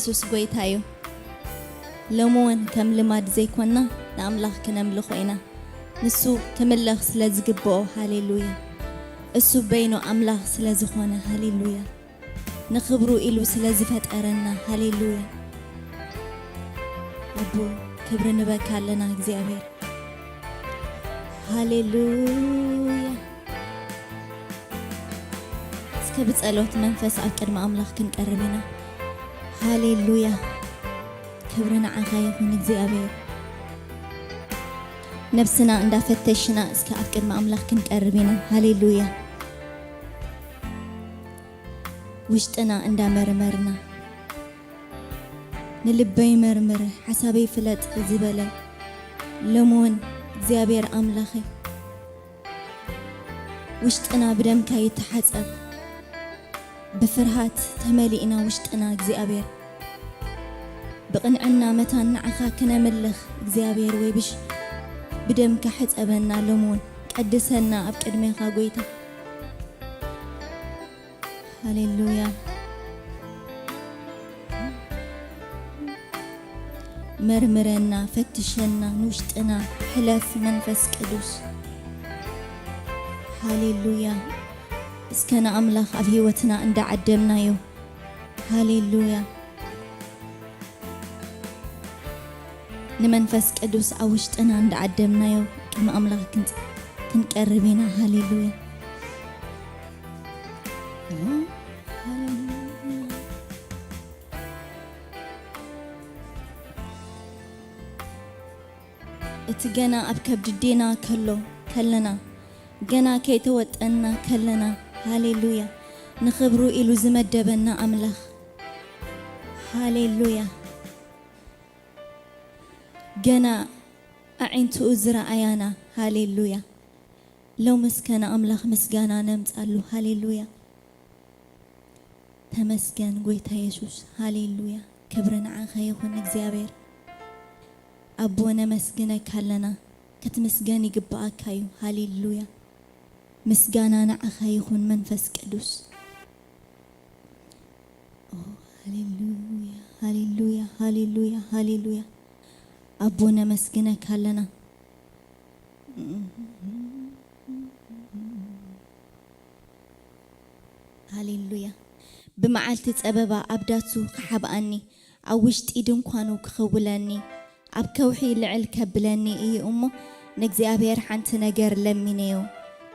የሱስ ጐይታ እዩ። ሎሚ እውን ከም ልማድ ዘይኮንና ንኣምላኽ ክነምልኾ ኢና። ንሱ ክምለኽ ስለ ዝግብኦ፣ ሃሌሉያ። እሱ በይኑ ኣምላኽ ስለ ዝኾነ፣ ሃሌሉያ። ንኽብሩ ኢሉ ስለ ዝፈጠረና፣ ሃሌሉያ። ኣቦ፣ ክብሪ ንበካ ኣለና እግዚኣብሔር። ሃሌሉያ። እስከ ብጸሎት መንፈስ ኣብ ቅድሚ ኣምላኽ ክንቀርብ ኢና። ሃሌሉያ። ክብሪ ንዓኻ ይኹን እግዚኣብሔር። ነብስና እንዳፈተሽና እስከ ኣብ ቅድሚ ኣምላኽ ክንቀርብ ኢና። ሃሌሉያ። ውሽጥና እንዳመርመርና፣ ንልበይ መርምር፣ ሓሳበይ ፍለጥ ዝበለ፣ ሎሚ እውን እግዚኣብሔር ኣምላኸይ፣ ውሽጥና ብደምካ ይተሓጸብ። ብፍርሃት ተመሊእና ውሽጥና እግዚኣብሔር፣ ብቕንዕና መታን ንዓኻ ክነምልኽ እግዚኣብሔር ወይ ብሽ-፣ ብደምካ ሕጸበና፣ ሎሚ እውን ቀድሰና ኣብ ቅድሜኻ ጐይታ። ሃሌሉያ። መርምረና፣ ፈትሸና፣ ንውሽጥና ሕለፍ መንፈስ ቅዱስ። ሃሌሉያ። እስከ ንኣምላኽ ኣብ ህይወትና እንዳዓደምናዮ። ሃሌሉያ። ንመንፈስ ቅዱስ ኣብ ውሽጥና እንዳዓደምናዮ ቅድሚ ኣምላኽ ክንጽ-፣ ክንቀርብ ኢና። ሃሌሉያ። ሃሌሉያ። እቲ ገና ኣብ ከብዲ ኣዴና ከሎ፣ ከለና፣ ገና ከይተወጠና ከለና፣ ሃሌሉያ፣ ንኽብሩ ኢሉ ዝመደበና ኣምላኽ። ሃሌሉያ። ገና ኣዒንትኡ ዝረኣያና፣ ሃሌሉያ። ሎሚ እስከ ንኣምላኽ ምስጋና ነምጻሉ። ሃሌሉያ። ተመስገን ጐይታ የሱስ። ሃሌሉያ። ክብሪ ንዓኻ ይኹን እግዚኣብሔር። ኣቦ ነመስግነካ ኣለና። ክትምስገን ይግብኣካ እዩ። ሃሌሉያ። ምስጋና ንዓኻ ይኹን መንፈስ ቅዱስ። ኦ፣ ሃሌሉያ፣ ሃሌሉያ፣ ሃሌሉያ፣ ሃሌሉያ። ኣቦ ነመስግነካ ኣለና። ሃሌሉያ። ብመዓልቲ ጸበባ ኣብ ዳሱ ክሓብኣኒ፣ ኣብ ውሽጢ ድንኳኑ ክኽውለኒ፣ ኣብ ከውሒ ልዕል ከብለኒ እዩ እሞ፣ ንእግዚኣብሔር ሓንቲ ነገር ለሚነዮ።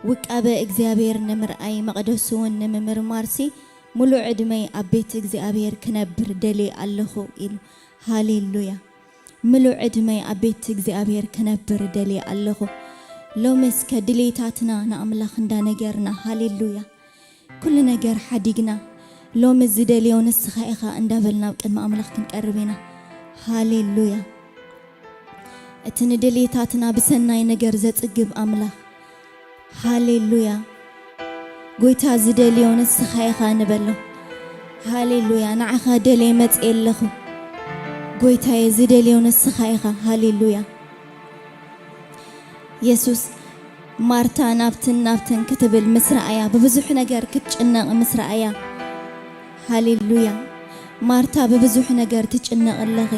ውቃበ እግዚኣብሔር ንምርኣይ፣ መቕደሱ እውን ንምምርማርሲ፣ ምሉእ ዕድመይ ኣብ ቤት እግዚኣብሔር ክነብር ደልየ ኣለኹ ኢሉ። ሃሌሉያ። ምሉእ ዕድመይ ኣብ ቤት እግዚኣብሔር ክነብር ደልየ ኣለኹ። ሎሚ እስከ ድሌታትና ንኣምላኽ እንዳነገርና፣ ሃሌሉያ። ኩሉ ነገር ሓዲግና፣ ሎሚ ዝደልዮ ንስኻ ኢኻ እንዳበልና ኣብ ቅድሚ ኣምላኽ ክንቀርብ ኢና። ሃሌሉያ። እቲ ንድሌታትና ብሰናይ ነገር ዘጽግብ ኣምላኽ። ሃሌሉያ። ጎይታ ዝደልዮ ንስኻ ኢኻ ንበሎ። ሃሌሉያ። ንዓኻ ደልየ መጽየ ኣለኹ። ጎይታየ ዝደልዮ ንስኻ ኢኻ። ሃሌሉያ። የሱስ ማርታ ናብትን ናብትን ክትብል ምስ ረኣያ፣ ብብዙሕ ነገር ክትጭነቕ ምስ ረኣያ፣ ሃሌሉያ። ማርታ ብብዙሕ ነገር ትጭነቕ ኣለኺ፣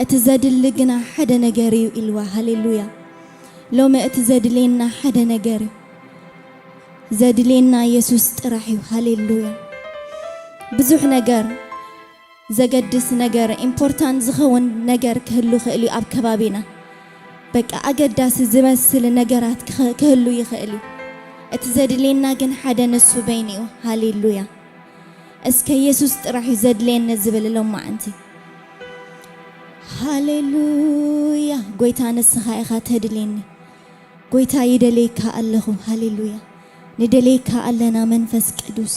እቲ ዘድሊ ግና ሓደ ነገር እዩ ኢልዋ። ሃሌሉያ። ሎሚ እቲ ዘድልየና ሓደ ነገር እዩ። ዘድልየና የሱስ ጥራሕ እዩ። ሃሌሉያ። ብዙሕ ነገር፣ ዘገድስ ነገር፣ ኢምፖርታንት ዝኸውን ነገር ክህሉ ይኽእል እዩ ኣብ ከባቢና። በቃ ኣገዳሲ ዝመስል ነገራት ክኸ-፣ ክህሉ ይኽእል እዩ። እቲ ዘድልየና ግን ሓደ ንሱ በይኑ እዩ። ሃሌሉያ። እስከ የሱስ ጥራሕ እዩ ዘድልየኒ ዝብል ሎማዓንቲ። ሃሌሉያ። ጎይታ ንስኻ ኢኻ ተድልየኒ። ጎይታ ይደልየካ ኣለኹ። ሃሌሉያ። ንደልየካ ኣለና መንፈስ ቅዱስ።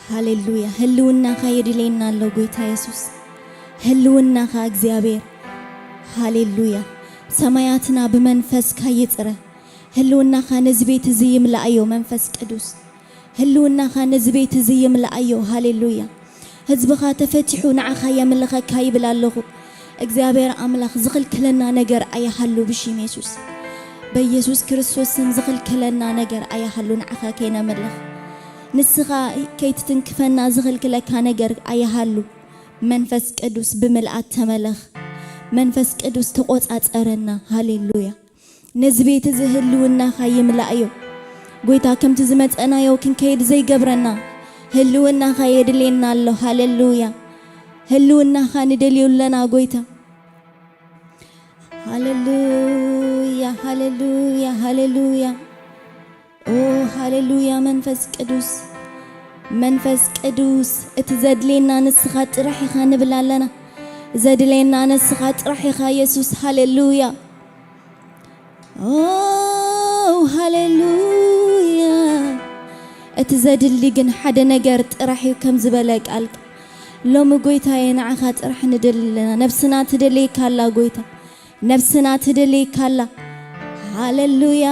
ሃሌሉያ። ህልውናኻ የድልየና ኣሎ ጎይታ የሱስ። ህልውናኻ እግዚኣብሔር። ሃሌሉያ። ሰማያትና ብመንፈስካ ይጽረ። ህልውናኻ ነዚ ቤት እዚ ይምልኣዮ መንፈስ ቅዱስ። ህልውናኻ ነዚ ቤት እዚ ይምልኣዮ። ሃሌሉያ። ህዝብኻ ተፈቲሑ ንዓኻ የምልኸካ ይብል ኣለኹ። እግዚኣብሔር ኣምላኽ ዝኽልክለና ነገር ኣይሃሉ ብሽም የሱስ። በየሱስ ክርስቶስ ስም ዝኽልክለና ነገር ኣይሃሉ ንዓኻ ከይነምልኽ። ንስኻ ከይትትንክፈና ዝኽልክለካ ነገር ኣይሃሉ። መንፈስ ቅዱስ ብምልኣት ተመለኽ። መንፈስ ቅዱስ ተቖጻጸረና። ሃሌሉያ። ነዚ ቤት እዚ ህልውናኻ ይምላእዮ። ጎይታ፣ ከምቲ ዝመጸናዮ ክንከይድ ዘይገብረና ህልውናኻ የድልየና ኣሎ። ሃሌሉያ። ህልውናኻ ንደልዮ ኣለና ጎይታ። ሃሌሉያ፣ ሃሌሉያ፣ ሃሌሉያ። ኦ ሃሌሉያ። መንፈስ ቅዱስ፣ መንፈስ ቅዱስ፣ እቲ ዘድልየና ንስኻ ጥራሕ ኢኻ ንብል ኣለና። ዘድልየና ንስኻ ጥራሕ ኢኻ የሱስ። ሃሌሉያ። ኦ ሃሌሉያ። እቲ ዘድሊ ግን ሓደ ነገር ጥራሕ እዩ ከም ዝበለ ቃልካ። ሎሚ ጎይታየ ንዓኻ ጥራሕ ንደሊ ኣለና። ነብስና ትደልየካ ኣላ ጎይታ። ነብስና ትደልየካ ኣላ። ሃሌሉያ፣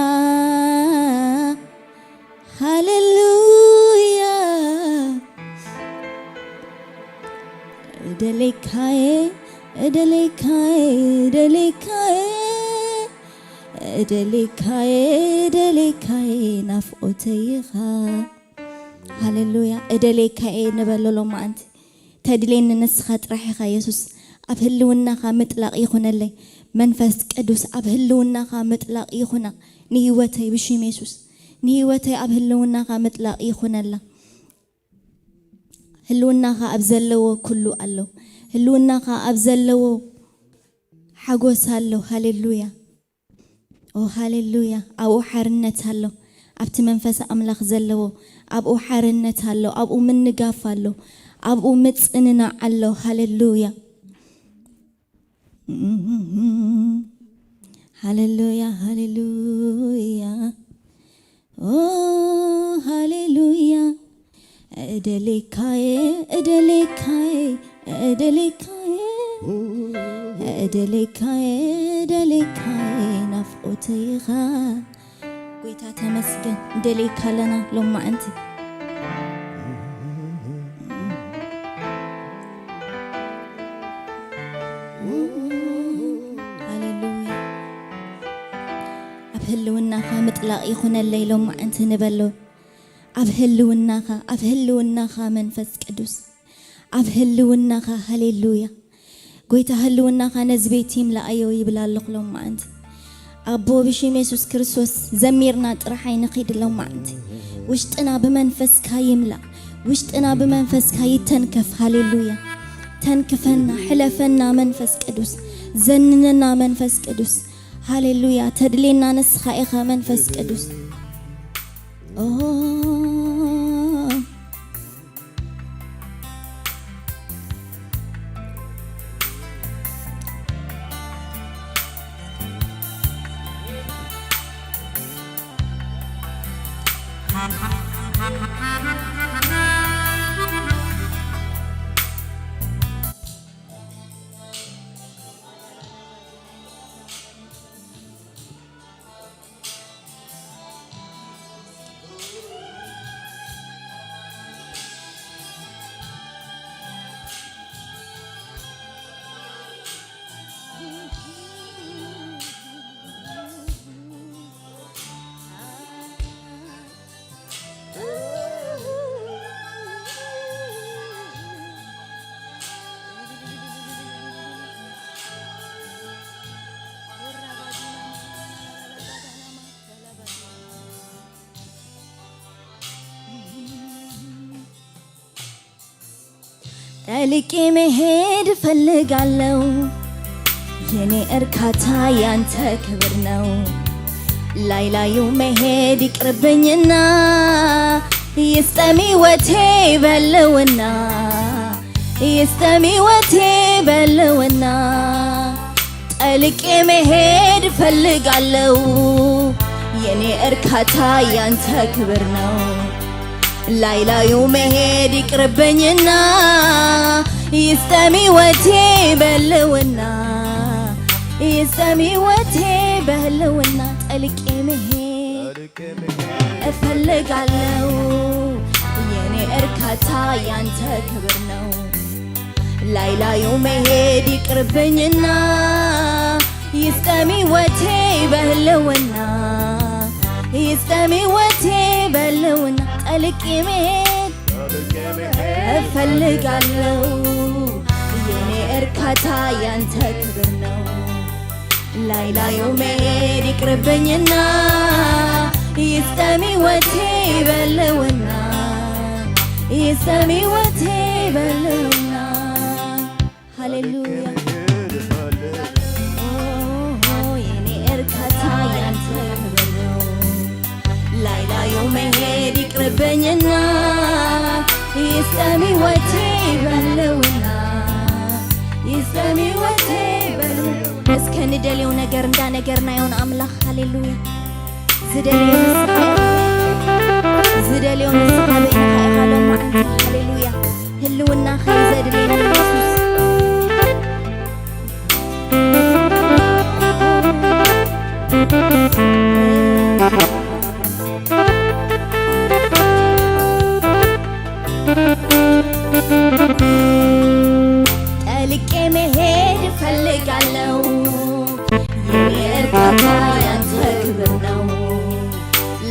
ሃሌሉያ። እደልየካየ፣ እደልየካየ፣ እደልየካየ፣ እደልየካየ፣ እደልየካየ፣ ናፍቆተይ ኢኻ። ሃሌሉያ። እደልየካየ ንበሎ ሎማዓንቲ። ተድልየኒ ንስኻ ጥራሕ ኢኻ የሱስ። ኣብ ህልውናኻ ምጥላቕ ይኹነለይ። መንፈስ ቅዱስ ኣብ ህልውናኻ ምጥላቕ ይኹና። ንህይወተይ ብሽም የሱስ። ንህይወተይ ኣብ ህልውናኻ ምጥላቕ ይኹነላ። ህልውናኻ ኣብ ዘለዎ ኩሉ ኣሎ። ህልውናኻ ኣብ ዘለዎ ሓጎስ ኣሎ። ሃሌሉያ። ኦ ሃሌሉያ። ኣብኡ ሓርነት ኣሎ። ኣብቲ መንፈስ ኣምላኽ ዘለዎ ኣብኡ ሓርነት ኣሎ። ኣብኡ ምንጋፍ ኣሎ። ኣብኡ ምጽንናዕ ኣሎ። ሃሌሉያ። ሃሌሉያ፣ ሃሌሉያ። ኦ ሃሌሉያ። እደሌካየ፣ እደሌካየ፣ እደሌካየ፣ እደሌካየ፣ እደሌካየ፣ ናፍቆተይ ኢኻ። ጎይታ ተመስገን። እደሌካ ኣለና ሎማዓንቲ። ሃሌሉያ። ኣብ ህልውናኻ ምጥላቕ ይኹነለይ ሎማዓንቲ ንበሎ። ኣብ ህልውናኻ፣ ኣብ ህልውናኻ መንፈስ ቅዱስ፣ ኣብ ህልውናኻ። ሃሌሉያ። ጎይታ ህልውናኻ ነዚ ቤት ይምልኣዮ ይብል ኣለኹ ሎማዓንቲ። ኣቦ ብሽም የሱስ ክርስቶስ ዘሚርና ጥራሕ ኣይንኺድ ሎማዓንቲ። ውሽጥና ብመንፈስካ ይምላእ። ውሽጥና ብመንፈስካ ይተንከፍ። ሃሌሉያ። ተንክፈና፣ ሕለፈና መንፈስ ቅዱስ። ዘንነና መንፈስ ቅዱስ። ሃሌሉያ። ተድሌና ንስኻ ኢኻ መንፈስ ቅዱስ። ኦ ጠልቄ መሄድ እፈልጋለሁ። የኔ እርካታ ያንተ ክብር ነው። ላይ ላዩ መሄድ ይቅርብኝና ይስጠም ህይወቴ በልውና፣ ይስጠም ህይወቴ በልውና። ጠልቄ መሄድ እፈልጋለሁ። የኔ እርካታ ያንተ ክብር ነው። ላይ ላዩ መሄድ ይቅርብኝና ይስጠም ህይወቴ በልውና፣ ይስጠም ህይወቴ በልውና። ጠልቄ መሄድ እፈልጋለሁ። የኔ እርካታ ያንተ ክብር ነው። ላይ ላዩ መሄድ ይቅርብኝና ይስጠም ህይወቴ በልውና፣ ይስጠም ህይወቴ በልውና። ልቄ መሄድ እፈልጋለሁ። የኔ እርካታ ያንተ ክብር ነው። ላይ ላዩ መሄድ ይቅርብኝና ይስጠም ህይወቴ በለውና፣ ይስጠም ህይወቴ በለውና። ሃሌሉያ። ኦ፣ የኔ እርካታ ያንተ ክብር ነው። ላይ ላዩ መሄድ ይቅርብኝና ይስጠም ህይወቴ በለውና፣ ይስጠም ህይወቴ በለውና። እስከ ንደልዮ ነገር እንዳ ነገርና ይሆን ኣምላኽ። ሃሌሉያ። ዝደልዮ ንስኻ ኢኻ። ዝደልዮ ንስኻ በይንኻ ኢኻ ሎማዓንቲ። ሃሌሉያ። ህልውናኻ እዩ ዘድልየኒ የሱስ። ጠልቄ መሄድ እፈልጋለሁ። የኔ እርካታ ያንተ ክብር ነው።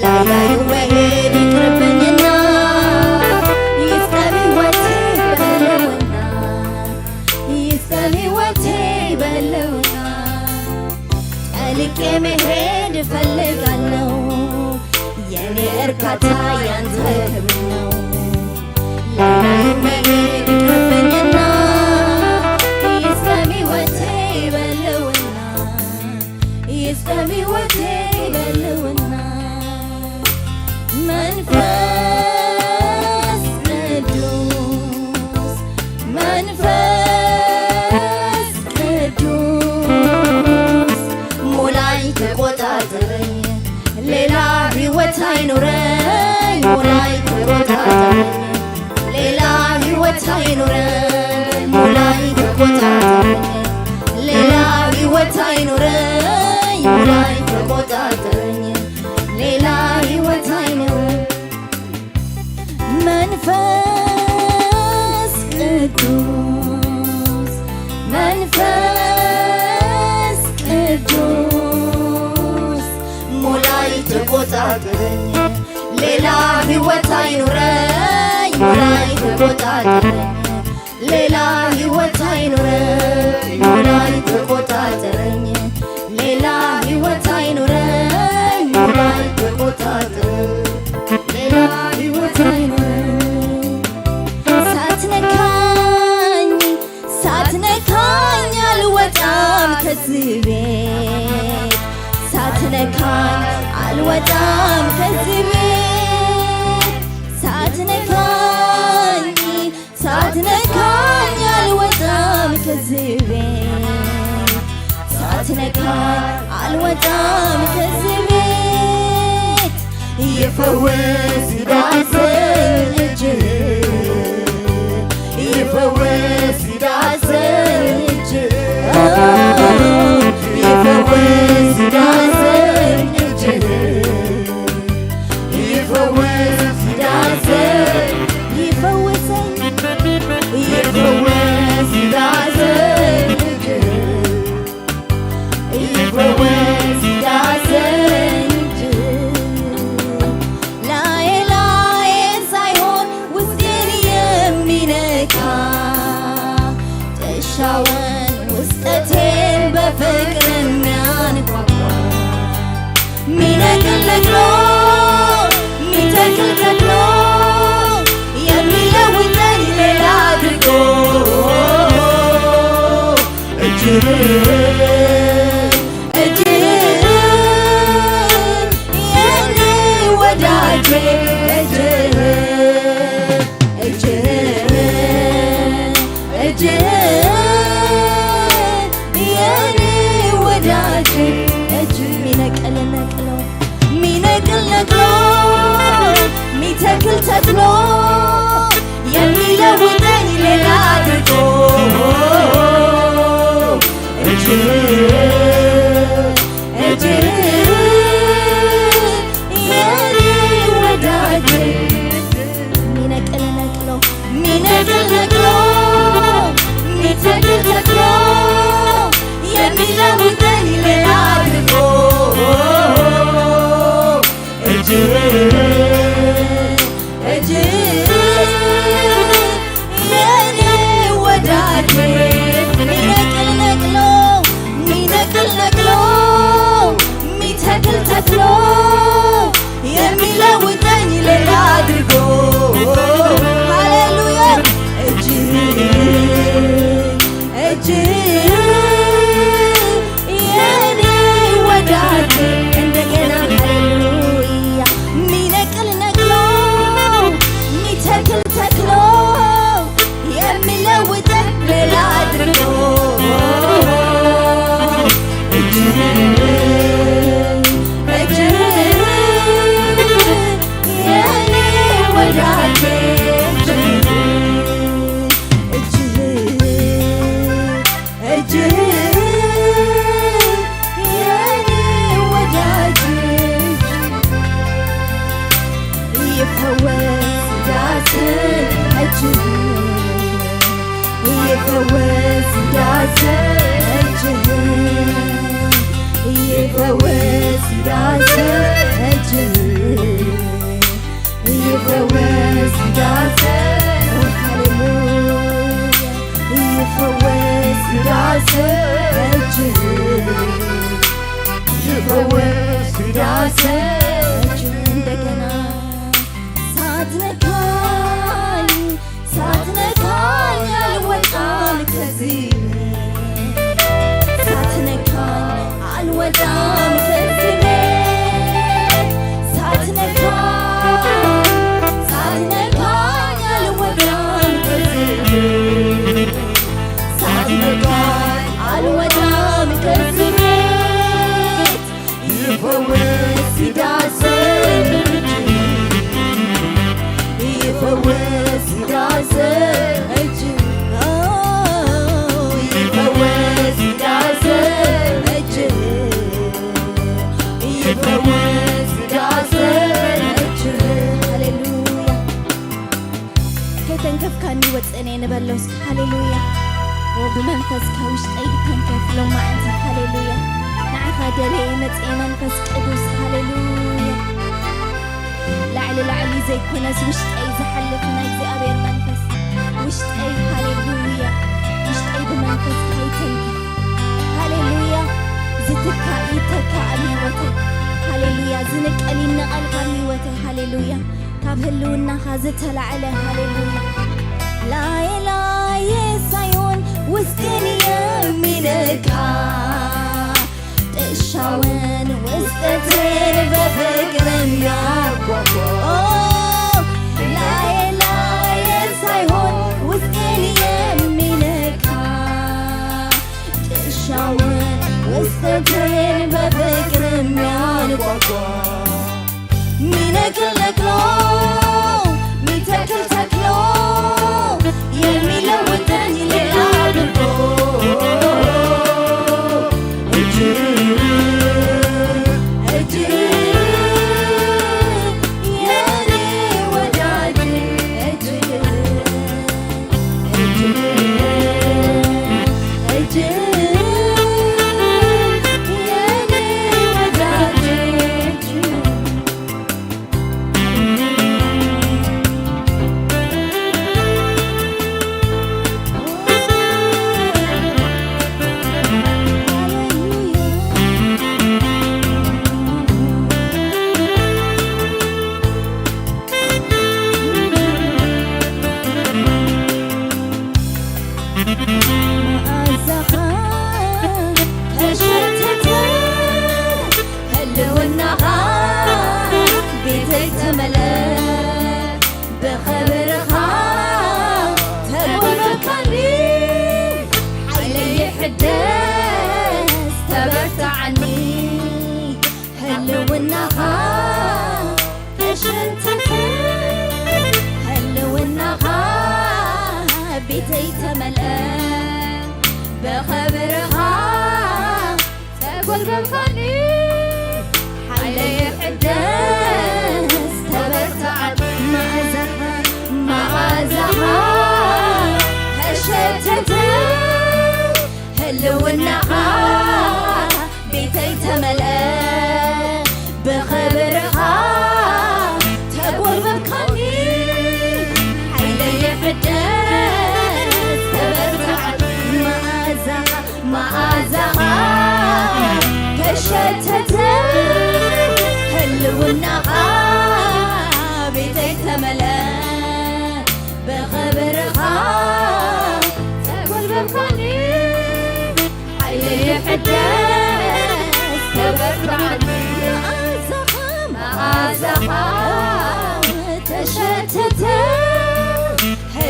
ላይ ላዩ መሄድ ይቅርብኝና ይስጠም ህይወቴ በለውና፣ ይስጠም ህይወቴ በለውና። ጠልቄ መሄድ እፈልጋለሁ። የኔ እርካታ ያንተ ክብር ነው። ላይ ላዩ መሄድ ይቅርብኝና ይስጠም ህይወቴ በለውና፣ ይስጠም ህይወቴ በለውና። መንፈስ ቅዱስ፣ መንፈስ ቅዱስ ሙላይ ተቆጣጠረኝ፣ ሌላ ህይወት አይኑረኝ። ሙላይ ተቆጣጠረኝ፣ ሌላ ህይወት አይኑረኝ። ሙላይ ተቆጣጠረኝ፣ ሌላ ህይወት አይኑረኝ። ሙላይ ተቆጣጠረኝ፣ ሌላ ህይወት አይኑረኝ። መንፈስ ቅዱስ፣ መንፈስ ቅዱስ ሙላይ ተቆጣጠረኝ፣ ሌላ ህይወት አይኑረኝ። ሙላይ ተቆጣጠረኝ፣ ሌላ ህይወት አይኑረኝ። ሙላይ ተቆጣጠረኝ፣ ሌላ ህይወት አይኑረኝ። ሙላይ ተቆጣጠረኝ፣ ሌላ ህይወት አይኑረኝ። ሳትነካኝ፣ ሳትነካኝ አልወጣም ከዚህ ቤት። ሳትነካኝ አልወጣም ከዚህ ቤት። ሳትነካኝ፣ ሳትነካኝ አልወጣም ከዚህ ቤት። ሳትነካኝ አልወጣም ከዚህ ቤት። ይፈወስ ይዳሰኝ እጅ፣ ይፈወስ ይዳሰኝ እጅ፣ ይፈወስ ይዳሰኝ እጅ፣ ይፈወስ ይዳሰኝ፣ ይፈወሰኝ፣ ይፈወስ ይዳሰኝ እጅ፣ ይፈወስ ይዳሰኝ እጅ። ላዬ ላዬን ሳይሆን ውስጤን የሚነካ፣ ጥሻውን ውስጠቴን በፍቅር የሚያንኳኳ፣ ሚነቅል ነቅሎ፣ ሚተክል ተክሎ፣ የሚለውጠኝ ሌላ አድርጎ እጅህ፣ እጅህ የኔ ወዳጄ፣ እጅህ፣ እጅህ፣ እጅህ የኔ ወዳጄ፣ እጅህ ሚነቅል ነቅሎ፣ ሚነቅል ነቅሎ፣ ሚተክል ተክሎ፣ የሚለውጠኝ ሌላ አድርጎ እጅ፣ የሚለውጠኝ ሌላ አድርጎ። ሃሌሉያ። እጅህ፣ እጅህ የኔ ወዳጅ እንደገና፣ ሃሌሉያ፣ ሚነቅል ነቅሎ፣ ሚተክል ተክሎ፣ የሚለውጠኝ ሌላ አድርጎ። እጅህ፣ እጅህ የኔ ወዳጅ፣ እጅህ፣ እጅህ፣ እጅህ የኔ ወዳጅ፣ ይፈወስ ዳስህ እጅህ፣ ይፈወስ ዳስህ እጅህ፣ ይፈወስ ዳስህ እጅህ፣ ይፈወስ ዳስህ፣ ሃሌሉያ፣ ይፈወስ ዳስህ እጅህ፣ ይፈወስ ዳስህ እጅህ። እንደገና ሳትነካኝ፣ ሳትነካኝ አልወጣም ከዚህ ቤት። ሳትነካኝ አልወጣም ከዚህ ቤት። ሳትነካኝ፣ ሳትነካኝ አልወጣም ከዚህ ቤት። ሳትነካኝ አልወጣም ከዚህ ቤት። ይፈወስ ዳስህ እጅ፣ ይፈወስ ዳስህ እጅ፣ ኦ፣ ይፈወስ ዳስህ እጅ፣ ይፈወስ ዳስህ እጅ። ሃሌሉያ። ከይተንከፍካኒ ወፅእን እየ ንበሎ እስኪ። ሃሌሉያ። ብመንፈስካ ውሽጠይ ተንከፍ ሎማዓንቲ። ሃሌሉያ። ንዓኻ ደልየ እየ መፅየ መንፈስ ቅዱስ። ሃሌሉያ። ላዕሊ ላዕሊ ዘይኮነስ ውሽጠይ ዝሓልፍ ናይ እግዚኣብሔር መንፈስ ውሽጠይ። ሃሌሉያ። ውሽጠይ ብመንፈስካ ይተንከፍ። ሃሌሉያ። ዝትካእ ይተካእ ኣብ ህይወተይ። ሃሌሉያ። ዝንቀል ይነቐል ካብ ህይወተይ። ሃሌሉያ። ካብ ህልውናኻ ዝተላዕለ። ሃሌሉያ። ላየ ላየ ሳይሆን ውስጥን የሚነካ፣ ጥሻውን ውስጥትን በፍቅር የሚያጓጓ። ኦ፣ ላየ ላየ ሳይሆን ውስጥን የሚነካ፣ ጥሻውን ውስጥን በፍቅር የሚያጓጓ። ሚነቅል ነቅሎ፣ ሚተክል ተክሎ፣ የሚለውጠኝ ሌላ አድርጎ። እጅ፣ እጅ፣ የኔ ወዳጅ እጅ፣ እጅ፣ እጅ፣ የኔ ወዳጅ እጅ። መዓዛኻ ተሸተተ፣ ህልውናኻ ቤተይ ተመልአ፣ ብኽብርኻ ተጎልበብካኒ፣ ሓይለይ ይሕደስ ተበርትዓኒ፣ ህልውናኻ ተሸተተ፣ ህልውናኻ ቤተይ ተመልአ፣ ብኽብርኻ ተጎልበብካኒ፣ ሓይለይ ይሕደስ ተበርትዓኒ፣ መዓዛኻ፣ መዓዛኻ ተሸተተ፣ ህልውናኻ ቤተይ ተመልአ፣ ብኽብርኻ ተጎልበብካኒ፣ ሓይለይ ይሕደስ ተበርትዓኒ፣ መዓዛኻ፣ መዓዛኻ ተሸተተ፣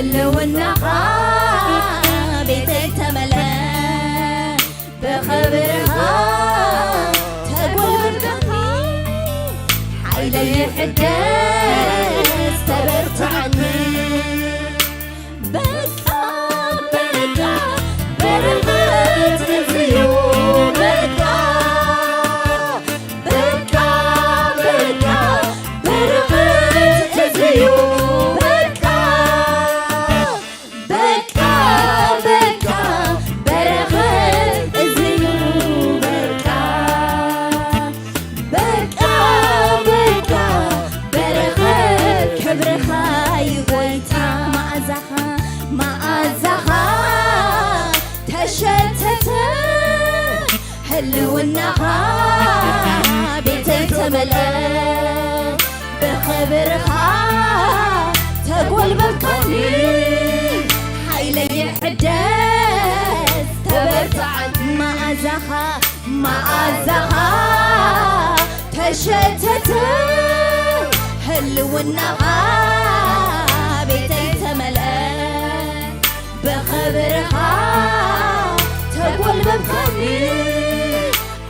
ህልውናኻ ቤተይ ተመልአ፣ ብኽብርኻ ተጎልብብኒ፣ ሓይለይ ይሕደስ ተበርትዓኒ። በቃ በቃ በረኸት እዚዩ በቃ በቃ በቃ በረኸት እዚዩ በቃ በቃ በቃ በረኸት እዚዩ በቃ በቃ በቃ በረኸት ክብርኻ እዩ ጎይታ። መዓዛኻ መዓዛኻ ተሸተተ ህልውናኻ ቤተይ ተመልአ ብኽብርኻ ተጎልበብካኒ ሓይለይ ይሕደስ ተበርትዓኒ መዓዛኻ መዓዛኻ ተሸተተ ህልውናኻ ቤተይ ተመልአ ብኽብርኻ ተጎልበብካኒ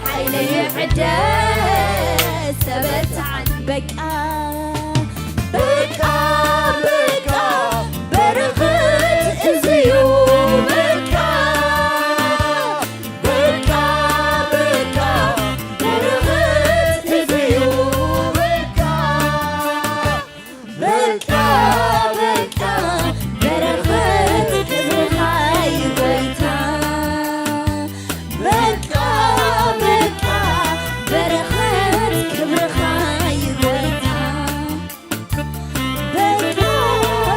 ሓይለይ ይሕደስ ተበርትዓኒ በቃ በቃ በቃ በረኸት እዚዩ በቃ በቃ በቃ በረኸት እዚዩ በቃ በቃ በቃ በረኸት ክብርኻ እዩ ጎይታ በቃ በቃ በረኸት ክብርኻ እዩ ጎይታ በቃ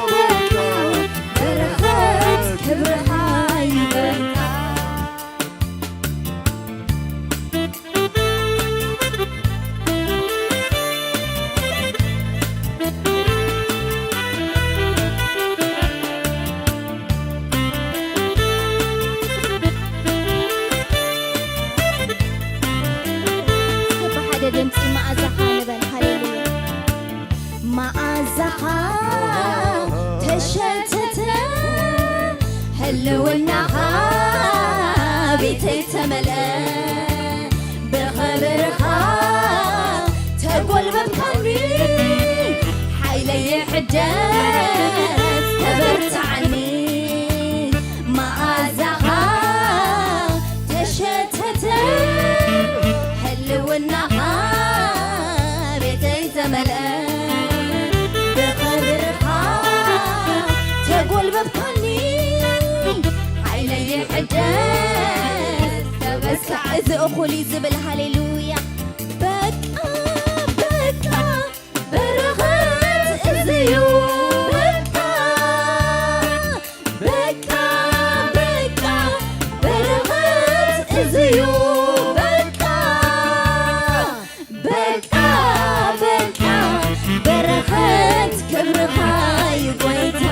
በቃ በረኸት ክብርኻ እዩ ጎይታ ብሓደ ድምፂ መዓዛኻ ንበል ሃሌሉያ መዓዛኻ ተሸተተ ህልውናኻ ቤተይ ተመልአ ብኽብርኻ ተጎልበብካኒ ሓይለይ ይሕደስ ተበርትዓኒ መዓዛኻ ተሸተተ ህልውናኻ ቤተይ ተመልአ ብኽብርኻ ተጎልበብካኒ ሓይለይ ይሕደስ ተበርትዓኒ እዚ እኹል እዩ ዝብል ሃሌሉያ በቃ በቃ በረኸት እዚዩ በቃ በቃ በቃ በረኸት እዚዩ በቃ በቃ በቃ በረኸት ክብርኻ እዩ ጎይታ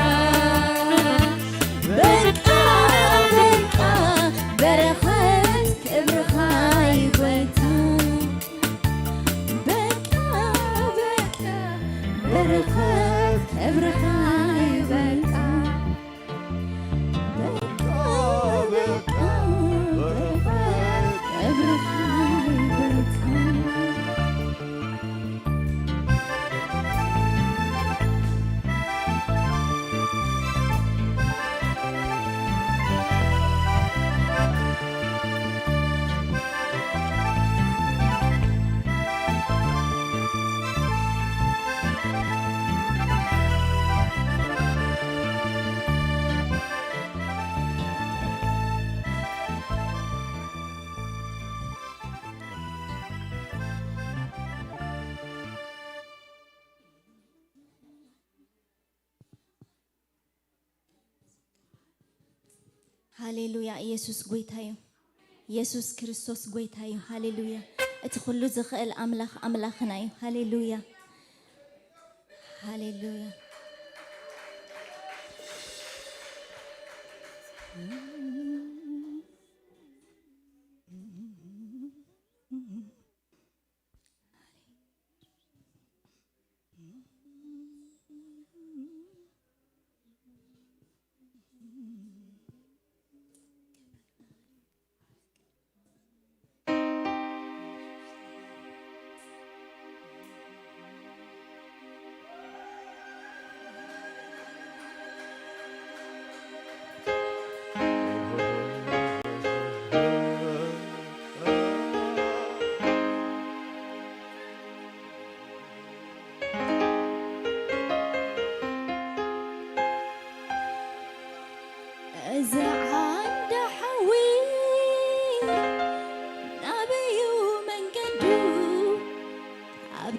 በቃ በቃ በረኸት ክብርኻ እዩ ጎይታ በቃ በቃ በረኸት ክብርኻ ይበልጣ በቃ በቃ በረኸት ክብርኻ ይበልጣ ሃሌሉያ ኢየሱስ ጎይታ እዩ። ኢየሱስ ክርስቶስ ጎይታ እዩ። ሃሌሉያ እቲ ኩሉ ዝኽእል ኣምላኽ ኣምላኽና እዩ። ሃሌሉያ ሃሌሉያ።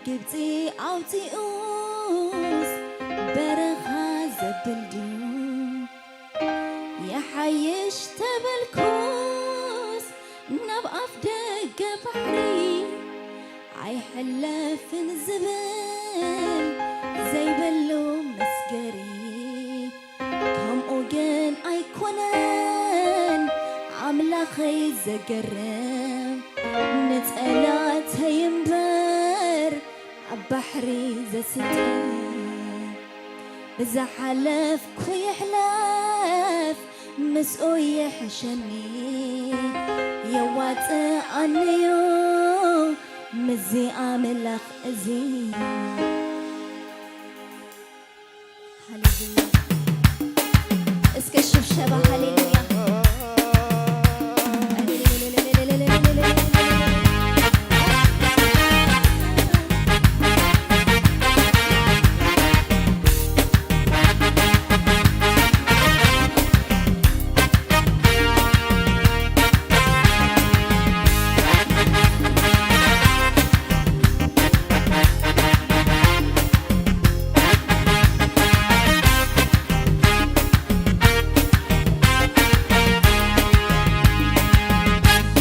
ግብፂ ኣውፂኡስ በረኻ ዘብል ድዩ? ይሓይሽ ተበልኩስ ናብ ኣፍ ደገ ባሕሪ ኣይሕለፍን ዝብል ዘይብሉ መስገሪ። ከምኡ ግን ኣይኮነን ኣምላኸይ ዘገርም፣ ንጸላተይ እምበር ኣብ ባሕሪ ዘስጥም። ብዝሓለፍኩ ይሕለፍ ምስኡ ይሕሸኒ፣ የዋጽኣኒዩ ምስዚ ኣምላኽ እዚ። ሃሌሉያ። እስከ ሽብሸባ ሃሌሉያ።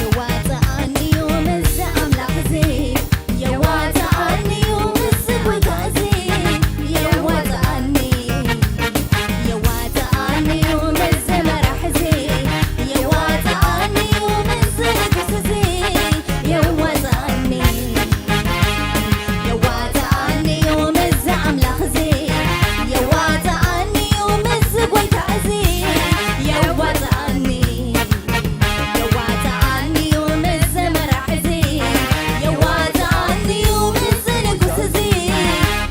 የዋፅኣኒ እዩ ምስዚ ኣምላኽ እዚ፣ የዋፅኣኒ እዩ ምስዚ ጎይታ እዚ፣ የዋፅኣኒ፣ የዋፅኣኒ እዩ ምስዚ መራሕ እዚ፣ የዋፅኣኒ እዩ ምስዚ ንጉስ እዚ፣ የዋፅኣኒ፣ የዋፅኣኒ እዩ ምስዚ ኣምላኽ እዚ፣ የዋፅኣኒ እዩ ምስዚ ጎይታ እዚ፣ የዋፅኣኒ፣ የዋፅኣኒ እዩ ምስዚ መራሕ እዚ፣ የዋፅኣኒ እዩ ምስዚ ንጉስ እዚ፣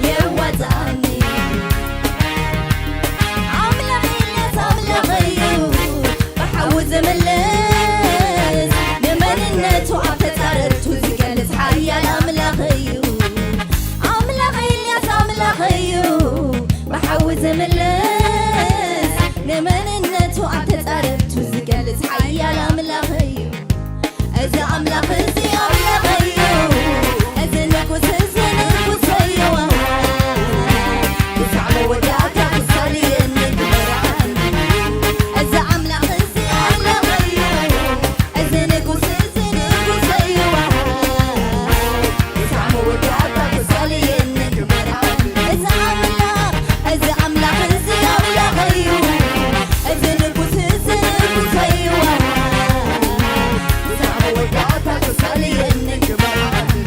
የዋፅኣኒ። ኣምላኽ ኤልያስ ኣምላኽ እዩ፣ ብሓዊ ዝምልስ፣ ንመንነቱ ኣብ ተጻረርቱ ዝገልጽ ሓያል ኣምላኽ እዩ። ኣምላኽ ኤልያስ ኣምላኽ እዩ፣ ብሓዊ ዝምልስ፣ ንመንነቱ ኣብ ተጻረርቱ ዝገልጽ ሓያል ኣምላኽ እዩ። እዚ ኣምላኽ እዚ ኣምላኽ እዩ። እዚ ንጉስ እዚ ንጉስ እዩ። ክሳዕ መወዳእታ ክሳልየኒ ክመርዓኒ። እዚ ኣምላኽ እዚ ኣምላኽ እዩ። እዚ ንጉስ እዚ ንጉስ እዩ። ክሳዕ መወዳእታ ክሳልየኒ ክመርዓኒ። እዚ ኣምላኽ፣ እዚ ኣምላኽ እዚ ኣምላኽ እዩ። እዚ ንጉስ እዚ ንጉስ እዩ። ክሳዕ መወዳእታ ክሳልየኒ ክመርዓኒ።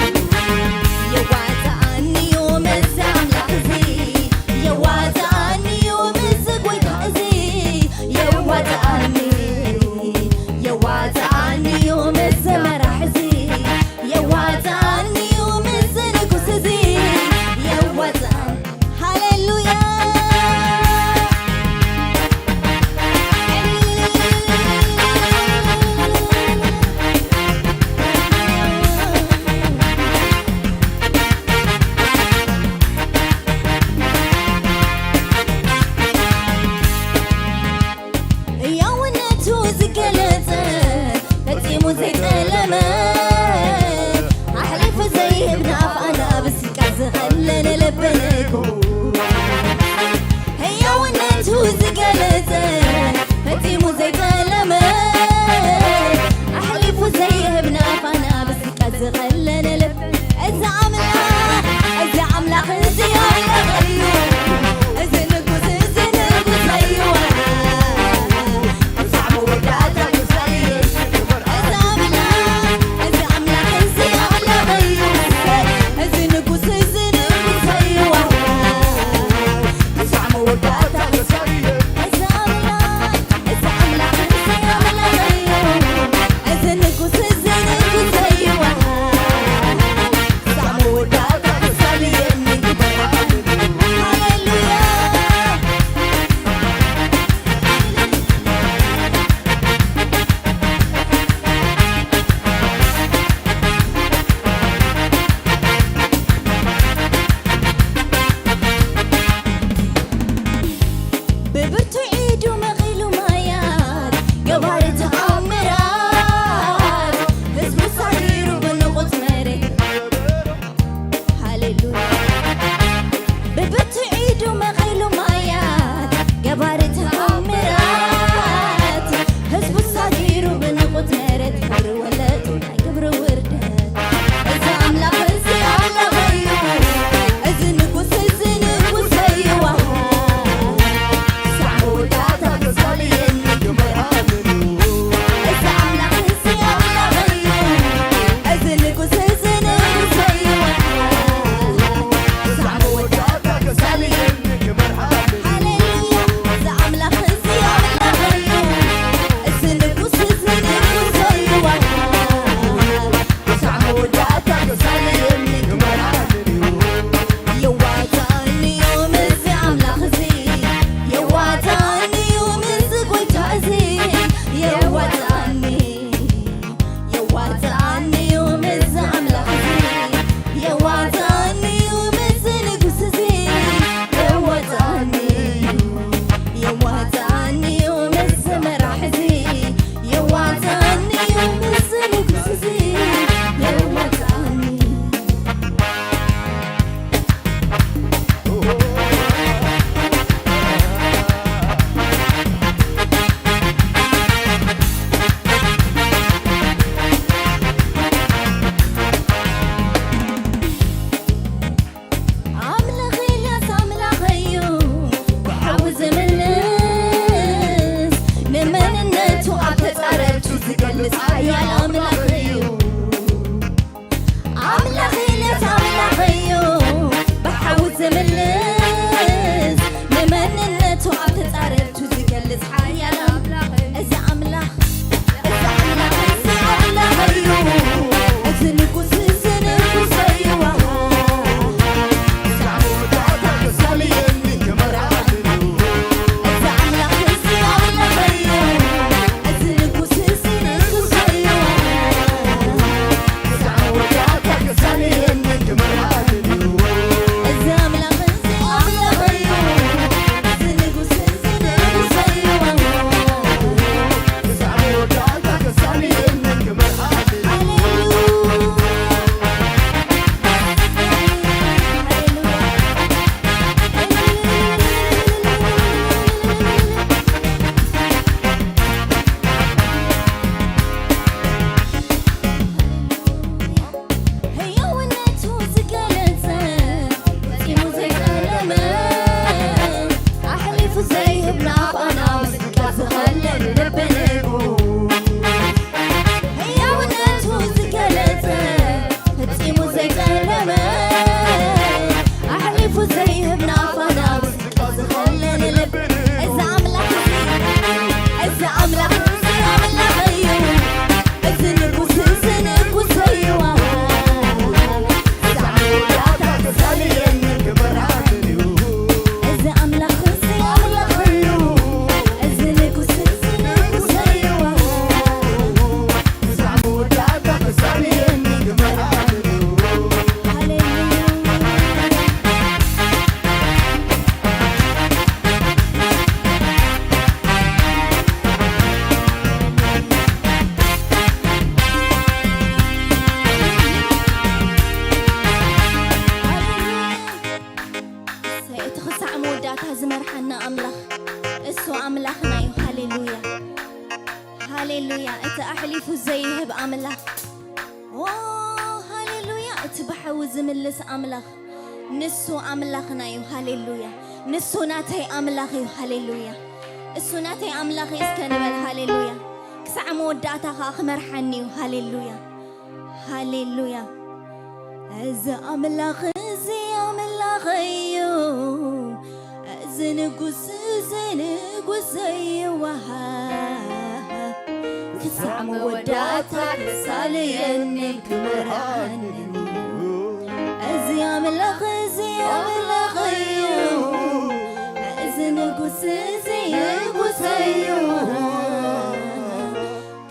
የዋፅኣኒ እዩ ምስዚ ኣምላኽ እዚ። የዋፅኣኒ እዩ ምስዚ ጎይታ እዚ። የዋፅኣኒ፣ የዋፅኣኒ እዩ ምስዚ መራሕ እዚ። የዋፅኣኒ እዩ ምስዚ ንጉስ እዚ። የዋፅኣኒ። ሃሌሉያ። ህያውነቱ ዝገለጸ፣ ፈጺሙ ዘይጠለመ፣ ኣሕሊፉ ዘይህብ ንኣፍ ኣናብስ፣ ቃል ዝኸለለ ልቢ ንጉስ። ህያውነቱ ዝገለጸ፣ ፈጺሙ ዘይጠለመ፣ ኣሕሊፉ ዘይህብ ንኣፍ ኣናብስ፣ ቃል ዝኸለለ ልቢ። እዚ ኣምላኽ፣ እዚ ኣምላኽ፣ እዚ ኣምላኽ እዩ። እዚ ንጉስ፣ እዚ ንጉስ እዩ። ክሳዕ መወዳእታ ክሳልየኒ ክብር። እዚ ኣምላኽ፣ እዚ ኣምላኽ፣ እዚ ኣምላኽ እዩ። እዚ ንጉስ፣ እዚ ንጉስ እዩ። ክሳዕ መወዳእታ ክሳልየኒ። እዚ ኣምላኽ፣ እዚ ኣምላኽ፣ እዚ ኣምላኽ እዩ። እዚ ንጉስ፣ እዚ ንጉስ እዩ። ክሳዕ ኣምላኽ። ኦ፣ ሃሌሉያ። እቲ ብሓዊ ዝምልስ ኣምላኽ፣ ንሱ ኣምላኽና እዩ። ሃሌሉያ። ንሱ ናተይ ኣምላኽ እዩ። ሃሌሉያ። እሱ ናተይ ኣምላኽ እዩ እስከ ንበል። ሃሌሉያ። ክሳዕ መወዳእታ ኸኣ ክመርሓኒ እዩ። ሃሌሉያ። ሃሌሉያ። እዚ ኣምላኽ እዚ ኣምላኽ እዩ። እዚ ንጉስ እዚ ንጉስ እዩ። ዋሃ ክሳዕ መወዳእታ ክሳልየኒ ክመርሓኒ። እዚ ኣምላኽ እዚ ኣምላኽ እዩ። እዚ ንጉስ እዚ ንጉስ እዩ።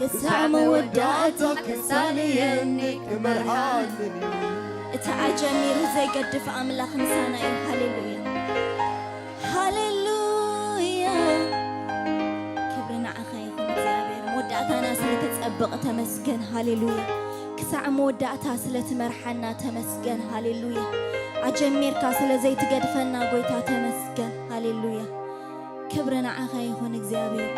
ክሳዕ መወዳእታ ክሳልየኒ ክመርሓኒ። እቲ ኣጀሚሩ ዘይገድፍ ኣምላኽ ምሳና እዩ። ሃሌሉያ። ሃሌሉያ። ክብሪ ንዓኻ ይኹን እግዚኣብሔር። መወዳእታና ስለ ተጸብቕ ተመስገን። ሃሌሉያ። ክሳዕ መወዳእታ ስለ ትመርሓና ተመስገን። ሃሌሉያ። ኣጀሚርካ ስለ ዘይትገድፈና ጎይታ ተመስገን። ሃሌሉያ። ክብሪ ንዓኻ ይኹን እግዚኣብሔር።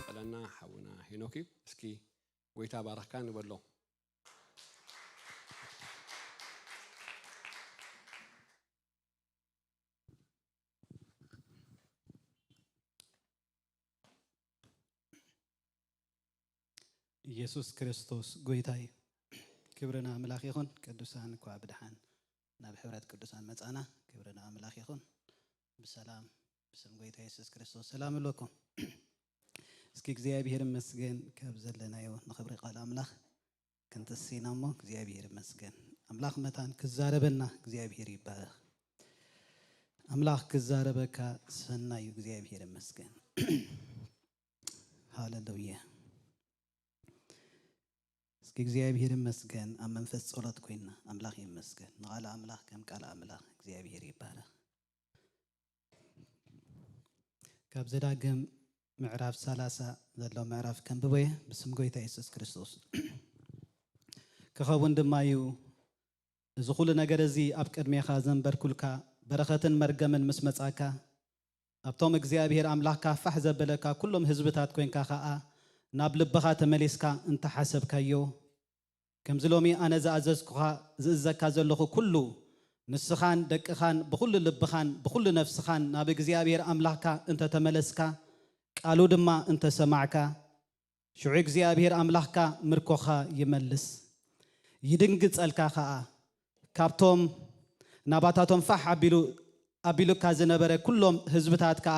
ቀለና ሓውና ሄኖክ እዩ። እስኪ ጎይታ ባረኽካ ንበሎ። ኢየሱስ ክርስቶስ ጎይታ እዩ። ክብሪ ንኣምላኽ ይኹን። ቅዱሳን እኳ ብድሓን ናብ ሕብረት ቅዱሳን መጻና። ክብሪ ንኣምላኽ ይኹን። ብሰላም ብስም ጎይታ የሱስ ክርስቶስ ሰላም እብለኩም። እስኪ እግዚኣብሔር ይመስገን ካብ ዘለናዮ ንኽብሪ ቃል ኣምላኽ ክንትስ ኢና እሞ እግዚኣብሔር ይመስገን። ኣምላኽ መታን ክዛረበና እግዚኣብሔር ይባረኽ። ኣምላኽ ክዛረበካ ሰናዩ እግዚኣብሔር ይመስገን። ሃሌሉያ። እግዚኣብሔር ይመስገን። ኣብ መንፈስ ጸሎት ኮይና ኣምላኽ ይመስገን። ንቓል ኣምላኽ ከም ቃል ኣምላኽ እግዚኣብሔር ይባረኽ። ካብ ዘዳግም ምዕራፍ ሰላሳ ዘሎ ምዕራፍ ከንብቦ እየ። ብስም ጎይታ የሱስ ክርስቶስ ክኸውን ድማ እዩ። እዚ ኩሉ ነገር እዚ ኣብ ቅድሜኻ ዘንበርኩልካ፣ በረኸትን መርገምን ምስ መጻካ፣ ኣብቶም እግዚኣብሔር ኣምላኽካ ፋሕ ዘበለካ ኩሎም ህዝብታት ኮይንካ ኸኣ፣ ናብ ልብኻ ተመሊስካ እንተሓሰብካዮ፣ ከምዚ ሎሚ ኣነ ዝኣዘዝኩኻ ዝእዘካ ዘለኹ ኩሉ፣ ንስኻን ደቅኻን ብኹሉ ልብኻን ብኹሉ ነፍስኻን ናብ እግዚኣብሔር ኣምላኽካ እንተተመለስካ፣ ቃሉ ድማ እንተሰማዕካ፣ ሽዑ እግዚኣብሔር ኣምላኽካ ምርኮኻ ይመልስ፣ ይድንግጸልካ ኸኣ። ካብቶም ናባታቶም ፋሕ ኣቢሉ ኣቢሉካ ዝነበረ ኩሎም ህዝብታት ከኣ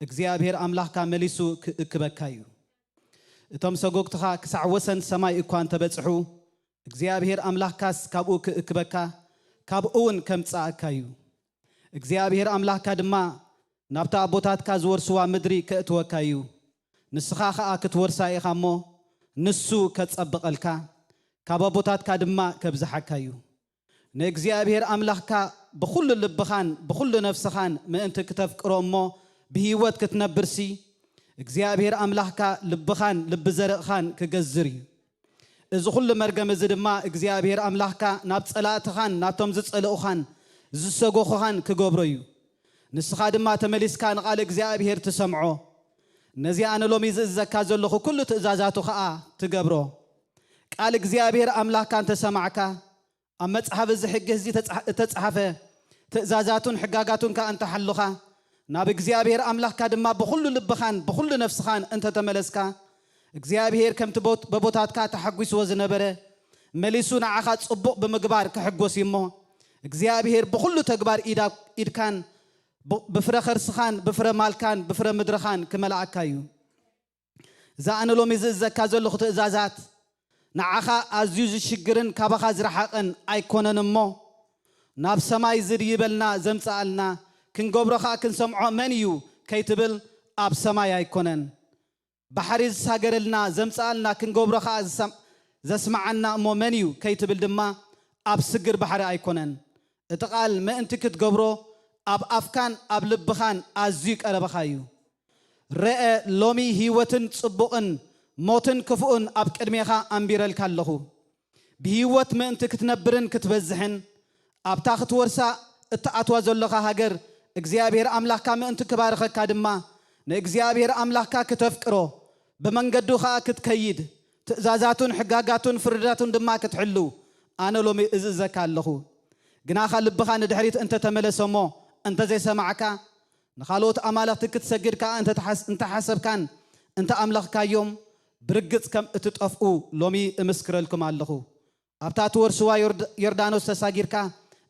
እግዚኣብሔር ኣምላኽካ መሊሱ ክእክበካ እዩ። እቶም ሰጎግትኻ ክሳዕ ወሰን ሰማይ እኳ እንተበጽሑ፣ እግዚኣብሔር ኣምላኽካስ ካብኡ ክእክበካ፣ ካብኡ እውን ከምጽኣካ እዩ። እግዚኣብሔር ኣምላኽካ ድማ ናብታ ኣቦታትካ ዝወርስዋ ምድሪ ከእትወካ እዩ። ንስኻ ኸኣ ክትወርሳ ኢኻ እሞ፣ ንሱ ከጸብቐልካ፣ ካብ ኣቦታትካ ድማ ከብዝሓካ እዩ። ንእግዚኣብሔር ኣምላኽካ ብኹሉ ልብኻን ብኹሉ ነፍስኻን ምእንቲ ክተፍቅሮ እሞ ብህይወት ክትነብርሲ፣ እግዚኣብሔር ኣምላኽካ ልብኻን ልቢ ዘርእኻን ክገዝር እዩ። እዚ ኹሉ መርገም እዚ ድማ እግዚኣብሔር ኣምላኽካ ናብ ጸላእትኻን ናብቶም ዝጸልኡኻን ዝሰጎኹኻን ክገብሮ እዩ። ንስኻ ድማ ተመሊስካ ንቓል እግዚኣብሔር ትሰምዖ። ነዚ ኣነ ሎሚ ዝእዘካ ዘለኹ ኩሉ ትእዛዛቱ ኸኣ ትገብሮ። ቃል እግዚኣብሔር ኣምላኽካ እንተሰማዕካ፣ ኣብ መጽሓፍ እዚ ሕጊ እዚ ተጻ-፣ እተጻሕፈ ትእዛዛቱን ሕጋጋቱን ከኣ እንተሓሉኻ፣ ናብ እግዚኣብሔር ኣምላኽካ ድማ ብኹሉ ልብኻን ብኹሉ ነፍስኻን እንተተመለስካ፣ እግዚኣብሔር ከምቲ ቦት-፣ በቦታትካ ተሓጒስዎ ዝነበረ፣ መሊሱ ንዓኻ ጽቡቕ ብምግባር ክሕጎስ እዩ እሞ፣ እግዚኣብሔር ብኹሉ ተግባር ኢዳ-፣ ኢድካን ብ-፣ ብፍረ ኸርስኻን ብፍረ ማልካን ብፍረ ምድርኻን ክመልኣካ እዩ። እዛ ኣነ ሎሚ ዝእዘካ ዘለኹ ትእዛዛት ንዓኻ ኣዝዩ ዝሽግርን ካባኻ ዝረሓቐን ኣይኮነን እሞ፣ ናብ ሰማይ ዝድይበልና ዘምጽኣልና፣ ክንገብሮ ኸኣ ክንሰምዖ መን እዩ ከይትብል፣ ኣብ ሰማይ ኣይኮነን። ባሕሪ ዝሳገረልና ዘምጽኣልና፣ ክንገብሮ ኸኣ ዝሰም-፣ ዘስምዓና እሞ መን እዩ ከይትብል ድማ፣ ኣብ ስግር ባሕሪ ኣይኮነን። እቲ ቃል ምእንቲ ክትገብሮ ኣብ ኣፍካን ኣብ ልብኻን ኣዝዩ ቀረባኻ እዩ። ረአ፣ ሎሚ ህይወትን ጽቡቕን ሞትን ክፉእን ኣብ ቅድሜኻ ኣንቢረልካ ኣለኹ። ብህይወት ምእንቲ ክትነብርን ክትበዝሕን፣ ኣብታ ክትወርሳ እትኣትዋ ዘለኻ ሃገር እግዚኣብሔር ኣምላኽካ ምእንቲ ክባርኸካ ድማ፣ ንእግዚኣብሔር ኣምላኽካ ክተፍቅሮ፣ ብመንገዱ ኸኣ ክትከይድ፣ ትእዛዛቱን ሕጋጋቱን ፍርድታቱን ድማ ክትሕሉ፣ ኣነ ሎሚ እዝእዘካ ኣለኹ። ግናኻ ልብኻ ንድሕሪት እንተ ተመለሰ እሞ እንተ ዘይሰማዕካ፣ ንኻልኦት ኣማልኽቲ ክትሰግድ ከኣ እንተ ተሓስ-፣ እንተ ሓሰብካን እንተ ኣምለኽካዮም፣ ብርግጽ ከም እትጠፍኡ ሎሚ እምስክረልኩም ኣለኹ። ኣብታ ትወርስዋ ዮርድ-፣ ዮርዳኖስ ተሳጊርካ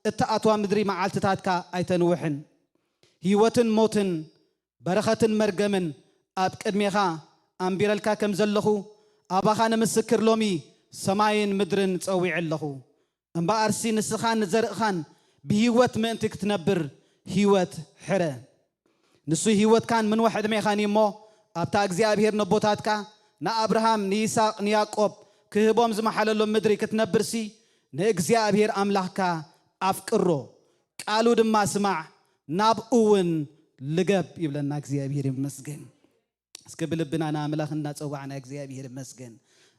እትኣትዋ ምድሪ መዓልትታትካ ኣይተንውሕን። ህይወትን ሞትን፣ በረኸትን መርገምን ኣብ ቅድሜኻ ኣንቢረልካ ከም ዘለኹ፣ ኣባኻ ንምስክር ሎሚ ሰማይን ምድርን ጸዊዐ ኣለኹ። እምበኣርሲ ንስኻን ንዘርእኻን ብህይወት ምእንቲ ክትነብር ህይወት ሕረ። ንሱ ህይወትካን ምንዋሕ ዕድሜኻን እዩ እሞ፣ ኣብታ እግዚኣብሔር ነቦታትካ ንኣብርሃም፣ ንይስሐቅ፣ ንያዕቆብ ክህቦም ዝመሓለሎም ምድሪ ክትነብርሲ፣ ንእግዚኣብሔር ኣምላኽካ ኣፍቅሮ፣ ቃሉ ድማ ስማዕ፣ ናብኡ እውን ልገብ ይብለና። እግዚኣብሔር ይመስገን። እስኪ ብልብና ንኣምላኽ እናጸዋዕና እግዚኣብሔር ይመስገን።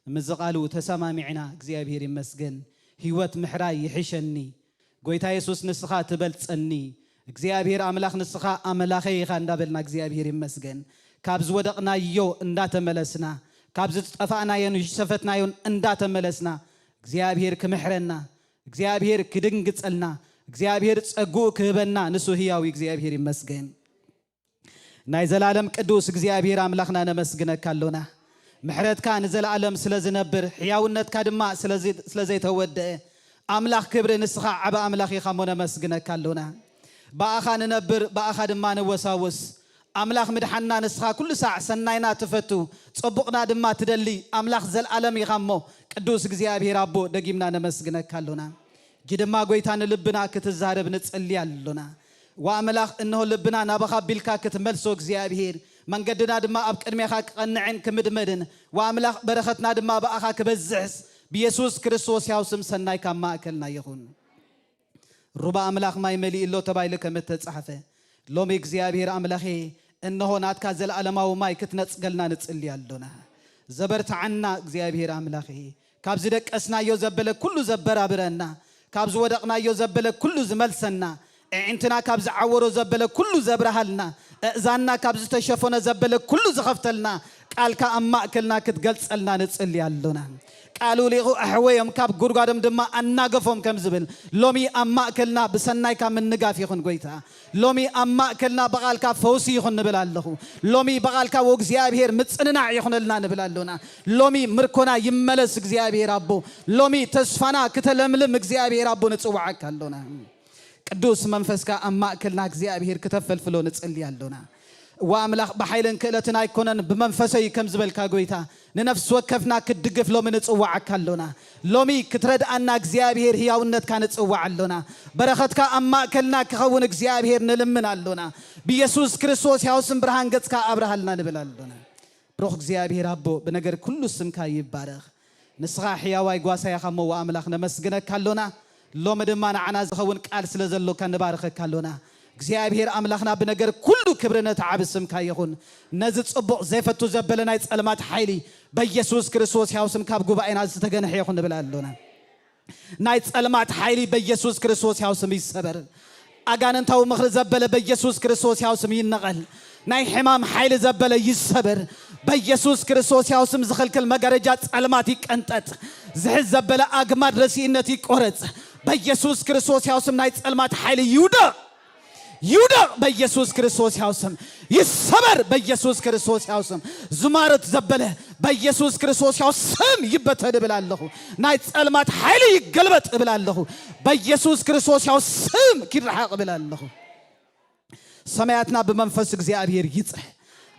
ምስዚ ቃሉ ተሰማሚዕና እግዚኣብሔር ይመስገን። ህይወት ምሕራይ ይሕሸኒ። ጎይታ የሱስ ንስኻ ትበልጸኒ። እግዚኣብሔር ኣምላኽ ንስኻ ኣምላኸይ ኢኻ እንዳበልና እግዚኣብሔር ይመስገን። ካብ ዝወደቕናዮ እንዳተመለስና፣ ካብ ዝጠፋእናዮን ዝሸፈትናዮን እንዳተመለስና፣ እግዚኣብሔር ክምሕረና፣ እግዚኣብሔር ክድንግጸልና፣ እግዚኣብሔር ጸግኡ ክህበና ንሱ ህያው እዩ። እግዚኣብሔር ይመስገን። ናይ ዘላለም ቅዱስ እግዚኣብሔር ኣምላኽና ነመስግነካ ኣሎና። ምሕረትካ ንዘለኣለም ስለ ዝነብር፣ ሕያውነትካ ድማ ስለ ዝ-፣ ስለ ዘይተወደአ፣ ኣምላኽ ክብሪ ንስኻ ዓቢ ኣምላኽ ኢኻ እሞ ነመስግነካ ኣሎና። ብኣኻ ንነብር፣ ብኣኻ ድማ ንወሳወስ። ኣምላኽ ምድሓንና ንስኻ ኩሉ ሳዕ ሰናይና ትፈቱ፣ ጽቡቕና ድማ ትደሊ ኣምላኽ ዘለኣለም ኢኻ እሞ ቅዱስ እግዚኣብሔር ኣቦ ደጊምና ነመስግነካ ኣሎና። እጂ ድማ ጎይታ ንልብና ክትዛረብ ንጽሊ ኣሎና። ወኣምላኽ እንሆ ልብና ናባኻ ኣቢልካ ክትመልሶ እግዚኣብሔር፣ መንገድና ድማ ኣብ ቅድሜኻ ክቐንዕን ክምድመድን፣ ወኣምላኽ በረኸትና ድማ ብኣኻ ክበዝሕስ ብየሱስ ክርስቶስ ያው ስም ሰናይ ካብ ማእከልና ይኹን። ሩባ ኣምላኽ ማይ መሊኡ ኣሎ ተባሂሉ ከም እተጻሕፈ፣ ሎሚ እግዚኣብሔር ኣምላኸ፣ እንሆ ናትካ ዘለኣለማዊ ማይ ክትነጽገልና ንጽሊ ኣሎና። ዘበርትዓና እግዚኣብሔር ኣምላኸ፣ ካብ ዝደቀስናዮ ዘበለ ኩሉ ዘበራብረና፣ ካብ ዝወደቕናዮ ዘበለ ኩሉ ዝመልሰና፣ ኣዒንትና ካብ ዝዓወሮ ዘበለ ኩሉ ዘብርሃልና፣ ኣእዛንና ካብ ዝተሸፈኖ ዘበለ ኩሉ ዝኸፍተልና፣ ቃልካ ኣብ ማእከልና ክትገልጸልና ንጽሊ ኣሎና። ቃሉ ሊቑ ኣሕወዮም ካብ ጉድጓዶም ድማ ኣናገፎም ከም ዝብል፣ ሎሚ ኣብ ማእከልና ብሰናይካ ምንጋፍ ይኹን ጎይታ። ሎሚ ኣብ ማእከልና ብቓልካ ፈውሲ ይኹን ንብል ኣለኹ። ሎሚ ብቓልካ ወእግዚኣብሔር ምጽንናዕ ይኹነልና ንብል ኣሎና። ሎሚ ምርኮና ይመለስ እግዚኣብሔር ኣቦ። ሎሚ ተስፋና ክተለምልም እግዚኣብሔር ኣቦ ንጽውዓካ ኣሎና። ቅዱስ መንፈስካ ኣብ ማእከልና እግዚኣብሔር ክተፈልፍሎ ንጽሊ ኣሎና። እዋ ኣምላኽ ብሓይልን ክእለትን ኣይኮነን ብመንፈሰይ ከም ዝበልካ ጎይታ ንነፍሲ ወከፍና ክትድግፍ ሎሚ ንጽውዓካ ኣሎና። ሎሚ ክትረድኣና እግዚኣብሔር ህያውነትካ ንጽዋዕ ኣሎና። በረኸትካ ኣብ ማእከልና ክኸውን እግዚኣብሔር ንልምን ኣሎና። ብየሱስ ክርስቶስ ሕያው ስም ብርሃን ገጽካ ኣብርሃልና ንብል ኣሎና። ብሩኽ እግዚኣብሔር ኣቦ ብነገር ኩሉ ስምካ ይባረኽ። ንስኻ ሕያዋይ ጓሳ ኢኻ እሞ ኣምላኽ ነመስግነካ ኣሎና። ሎሚ ድማ ንዓና ዝኸውን ቃል ስለ ዘሎካ ንባርኸካ ኣሎና። እግዚኣብሔር ኣምላኽና ብነገር ኩሉ ክብሪ ነቲ ዓቢ ስምካ ይኹን። ነዚ ጽቡቕ ዘይፈቱ ዘበለ ናይ ጸልማት ሓይሊ በኢየሱስ ክርስቶስ ሕያው ስም ካብ ጉባኤና ዝተገንሐ ይኹን ንብል ኣሎና። ናይ ጸልማት ሓይሊ በኢየሱስ ክርስቶስ ሕያው ስም ይሰበር። ኣጋንንታዊ ምኽሪ ዘበለ በኢየሱስ ክርስቶስ ሕያው ስም ይነቐል። ናይ ሕማም ሓይሊ ዘበለ ይሰበር። በኢየሱስ ክርስቶስ ሕያው ስም ዝኽልክል መጋረጃ ጸልማት ይቀንጠጥ። ዝሕዝ ዘበለ ኣግማድ ረሲእነት ይቆረጽ። በኢየሱስ ክርስቶስ ሕያው ስም ናይ ጸልማት ሓይሊ ይውደቕ። ይውደቕ በኢየሱስ ክርስቶስ ሕያው ስም። ይሰበር በኢየሱስ ክርስቶስ ሕያው ስም። ዝማረት ዘበለ በኢየሱስ ክርስቶስ ሕያው ስም ይበተን እብል ኣለኹ። ናይ ጸልማት ሓይሊ ይገልበጥ እብል ኣለኹ። በኢየሱስ ክርስቶስ ሕያው ስም ኪድ ረሓቕ እብል ኣለኹ። ሰማያትና ብመንፈስ እግዚኣብሔር ይጽሕ።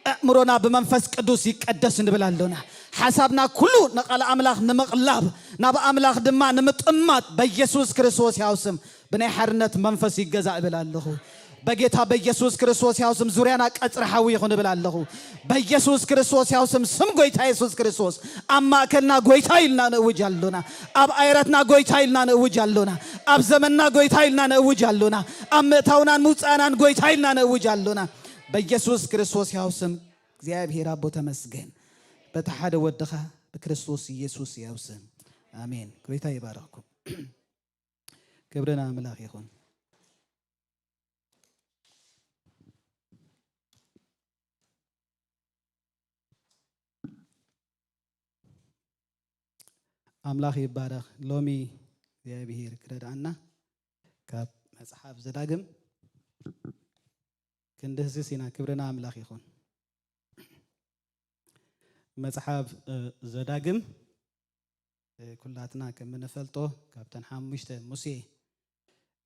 ኣእምሮና ብመንፈስ ቅዱስ ይቀደስ ንብል ኣሎና። ሓሳብና ኩሉ ንቓል ኣምላኽ ንምቕላብ፣ ናብ ኣምላኽ ድማ ንምጥማት በኢየሱስ ክርስቶስ ሕያው ስም ብናይ ሓርነት መንፈስ ይገዛእ እብል ኣለኹ። በጌታ በኢየሱስ ክርስቶስ ሕያው ስም ዙርያና ቀጽሪ ሓዊ ይኹን እብል ኣለኹ። በኢየሱስ ክርስቶስ ሕያው ስም፣ ስም ጎይታ የሱስ ክርስቶስ ኣብ ማእከልና ጎይታ ኢልና ንእውጅ ኣሎና። ኣብ ኣየራትና ጎይታ ኢልና ንእውጅ ኣሎና። ኣብ ዘመንና ጎይታ ኢልና ንእውጅ ኣሎና። ኣብ ምእታውናን ምውጻእናን ጎይታ ኢልና ንእውጅ ኣሎና። በኢየሱስ ክርስቶስ ሕያው ስም እግዚኣብሔር ኣቦ ተመስገን። በቲ ሓደ ወድኻ ብክርስቶስ ኢየሱስ ሕያው ስም ኣሜን። ጎይታ ይባርኽኩም። ክብሪ ንኣምላኽ ይኹን። ኣምላኽ ይባረኽ። ሎሚ እግዚኣብሔር ክረድኣና ካብ መጽሓፍ ዘዳግም ክንድህስስ ኢና። ክብሪ ንኣምላኽ ይኹን። መጽሓፍ፣ እ፣ ዘዳግም፣ እ፣ ኩላትና ከም እንፈልጦ ካብተን ሓሙሽተ ሙሴ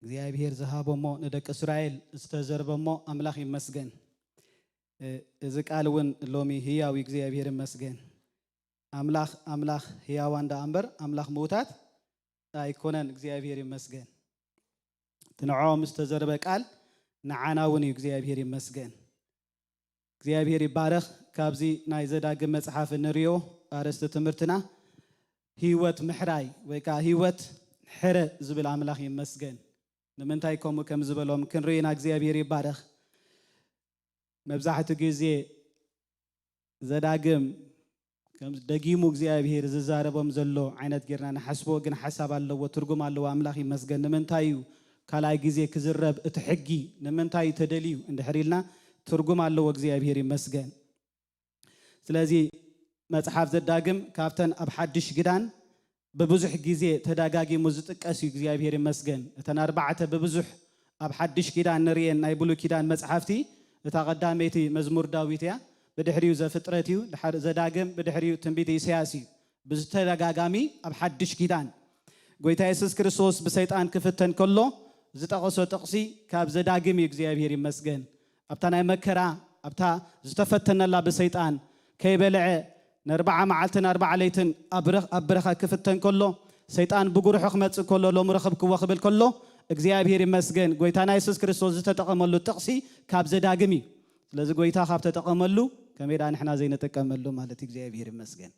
እግዚኣብሔር ዝሃቦሞ ንደቂ እስራኤል ዝተዘርበሞ ኣምላኽ ይመስገን። እ፣ እዚ ቃል እውን ሎሚ ህያው እዩ፣ እግዚኣብሔር ይመስገን። ኣምላኽ፣ ኣምላኽ ህያዋን ደኣ እምበር ኣምላኽ ምዉታት ኣይኮነን። እግዚኣብሔር ይመስገን። እቲ ንዕኦም ዝተዘርበ ቃል ንዓና እውን እዩ። እግዚኣብሔር ይመስገን። እግዚኣብሔር ይባረኽ። ካብዚ ናይ ዘዳግም መጽሓፍ እንርእዮ ኣርእስቲ ትምህርትና ህይወት ምሕራይ ወይ ከኣ ህይወት ሕረ ዝብል ኣምላኽ ይመስገን። ንምንታይ ከምኡ ከም ዝበሎም ክንርኢ ኢና። እግዚኣብሔር ይባረኽ። መብዛሕትኡ ግዜ ዘዳግም ከም ደጊሙ እግዚኣብሔር ዝዛረቦም ዘሎ ዓይነት ጌርና ንሓስቦ፣ ግን ሓሳብ ኣለዎ፣ ትርጉም ኣለዎ። ኣምላኽ ይመስገን። ንምንታይ እዩ ካልኣይ ግዜ ክዝረብ እቲ ሕጊ? ንምንታይ እዩ ተደልዩ እንድሕር ኢልና፣ ትርጉም ኣለዎ። እግዚኣብሔር ይመስገን። ስለዚ መጽሓፍ ዘዳግም ካብተን ኣብ ሓድሽ ኪዳን ብብዙሕ ግዜ ተደጋጊሙ ዝጥቀስ እዩ። እግዚኣብሔር ይመስገን። እተን ኣርባዕተ ብብዙሕ ኣብ ሓድሽ ኪዳን ንርእየን ናይ ብሉይ ኪዳን መጽሓፍቲ፣ እታ ቀዳመይቲ መዝሙር ዳዊት እያ፣ ብድሕሪኡ ዘፍጥረት እዩ፣ ድሓር-፣ ዘዳግም፣ ብድሕሪኡ ትንቢት ኢሳያስ እዩ። ብዝተደጋጋሚ ኣብ ሓድሽ ኪዳን ጎይታ የሱስ ክርስቶስ ብሰይጣን ክፍተን ከሎ ዝጠቐሶ ጥቕሲ ካብ ዘዳግም እዩ። እግዚኣብሔር ይመስገን። ኣብታ ናይ መከራ፣ ኣብታ ዝተፈተነላ ብሰይጣን ከይበልዐ ንኣርብዓ መዓልትን ኣርብዓ ለይትን ኣብ ብረ-፣ ኣብ በረኻ ክፍተን ከሎ፣ ሰይጣን ብጉርሑ ክመጽእ ከሎ፣ ሎሚ ረኸብክዎ ክብል ከሎ፣ እግዚኣብሔር ይመስገን፣ ጎይታና የሱስ ክርስቶስ ዝተጠቐመሉ ጥቕሲ ካብ ዘዳግም እዩ። ስለዚ ጎይታ ካብ ተጠቐመሉ፣ ከመይ ደኣ ንሕና ዘይንጥቀመሉ ማለት እዩ። እግዚኣብሔር ይመስገን።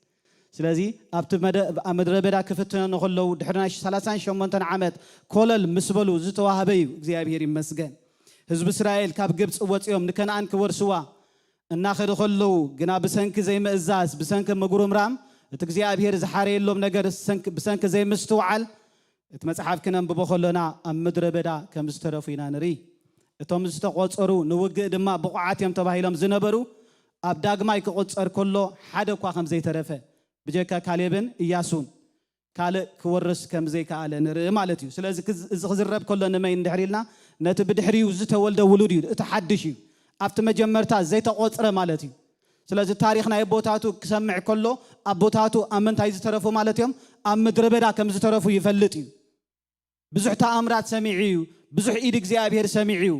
ስለዚ ኣብቲ መደ-፣ ኣብ ምድረ በዳ ክፍትነኑ ከለዉ ድሕሪ ናይ ሰላሳን ሸሞንተን ዓመት ኮለል ምስ በሉ ዝተዋህበ እዩ። እግዚኣብሔር ይመስገን። ህዝቢ እስራኤል ካብ ግብፂ ወፂኦም ንከነኣን ክወርስዋ እናኸዱ ከለዉ ግና ብሰንኪ ዘይምእዛዝ፣ ብሰንኪ ምጉርምራም፣ እቲ እግዚኣብሔር ዝሓረየሎም ነገር ብሰንኪ፣ ብሰንኪ ዘይምስትውዓል፣ እቲ መጽሓፍ ክነንብቦ ከሎና ኣብ ምድረ በዳ ከም ዝተረፉ ኢና ንርኢ። እቶም ዝተቖጸሩ ንውግእ ድማ ብቑዓት እዮም ተባሂሎም ዝነበሩ ኣብ ዳግማይ ክቑጸር ከሎ ሓደ እኳ ከም ዘይተረፈ፣ ብጀካ ካሌብን እያሱን ካልእ ክወርስ ከም ዘይከኣለ ንርኢ ማለት እዩ። ስለዚ ክዝ-፣ እዚ ክዝረብ ከሎ ንመይ እንድሕር ኢልና፣ ነቲ ብድሕሪኡ ዝተወልደ ውሉድ እዩ፣ እቲ ሓድሽ እዩ። ኣብቲ መጀመርታ ዘይተቖጽረ ማለት እዩ። ስለዚ ታሪኽ ናይ ኣቦታቱ ክሰምዕ ከሎ ኣቦታቱ ኣብ ምንታይ ዝተረፉ ማለት እዮም? ኣብ ምድረ በዳ ከም ዝተረፉ ይፈልጥ እዩ። ብዙሕ ተኣምራት ሰሚዑ እዩ። ብዙሕ ኢድ እግዚኣብሔር ሰሚዑ እዩ።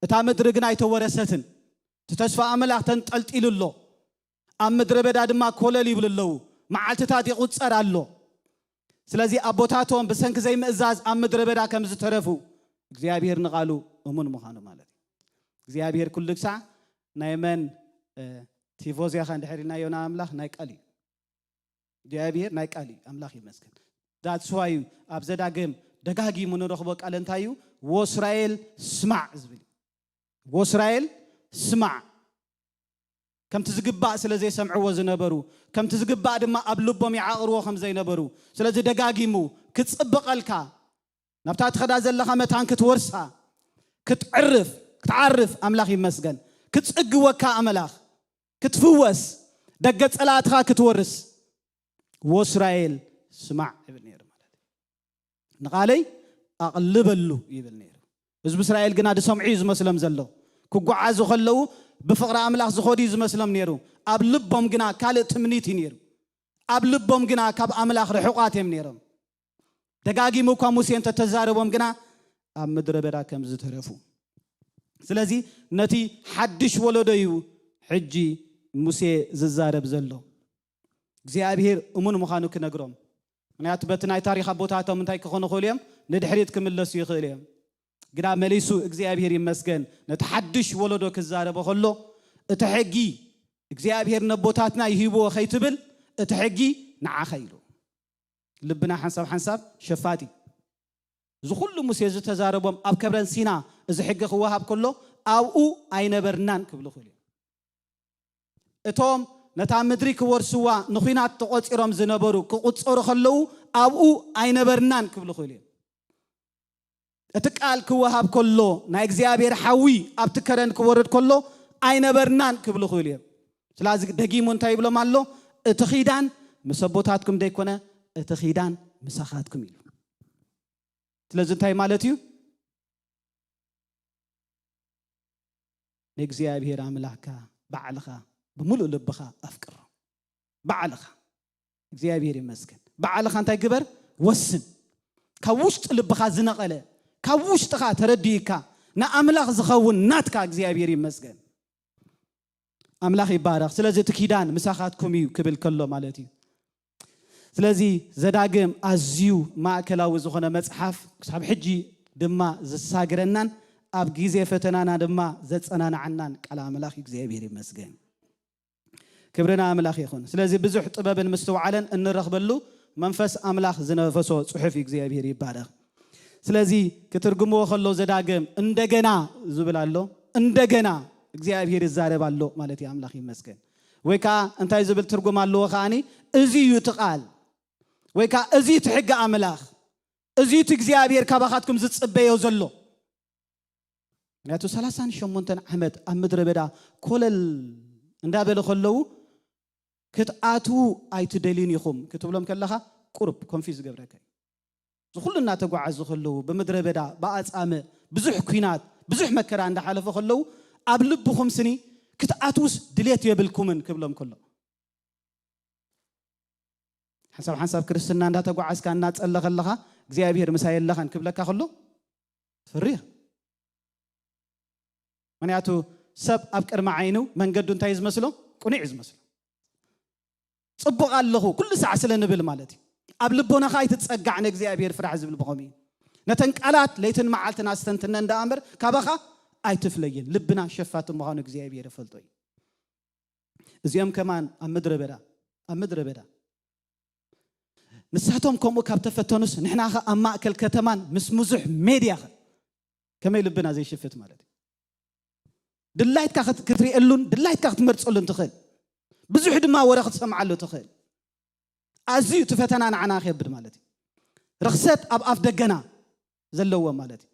እታ ምድሪ ግን ኣይተወረሰትን። እቲ ተስፋ ኣምላኽ ተንጠልጢሉ ኣሎ። ኣብ ምድረ በዳ ድማ ኮለል ይብሉ ኣለዉ። መዓልትታት ይቑጸር ኣሎ። ስለዚ ኣቦታቶም ብሰንኪ ዘይምእዛዝ ኣብ ምድረ በዳ ከም ዝተረፉ እግዚኣብሔር ንቓሉ እሙን ምዃኑ ማለት እዩ። እግዚኣብሔር ኩሉ ክሳዕ ናይ መን፣ እ፣ ቲፎዝያ ኸ እንድሕር ኢልናዮ ንኣምላኽ ናይ ቃል እዩ። እግዚኣብሔር ናይ ቃል እዩ። ኣምላኽ ይመስገን። That's why እዩ ኣብ ዘዳግም ደጋጊሙ ንረኽቦ ቃል እንታይ እዩ? ወእስራኤል ስማዕ ዝብል እዩ። ወእስራኤል ስማዕ። ከምቲ ዝግባእ ስለ ዘይሰምዕዎ ዝነበሩ፣ ከምቲ ዝግባእ ድማ ኣብ ልቦም ይዓቕርዎ ከም ዘይነበሩ፣ ስለዚ ደጋጊሙ ክጽብቐልካ፣ ናብታ ትኸዳ ዘለኻ መታን ክትወርሳ፣ ክትዕርፍ፣ ክትዓርፍ ኣምላኽ ይመስገን። ክጽግወካ ኣምላኽ፣ ክትፍወስ፣ ደገ ጸላእትኻ ክትወርስ፣ ወእስራኤል ስማዕ ይብል ነይሩ ማለት እዩ። ንቓለይ ኣቕልበሉ ይብል ነይሩ። ህዝቢ እስራኤል ግና ዝሰምዑ እዩ ዝመስሎም ዘሎ። ክጓዓዙ ከለዉ ብፍቕሪ ኣምላኽ ዝኸዱ እዩ ዝመስሎም ነይሩ። ኣብ ልቦም ግና ካልእ ትምኒት እዩ ነይሩ። ኣብ ልቦም ግና ካብ ኣምላኽ ርሑቓት እዮም ነይሮም። ደጋጊሙ እኳ ሙሴ እንተተዛረቦም ግና ኣብ ምድረ በዳ ከም ዝተረፉ። ስለዚ ነቲ ሓድሽ ወለዶ እዩ ሕጂ ሙሴ ዝዛረብ ዘሎ። እግዚኣብሔር እሙን ምዃኑ ክነግሮም። ምኽንያቱ በቲ ናይ ታሪኽ ኣቦታቶም እንታይ ክኾኑ ክእሉ እዮም? ንድሕሪት ክምለሱ ይኽእሉ እዮም። ግና መሊሱ እግዚኣብሔር ይመስገን ነቲ ሓድሽ ወለዶ ክዛረቦ ከሎ፣ እቲ ሕጊ እግዚኣብሔር ነቦታትና ይሂብዎ ከይትብል፣ እቲ ሕጊ ንዓኻ ኢሉ። ልብና ሓንሳብ ሓንሳብ ሸፋጢ። እዚ ኩሉ ሙሴ ዝተዛረቦም ኣብ ከብረን ሲና እዚ ሕጊ ክወሃብ ከሎ ኣብኡ ኣይነበርናን ክብሉ ክእሉ እዮም። እቶም ነታ ምድሪ ክወርስዋ ንኹናት ተቖጺሮም ዝነበሩ ክቑጸሩ ከለዉ ኣብኡ ኣይነበርናን ክብሉ ክእሉ እዮም። እቲ ቃል ክወሃብ ከሎ ናይ እግዚኣብሔር ሓዊ ኣብቲ ከረን ክወርድ ከሎ ኣይነበርናን ክብሉ ክእሉ እዮም። ስለዚ ደጊሙ እንታይ ይብሎም ኣሎ? እቲ ኺዳን ምስ ኣቦታትኩም ዘይኮነ እቲ ኺዳን ምሳኻትኩም ኢሉ። ስለዚ እንታይ ማለት እዩ? ንእግዚኣብሔር ኣምላኽካ ባዕልኻ ብምሉእ ልብኻ ኣፍቅሮ። ባዕልኻ እግዚኣብሔር ይመስገን። ባዕልኻ እንታይ ግበር? ወስን። ካብ ውሽጢ ልብኻ ዝነቐለ፣ ካብ ውሽጥኻ ተረዲእካ ንኣምላኽ ዝኸውን ናትካ እግዚኣብሔር ይመስገን። ኣምላኽ ይባረኽ። ስለዚ እቲ ኪዳን ምሳኻትኩም እዩ ክብል ከሎ ማለት እዩ። ስለዚ ዘዳግም ኣዝዩ ማእከላዊ ዝኾነ መጽሓፍ፣ ክሳብ ሕጂ ድማ ዘሳግረናን ኣብ ግዜ ፈተናና ድማ ዘጸናንዓናን ቃል ኣምላኽ እግዚኣብሔር ይመስገን። ክብሪ ንኣምላኽ ይኹን። ስለዚ ብዙሕ ጥበብን ምስትውዓልን እንረኽበሉ መንፈስ ኣምላኽ ዝነፈሶ ጽሑፍ እዩ። እግዚኣብሔር ይባረኽ። ስለዚ ክትርጉምዎ ከሎ ዘዳግም እንደገና ዝብል ኣሎ። እንደገና እግዚኣብሔር ይዛረብ ኣሎ ማለት እዩ። ኣምላኽ ይመስገን። ወይ ከዓ እንታይ ዝብል ትርጉም ኣለዎ ከዓኒ? እዚ እዩ እቲ ቃል፣ ወይ ከዓ እዚ እቲ ሕጊ ኣምላኽ፣ እዚ እቲ እግዚኣብሔር ካባኻትኩም ዝጽበዮ ዘሎ። ምክንያቱ ሰላሳን ሸሞንተን ዓመት ኣብ ምድረ በዳ ኮለል እንዳበለ ከለዉ፣ ክትኣትዉ ኣይትደልዩን ኢኹም ክትብሎም ከለኻ ቁሩብ ኮንፊዝ ዝገብረካ እዩ። እዚ ኩሉ እናተጓዓዙ ከለዉ፣ ብምድረ በዳ፣ ብኣጻምእ፣ ብዙሕ ኲናት፣ ብዙሕ መከራ እንዳሓለፉ ከለዉ፣ ኣብ ልብኹም ስኒ ክትኣትዉስ ድሌት የብልኩምን ክብሎም ከሎ፣ ሓንሳብ ሓንሳብ ክርስትና እንዳተጓዓዝካ እናጸለ ከለኻ እግዚኣብሔር ምሳይ የለኻን ክብለካ ከሎ ትፈርህ። ምክንያቱ ሰብ ኣብ ቅድሚ ዓይኑ መንገዱ እንታይ እዩ ዝመስሎ? ቅኑዕ እዩ ዝመስሎ። ጽቡቕ ኣለኹ ኩሉ ሳዕ ስለ ንብል ማለት እዩ። ኣብ ልቦናኻ ኣይትጸጋዕ ንእግዚኣብሔር ፍራሕ ዝብል ብኸምኡ እዩ። ነተን ቃላት ለይትን መዓልትን ኣስተንትነን ደኣ እምበር ካባኻ ኣይትፍለየን። ልብና ሸፋቱ ምዃኑ እግዚኣብሔር ይፈልጦ እዩ። እዚኦም ከማን ኣብ ምድረ በዳ፣ ኣብ ምድረ በዳ እሳቶም ከምኡ ካብ ተፈተኑስ፣ ንሕና ኸ ኣብ ማእከል ከተማን ምስ ብዙሕ ሜድያ ኸ ከመይ ልብና ዘይሽፍት ማለት እዩ? ድላይትካ ክት-፣ ክትርእየሉን ድላይትካ ክትመርጸሉን ትኽእል። ብዙሕ ድማ ወረ ክትሰምዓሉ ትኽእል። ኣዝዩ እቲ ፈተና ንዓና ከብድ ማለት እዩ። ርኽሰት ኣብ ኣፍ ደገና ዘለዎ ማለት እዩ።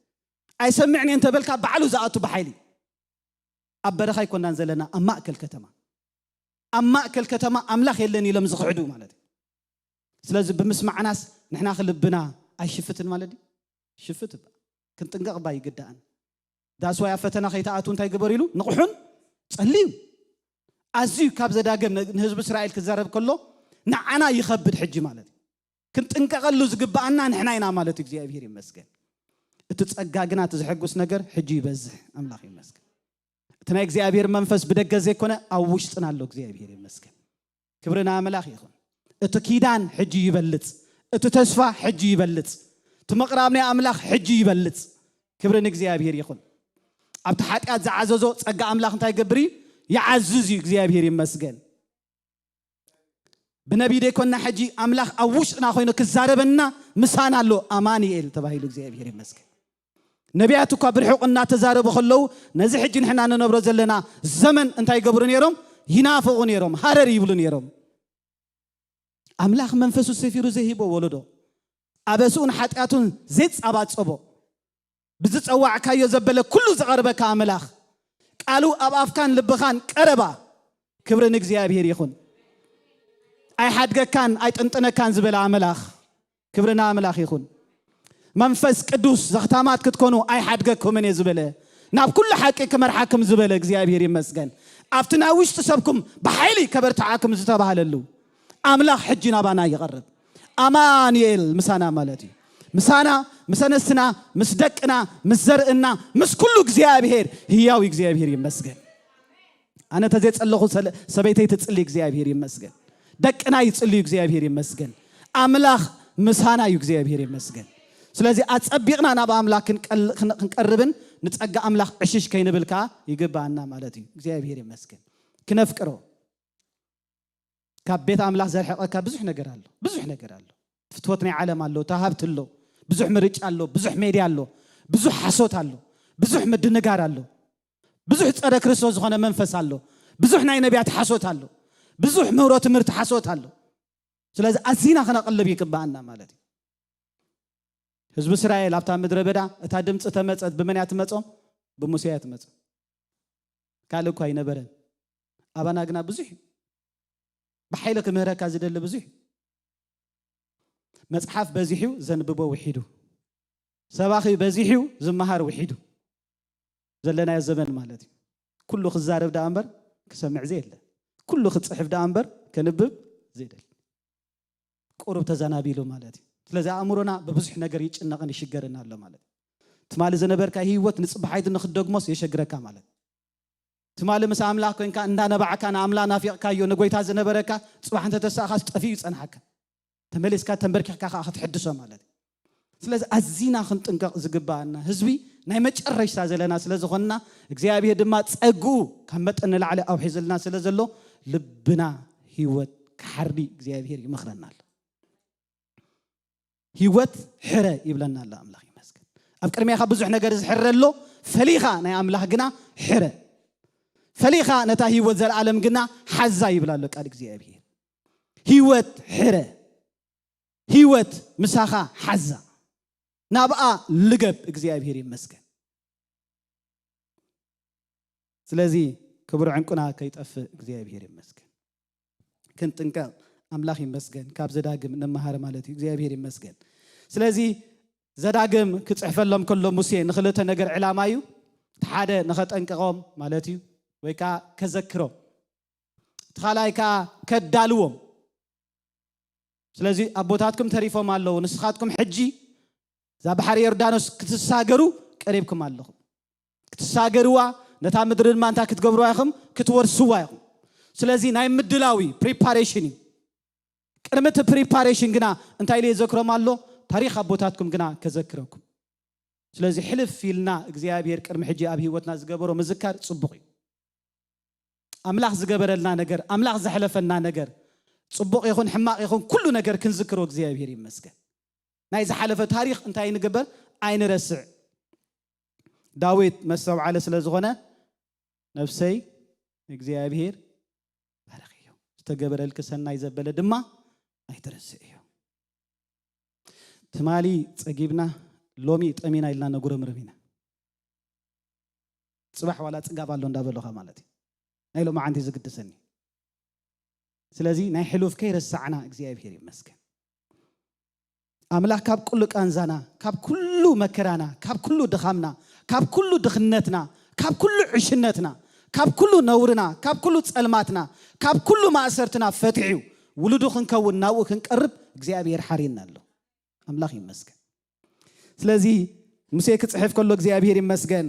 ኣይሰምዕን እየ እንተበልካ ባዕሉ ዝኣቱ ብሓይሊ። ኣብ በረኻ ኣይኮናን ዘለና፣ ኣብ ማእከል ከተማ። ኣብ ማእከል ከተማ ኣምላኽ የለን ኢሎም ዝኽሕዱ ማለት እዩ። ስለዚ ብምስማዕናስ ንሕና ክልብና ኣይሽፍትን ማለት እዩ። ሽፍት እባ። ክንጥንቀቕ እባ ይግዳእን። ዳስዋይ ኣብ ፈተና ከይትኣትዉ እንታይ ግበሩ ኢሉ? ንቕሑን ጸልዩ። ኣዝዩ ካብ ዘዳግም ን-፣ ንህዝቢ እስራኤል ክዛረብ ከሎ ንዓና ይኸብድ ሕጂ ማለት እዩ። ክንጥንቀቐሉ ዝግባኣና ንሕና ኢና ማለት እዩ። እግዚኣብሔር ይመስገን። እቲ ጸጋ ግና እቲ ዘሐጉስ ነገር ሕጂ ይበዝሕ። ኣምላኽ ይመስገን። እቲ ናይ እግዚኣብሔር መንፈስ ብደገ ዘይኮነ ኣብ ውሽጥና ኣሎ። እግዚኣብሔር ይመስገን። ክብሪ ንኣምላኽ ይኹን። እቲ ኪዳን ሕጂ ይበልጽ። እቲ ተስፋ ሕጂ ይበልጽ። እቲ ምቕራብ ናይ ኣምላኽ ሕጂ ይበልጽ። ክብሪ ንእግዚኣብሔር ይኹን። ኣብቲ ሓጢኣት ዝዓዘዞ ጸጋ ኣምላኽ እንታይ ይገብር እዩ? ይዓዝዝ እዩ። እግዚኣብሔር ይመስገን። ብነቢይ ደይኮንና ሕጂ ኣምላኽ ኣብ ውሽጥና ኮይኑ ክዛረበና ምሳና ኣሎ። ኣማኑኤል ተባሂሉ እግዚኣብሔር ይመስገን። ነቢያት እኳ ብርሑቕ እናተዛረቡ ከለዉ ነዚ ሕጂ ንሕና ንነብሮ ዘለና ዘመን እንታይ ይገብሩ ነይሮም? ይናፍቑ ነይሮም፣ ሃረር ይብሉ ነይሮም። ኣምላኽ መንፈሱ ሰፊሩ ዘይሂቦ ወለዶ፣ ኣበስኡን ሓጢኣቱን ዘይጻባጸቦ፣ ብዝጸዋዕካዮ ዘበለ ኩሉ ዝቐርበካ ኣምላኽ፣ ቃሉ ኣብ ኣፍካን ልብኻን ቀረባ። ክብሪ ንእግዚኣብሔር ይኹን። ኣይሓድገካን ኣይጥንጥነካን ዝበለ ኣምላኽ፣ ክብሪ ንኣምላኽ ይኹን። መንፈስ ቅዱስ ዘኽታማት ክትኮኑ ኣይሓድገኩምን እየ ዝበለ፣ ናብ ኩሉ ሓቂ ክመርሓኩም ዝበለ እግዚኣብሔር ይመስገን። ኣብቲ ናይ ውሽጢ ሰብኩም ብሓይሊ ከበርትዓኩም ዝተባህለሉ ኣምላኽ ሕጂ ናባና ይቐርብ። ኣማኑኤል ምሳና ማለት እዩ። ምሳና፣ ምስ ኣነስትና፣ ምስ ደቅና፣ ምስ ዘርእና፣ ምስ ኩሉ እግዚኣብሔር ህያው እግዚኣብሔር ይመስገን። ኣነ ተዘይጸለኹ ሰለ-፣ ሰበይተይ ትጽሊ እግዚኣብሔር ይመስገን። ደቅና ይጽልዩ እግዚኣብሔር ይመስገን። ኣምላኽ ምሳና እዩ እግዚኣብሔር ይመስገን። ስለዚ ኣጸቢቕና ናብ ኣምላኽ ክንቀል-፣ ክን-፣ ክንቀርብን ንጸጋ ኣምላኽ ዕሽሽ ከይንብል ከኣ ይግባኣና ማለት እዩ። እግዚኣብሔር ይመስገን። ክነፍቅሮ። ካብ ቤት ኣምላኽ ዘርሕቐካ ብዙሕ ነገር ኣሎ። ብዙሕ ነገር ኣሎ። ፍትወት ናይ ዓለም ኣሎ፣ እቲ ሃብቲ ኣሎ፣ ብዙሕ ምርጫ ኣሎ፣ ብዙሕ ሜድያ ኣሎ፣ ብዙሕ ሓሶት ኣሎ፣ ብዙሕ ምድንጋር ኣሎ፣ ብዙሕ ጸረ ክርስቶስ ዝኾነ መንፈስ ኣሎ፣ ብዙሕ ናይ ነቢያት ሓሶት ኣሎ፣ ብዙሕ ምህሮ ትምህርቲ ሓሶት ኣሎ። ስለዚ ኣዚና ክነቕልብ ይግባኣና ማለት እዩ። ህዝቢ እስራኤል ኣብታ ምድረ በዳ እታ ድምፂ ተመፀት፣ ብመን እያ ትመፆም? ብሙሴ እያ ትመፆም። ካልእ እኳ ኣይነበረን። ኣባና ግና ብዙሕ እዩ። ብሓይሊ ክምህረካ ዝደሊ ብዙሕ እዩ። መፅሓፍ በዚሑ ዘንብቦ ውሒዱ፣ ሰባኺ በዚሑ ዝመሃር ውሒዱ ዘለናዮ ዘመን ማለት እዩ። ኩሉ ክዛረብ ደኣ እምበር ክሰምዕ ዘየለ፣ ኩሉ ክፅሕፍ ደኣ እምበር ከንብብ ዘይደሊ፣ ቁሩብ ተዘናቢሉ ማለት እዩ። ስለዚ ኣእምሮና ብብዙሕ ነገር ይጭነቕን ይሽገርን ኣሎ ማለት እዩ። ትማሊ ዝነበርካ ህይወት ንፅባሓይቲ ንክትደግሞስ የሸግረካ ማለት እዩ። ትማሊ ምስ ኣምላኽ ኮንካ እንዳነባዕካ ንኣምላኽ ናፊቕካዮ ንጎይታ ዝነበረካ ፅባሕ እንተተሳእኻስ ጠፊኡ ይፀንሓካ። ተመሊስካ ተንበርኪኽካ ከዓ ክትሕድሶ ማለት እዩ። ስለዚ ኣዚና ክንጥንቀቕ ዝግባኣና ህዝቢ ናይ መጨረሽታ ዘለና ስለ ዝኾንና እግዚኣብሔር ድማ ጸግኡ ካብ መጠን ንላዕሊ ኣውሒዝልና ስለ ዘሎ ልብና ህይወት ክሓሪ እግዚኣብሔር ይመኽረና ኣሎ። ህይወት ሕረ ይብለና ኣሎ ኣምላኽ ይመስገን። ኣብ ቅድሜኻ ብዙሕ ነገር ዝሕረ ኣሎ፣ ፈሊኻ ናይ ኣምላኽ ግና ሕረ። ፈሊኻ ነታ ህይወት ዘለኣለም ግና ሓዛ ይብል ኣሎ ቃል እግዚኣብሔር። ህይወት ሕረ። ህይወት ምሳኻ ሓዛ። ናብኣ ልገብ እግዚኣብሔር ይመስገን። ስለዚ ክቡር ዕንቁና ከይጠፍእ እግዚኣብሔር ይመስገን። ክንጥንቀቕ ኣምላኽ ይመስገን። ካብ ዘዳግም ንመሃር ማለት እዩ። እግዚኣብሔር ይመስገን። ስለዚ ዘዳግም ክጽሕፈሎም ከሎ ሙሴ ንኽልተ ነገር ዕላማ እዩ። እቲ ሓደ ንኸጠንቅቖም ማለት እዩ፣ ወይ ከኣ ከዘክሮም። እቲ ካልኣይ ከኣ ከዳልዎም። ስለዚ ኣቦታትኩም ተሪፎም ኣለዉ፣ ንስኻትኩም ሕጂ እዛ ባሕሪ ዮርዳኖስ ክትሳገሩ ቀሪብኩም ኣለኹም። ክትሳገርዋ፣ ነታ ምድሪ ድማ እንታይ ክትገብርዋ ኢኹም? ክትወርስዋ ኢኹም። ስለዚ ናይ ምድላው እዩ፣ ፕሪፓሬሽን እዩ። ቅድሚ እቲ ፕሪፓሬሽን ግና እንታይ ኢሉ የዘክሮም ኣሎ? ታሪኽ ኣቦታትኩም ግና ከዘክረኩም። ስለዚ ሕልፍ ኢልና እግዚኣብሔር ቅድሚ ሕጂ ኣብ ህይወትና ዝገበሮ ምዝካር ጽቡቕ እዩ። ኣምላኽ ዝገበረልና ነገር፣ ኣምላኽ ዘሕለፈና ነገር፣ ጽቡቕ ይኹን ሕማቕ ይኹን ኩሉ ነገር ክንዝክሮ እግዚኣብሔር ይመስገን። ናይ ዝሓለፈ ታሪኽ እንታይ ንግበር? ኣይንረስዕ። ዳዊት መስተውዓሊ ስለ ዝኾነ ነፍሰይ እግዚኣብሔር ባረኽዮ፣ ዝተገበረልኪ ሰናይ ዘበለ ድማ ኣይትረስዕዮ። ትማሊ ጸጊብና ሎሚ ጠሚና ኢልና ነጉረምርም ኢና። ጽባሕ ዋላ ጽጋብ ኣሎ እንዳበሉኻ ማለት እዩ። ናይ ሎማዓንቲ ዝግድሰኒ። ስለዚ ናይ ሕሉፍ ከይረሳዕና እግዚኣብሔር ይመስገን። ኣምላኽ ካብ ኩሉ ቃንዛና፣ ካብ ኩሉ መከራና፣ ካብ ኩሉ ድኻምና፣ ካብ ኩሉ ድኽነትና፣ ካብ ኩሉ ዕሽነትና፣ ካብ ኩሉ ነውርና፣ ካብ ኩሉ ጸልማትና፣ ካብ ኩሉ ማእሰርትና ፈትሑ ውሉዱ ክንከውን ናብኡ ክንቀርብ እግዚኣብሔር ሓርየና ኣሎ። ኣምላኽ ይመስገን። ስለዚ ሙሴ ክጽሕፍ ከሎ እግዚኣብሔር ይመስገን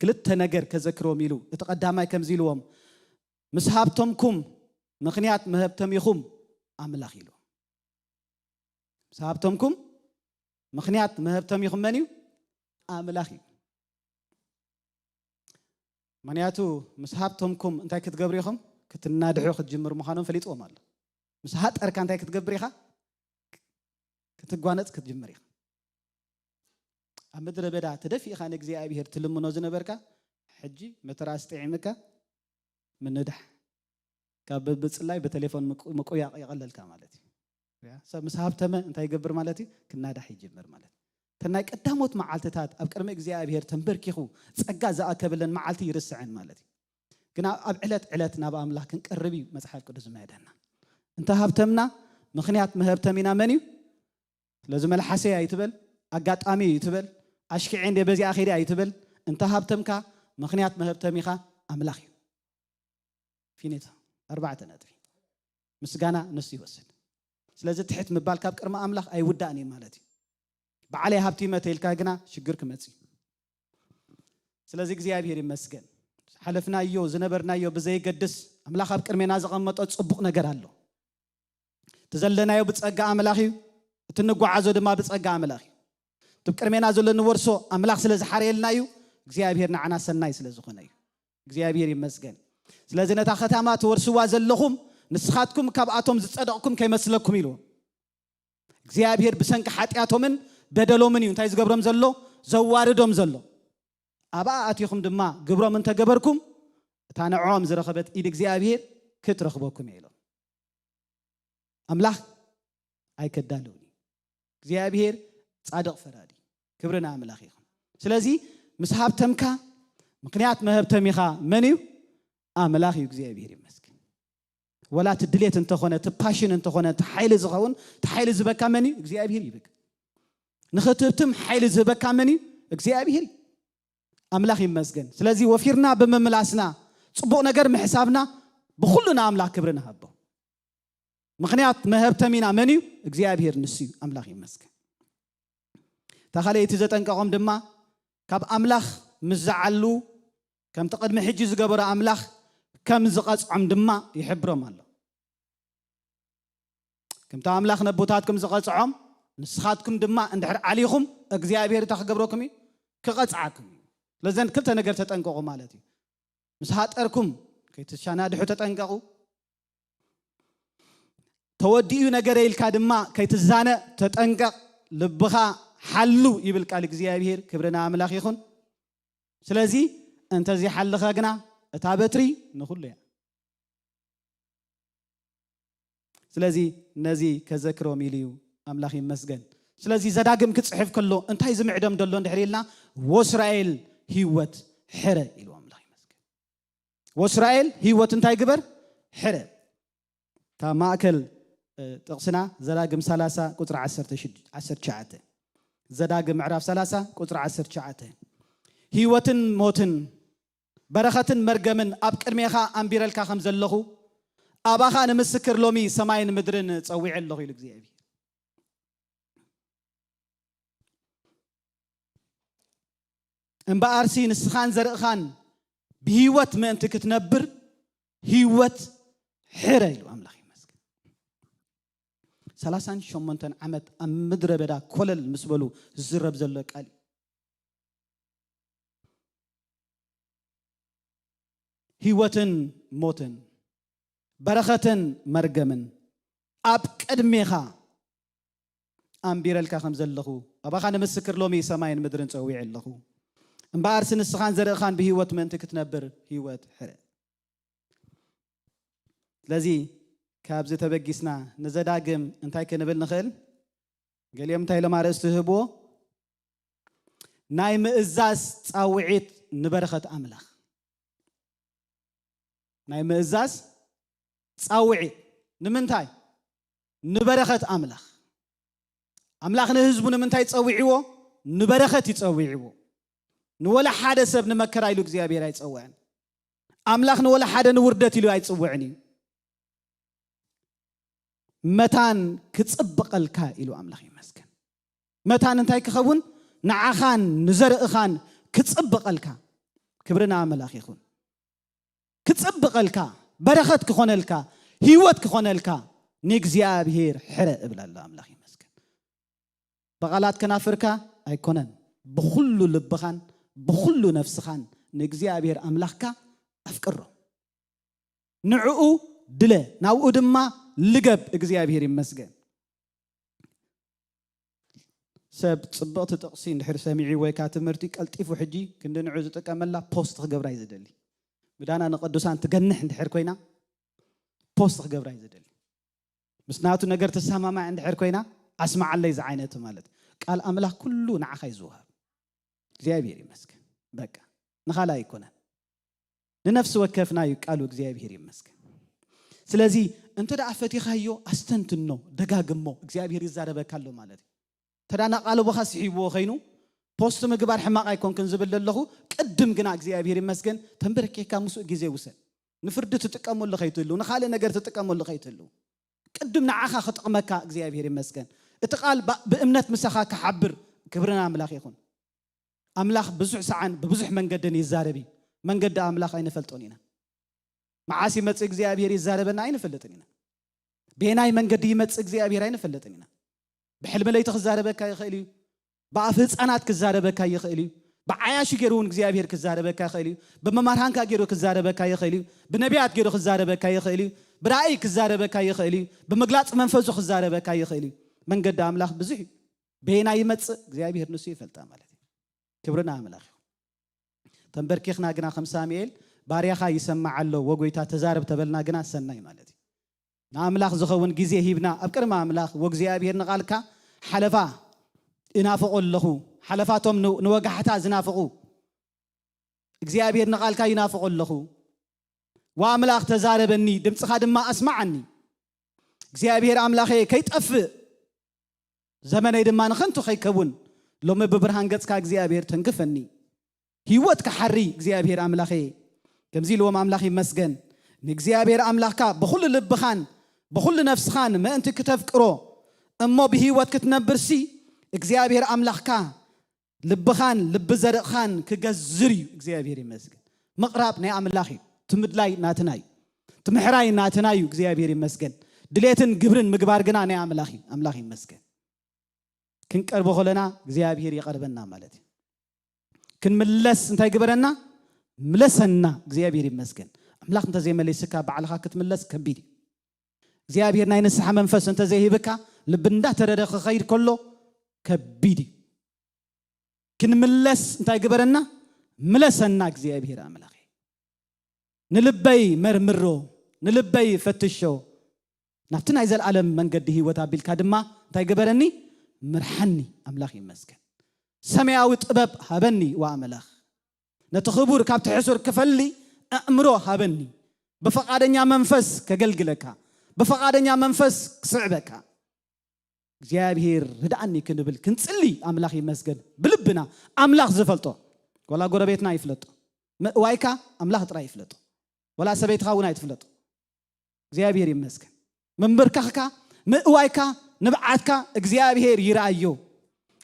ክልተ ነገር ከዘክሮም ኢሉ፣ እቲ ቀዳማይ ከምዚ ኢልዎም፣ ምስ ሃብተምኩም ምኽንያት መህብተሚኹም ኣምላኽ ኢሉ። ምስ ሃብተምኩም ምኽንያት መህብተሚኹም መን እዩ? ኣምላኽ እዩ። ምኽንያቱ ምስ ሃብተምኩም እንታይ ክትገብሩ ኢኹም? ክትናድሑ ክትጅምር ምዃኖም ፈሊጥዎም ኣሎ። ምስ ሃጠርካ እንታይ ክትገብር ኢኻ? ክትጓነጽ ክትጅምር ኢኻ። ኣብ ምድረ በዳ ተደፊእኻ ንእግዚኣብሔር ትልምኖ ዝነበርካ፣ ሕጂ መተርኣስ ጥዒምካ ምንዳሕ፣ ካብ በብጽላይ ብቴሌፎን ምቁ-፣ ምቁያቕ ይቐለልካ ማለት እዩ። ያ፣ ሰብ ምስ ሃብተመ እንታይ ይገብር ማለት እዩ? ክናዳሕ ይጅምር ማለት እዩ። እተን ናይ ቀዳሞት መዓልትታት ኣብ ቅድሚ እግዚኣብሔር ተንበርኪኹ ጸጋ ዝኣከበለን መዓልቲ ይርስዐን ማለት እዩ። ግና ኣብ ዕለት ዕለት ናብ ኣምላኽ ክንቀርብ እዩ መጽሓፍ ቅዱስ ዝምዕደና። እንተ ሃብተምና ምኽንያት መህብተም ኢና መን እዩ? ስለዚ መልሓሰይ ኣይትበል፣ ኣጋጣሚ እዩ ትበል፣ ኣሽኪዐ እንደ በዚኣ ኸይደ ኣይትበል። እንተ ሃብተምካ ምኽንያት መህብተም ኢኻ ኣምላኽ እዩ። ፊኔታ ኣርባዕተ ነጥቢ። ምስጋና ንሱ ይወስድ። ስለዚ ትሕት ምባል ካብ ቅድሚ ኣምላኽ ኣይውዳእን እዩ ማለት እዩ። በዓለይ ሃብቲ መተ ኢልካ ግና ሽግር ክመጽእ እዩ። ስለዚ እግዚኣብሔር ይመስገን። ሓለፍናዮ ዝነበርናዮ ብዘይገድስ ኣምላኽ ኣብ ቅድሜና ዘቐመጦ ጽቡቕ ነገር ኣሎ። እቲ ዘለናዮ ብጸጋ ኣምላኽ እዩ። እቲ እንጓዓዞ ድማ ብጸጋ ኣምላኽ እዩ። እቲ ቅድሜና ዘሎ ንወርሶ ኣምላኽ ስለ ዝሓረየልና እዩ። እግዚኣብሔር ንዓና ሰናይ ስለ ዝኾነ እዩ። እግዚኣብሔር ይመስገን። ስለዚ ነታ ከተማ ትወርስዋ ዘለኹም ንስኻትኩም ካብኣቶም ዝጸደቕኩም ከይመስለኩም ኢሉ እግዚኣብሔር ብሰንኪ ሓጢኣቶምን በደሎምን እዩ እንታይ ዝገብሮም ዘሎ? ዘዋርዶም ዘሎ። ኣብኣ ኣቲኹም ድማ ግብሮም እንተገበርኩም እታ ንዕኦም ዝረኸበት ኢድ እግዚኣብሔር ክትረኽበኩም እየ ኢሎም። ኣምላኽ ኣይከዳልውን እዩ። እግዚኣብሔር ጻድቕ ፈራዲ። ክብሪ ንኣምላኽ ይኹን። ስለዚ ምስ ሃብተምካ ምኽንያት መህብተም ኢኻ መን እዩ? ኣምላኽ እዩ። እግዚኣብሔር ይመስገን። ወላ እቲ ድሌት እንተኾነ፣ እቲ ፓሽን እንተኾነ፣ እቲ ሓይሊ ዝኸውን፣ እቲ ሓይሊ ዝበካ መን እዩ? እግዚኣብሔር ይበካ። ንኽትህብትም ሓይሊ ዝህበካ መን እዩ? እግዚኣብሔር እዩ። ኣምላኽ ይመስገን። ስለዚ ወፊርና ብምምላስና፣ ጽቡቕ ነገር ምሕሳብና፣ ብኹሉ ንኣምላኽ ክብሪ ንሃቦ። ምኽንያት መህብተሚና መን እዩ? እግዚኣብሔር ንሱ እዩ። ኣምላኽ ይመስገን። እታ ካልኣይቲ ዘጠንቀቖም ድማ ካብ ኣምላኽ ምስ ዝዓሉ ከምቲ ቅድሚ ሕጂ ዝገበሮ ኣምላኽ ከም ዝቐጽዖም ድማ ይሕብሮም ኣሎ። ከምቲ ኣምላኽ ነቦታትኩም ዝቐጽዖም ንስኻትኩም ድማ እንድሕር ዓሊኹም እግዚኣብሔር እንታይ ክገብረኩም እዩ? ክቐጽዓኩም እዩ። ስለዘን ክልተ ነገር ተጠንቀቑ ማለት እዩ። ምስ ሃጠርኩም ከይትሻናድሑ ተጠንቀቑ። ተወዲኡ ነገረ ኢልካ ድማ ከይትዛነ ተጠንቀቕ። ልብኻ ሓሉ ይብል ቃል እግዚኣብሔር። ክብሪ ንኣምላኽ ይኹን። ስለዚ እንተዘይሓልኻ ግና እታ በትሪ ንኹሉ እያ። ስለዚ ነዚ ከዘክሮም ኢሉ እዩ። ኣምላኽ ይመስገን። ስለዚ ዘዳግም ክጽሕፍ ከሎ እንታይ ዝምዕዶም ደሎ እንድሕር ኢልና ወስራኤል ህይወት ሕረ ኢሉ ኣምላኽ ይመስገን። ወስራኤል ህይወት እንታይ ግበር? ሕረ። እታ ማእከል፣ እ፣ ጥቕስና ዘዳግም ሰላሳ ቁጽሪ ዓሰርተ ሽዱሽተ፣ ዓሰርተ ትሽዓተ። ዘዳግም ምዕራፍ ሰላሳ ቁጽሪ ዓሰርተ ትሽዓተ። ህይወትን ሞትን በረኸትን መርገምን ኣብ ቅድሜኻ ኣንቢረልካ ከም ዘለኹ ኣባኻ ንምስክር ሎሚ ሰማይን ምድርን ጸዊዐ ኣለኹ ኢሉ እግዚኣብሔር። እምበኣርሲ ንስኻን ዘርእኻን ብህይወት ምእንቲ ክትነብር ህይወት ሕረ ኢሉ ኣምላኽ ይመስገን። ሰላሳን ሸሞንተን ዓመት ኣብ ምድረ በዳ ኮለል ምስ በሉ ዝዝረብ ዘሎ ቃል እዩ። ህይወትን ሞትን በረኸትን መርገምን ኣብ ቅድሜኻ ኣንቢረልካ ከም ዘለኹ፣ ኣባኻ ንምስክር ሎሚ ሰማይን ምድርን ጸዊዐ ኣለኹ። እምበኣርሲ ንስኻን ዘርእኻን ብህይወት ምእንቲ ክትነብር ህይወት ሕረ። ስለዚ ካብዚ ተበጊስና ንዘዳግም እንታይ ክንብል ንኽእል? ገሊኦም እንታይ ኢሎም ኣርእስቲ ይህብዎ? ናይ ምእዛዝ ጻውዒት ንበረኸት ኣምላኽ። ናይ ምእዛዝ ጻውዒት ንምንታይ? ንበረኸት ኣምላኽ። ኣምላኽ ንህዝቡ ንምንታይ ጸዊዕዎ? ንበረኸት ይጸዊዕዎ። ንወላ ሓደ ሰብ ንመከራ ኢሉ እግዚኣብሔር ኣይጸውዐን። ኣምላኽ ንወላ ሓደ ንውርደት ኢሉ ኣይጽውዕን እዩ። መታን ክጽብቐልካ ኢሉ ኣምላኽ ይመስገን። መታን እንታይ ክኸውን? ንዓኻን ንዘርእኻን ክጽብቐልካ። ክብሪ ንኣምላኽ ይኹን። ክጽብቐልካ፣ በረኸት ክኾነልካ፣ ህይወት ክኾነልካ ንእግዚኣብሔር ሕረ እብል ኣሎ። ኣምላኽ ይመስገን። ብቓላት ከናፍርካ ኣይኮነን፣ ብኹሉ ልብኻን ብኹሉ ነፍስኻን ንእግዚኣብሔር ኣምላኽካ ኣፍቅሮ። ንዕኡ ድለ፣ ናብኡ ድማ ልገብ። እግዚኣብሔር ይመስገን። ሰብ ጽብቕቲ ጥቕሲ እንድሕር ሰሚዑ ወይ ከኣ ትምህርቲ ቀልጢፉ ሕጂ ክንዲ ንዑ ዝጥቀመላ ፖስት ክገብራ እዩ ዝደሊ። ምዳና ንቅዱሳን ትገንሕ እንድሕር ኮይና ፖስት ክገብራ እዩ ዝደሊ። ምስ ናቱ ነገር ትሰማማዕ እንድሕር ኮይና ኣስማዓለይ ዝዓይነቱ ማለት ቃል ኣምላኽ ኩሉ ንዓኻ እዩ ዝወሃብ። እግዚኣብሔር ይመስገን። በቃ ንኻልእ ኣይኮነን። ንነፍሲ ወከፍና እዩ ቃሉ። እግዚኣብሔር ይመስገን። ስለዚ እንተ ደኣ ፈቲኻዮ ኣስተንትኖ፣ ደጋግሞ፣ እግዚኣብሔር ይዛረበካ ኣሎ ማለት እዩ። እንተ ደኣ ናቓልቦኻ ስሒብዎ ኸይኑ ፖስት ምግባር ሕማቕ ኣይኮንክን ዝብል ዘለኹ፣ ቅድም ግና እግዚኣብሔር ይመስገን ተንበርኪኽካ ምስኡ ግዜ ውሰድ። ንፍርዲ ትጥቀመሉ ከይትህሉ፣ ንኻልእ ነገር ትጥቀመሉ ከይትህሉ፣ ቅድም ንዓኻ ክጥቕመካ እግዚኣብሔር ይመስገን። እቲ ቃል ባ- ብእምነት ምሳኻ ክሓብር ክብሪ ንኣምላኽ ይኹን። ኣምላኽ ብዙሕ ሰዓን ብብዙሕ መንገድን ይዛረብ እዩ። መንገዲ ኣምላኽ ኣይንፈልጦን ኢና። መዓስ ይመጽእ እግዚኣብሔር ይዛረበና ኣይንፈልጥን ኢና። በየናይ መንገዲ ይመጽእ እግዚኣብሔር ኣይንፈልጥን ኢና። ብሕልሚ ለይቲ ክዛረበካ ይኽእል እዩ። ብኣፍ ህፃናት ክዛረበካ ይኽእል እዩ። ብዓያሹ ገይሩ እውን እግዚኣብሔር ክዛረበካ ይኽእል እዩ። ብመማርሃንካ ገይሩ ክዛረበካ ይኽእል እዩ። ብነቢያት ገይሩ ክዛረበካ ይኽእል እዩ። ብራእይ ክዛረበካ ይኽእል እዩ። ብምግላፅ መንፈሱ ክዛረበካ ይኽእል እዩ። መንገዲ ኣምላኽ ብዙሕ እዩ። በየናይ ይመጽእ እግዚኣብሔር ንሱ ይፈልጣ ማለት እዩ። ክብሪ ንኣምላኽ ይኹን። ተንበርኪኽና ግና ከም ሳሙኤል ባርያኻ ይሰማዕ ኣሎ ወጎይታ ተዛረብ ተበልና ግና ሰናይ ማለት እዩ። ንኣምላኽ ዝኸውን ግዜ ሂብና ኣብ ቅድሚ ኣምላኽ ወእግዚኣብሔር ንቓልካ ሓለፋ ይናፍቑ ኣለኹ። ሓለፋቶም ን- ንወጋሕታ ዝናፍቑ እግዚኣብሔር ንቓልካ ይናፍቑ ኣለኹ። ወኣምላኽ ተዛረበኒ፣ ድምፅኻ ድማ ኣስማዓኒ። እግዚኣብሔር ኣምላኸ ከይጠፍእ ዘመነይ ድማ ንኸንቱ ከይከውን ሎሚ ብብርሃን ገጽካ እግዚኣብሔር ተንክፈኒ። ህይወት ክሓሪ እግዚኣብሔር ኣምላኸ። ከምዚ ኢልዎም ኣምላኽ ይመስገን። ንእግዚኣብሔር ኣምላኽካ ብኹሉ ልብኻን ብኹሉ ነፍስኻን ምእንቲ ክተፍቅሮ እሞ ብህይወት ክትነብርሲ እግዚኣብሔር ኣምላኽካ ልብኻን ልቢ ዘርእኻን ክገዝር እዩ። እግዚኣብሔር ይመስገን። ምቕራብ ናይ ኣምላኽ እዩ። ትምድላይ ናትና እዩ። ትምሕራይ ናትና እዩ። እግዚኣብሔር ይመስገን። ድሌትን ግብርን ምግባር ግና ናይ ኣምላኽ እዩ። ኣምላኽ ይመስገን። ክንቀርቦ ከለና እግዚኣብሔር ይቐርበና ማለት እዩ። ክንምለስ እንታይ ግበረና? ምለሰና። እግዚኣብሔር ይመስገን። ኣምላኽ እንተዘይመለስካ ባዕልኻ ክትምለስ ከቢድ እዩ። እግዚኣብሔር ናይ ንስሓ መንፈስ እንተዘይሂብካ ልቢ እንዳተረረ ክኸይድ ከሎ ከቢድ እዩ። ክንምለስ እንታይ ግበረና? ምለሰና እግዚኣብሔር ኣምላኸ። ንልበይ መርምሮ፣ ንልበይ ፈትሾ፣ ናብቲ ናይ ዘለኣለም መንገዲ ህይወት ኣቢልካ ድማ እንታይ ግበረኒ? ምርሓኒ። ኣምላኽ ይመስገን። ሰማያዊ ጥበብ ሃበኒ ወኣመላኽ። ነቲ ክቡር ካብቲ ሕሱር ክፈሊ ኣእምሮ ሃበኒ። ብፈቓደኛ መንፈስ ከገልግለካ፣ ብፈቓደኛ መንፈስ ክስዕበካ። እግዚኣብሔር ርድኣኒ ክንብል ክንጽሊ ኣምላኽ ይመስገን። ብልብና ኣምላኽ ዝፈልጦ፣ ወላ ጎረቤትና ይፍለጦ፣ ምእዋይካ ኣምላኽ ጥራይ ይፍለጦ፣ ወላ ሰበይትኻ እውን ኣይትፍለጦ። እግዚኣብሔር ይመስገን። ምንብርካኽካ፣ ምእዋይካ፣ ንብዓትካ እግዚኣብሔር ይርኣዮ።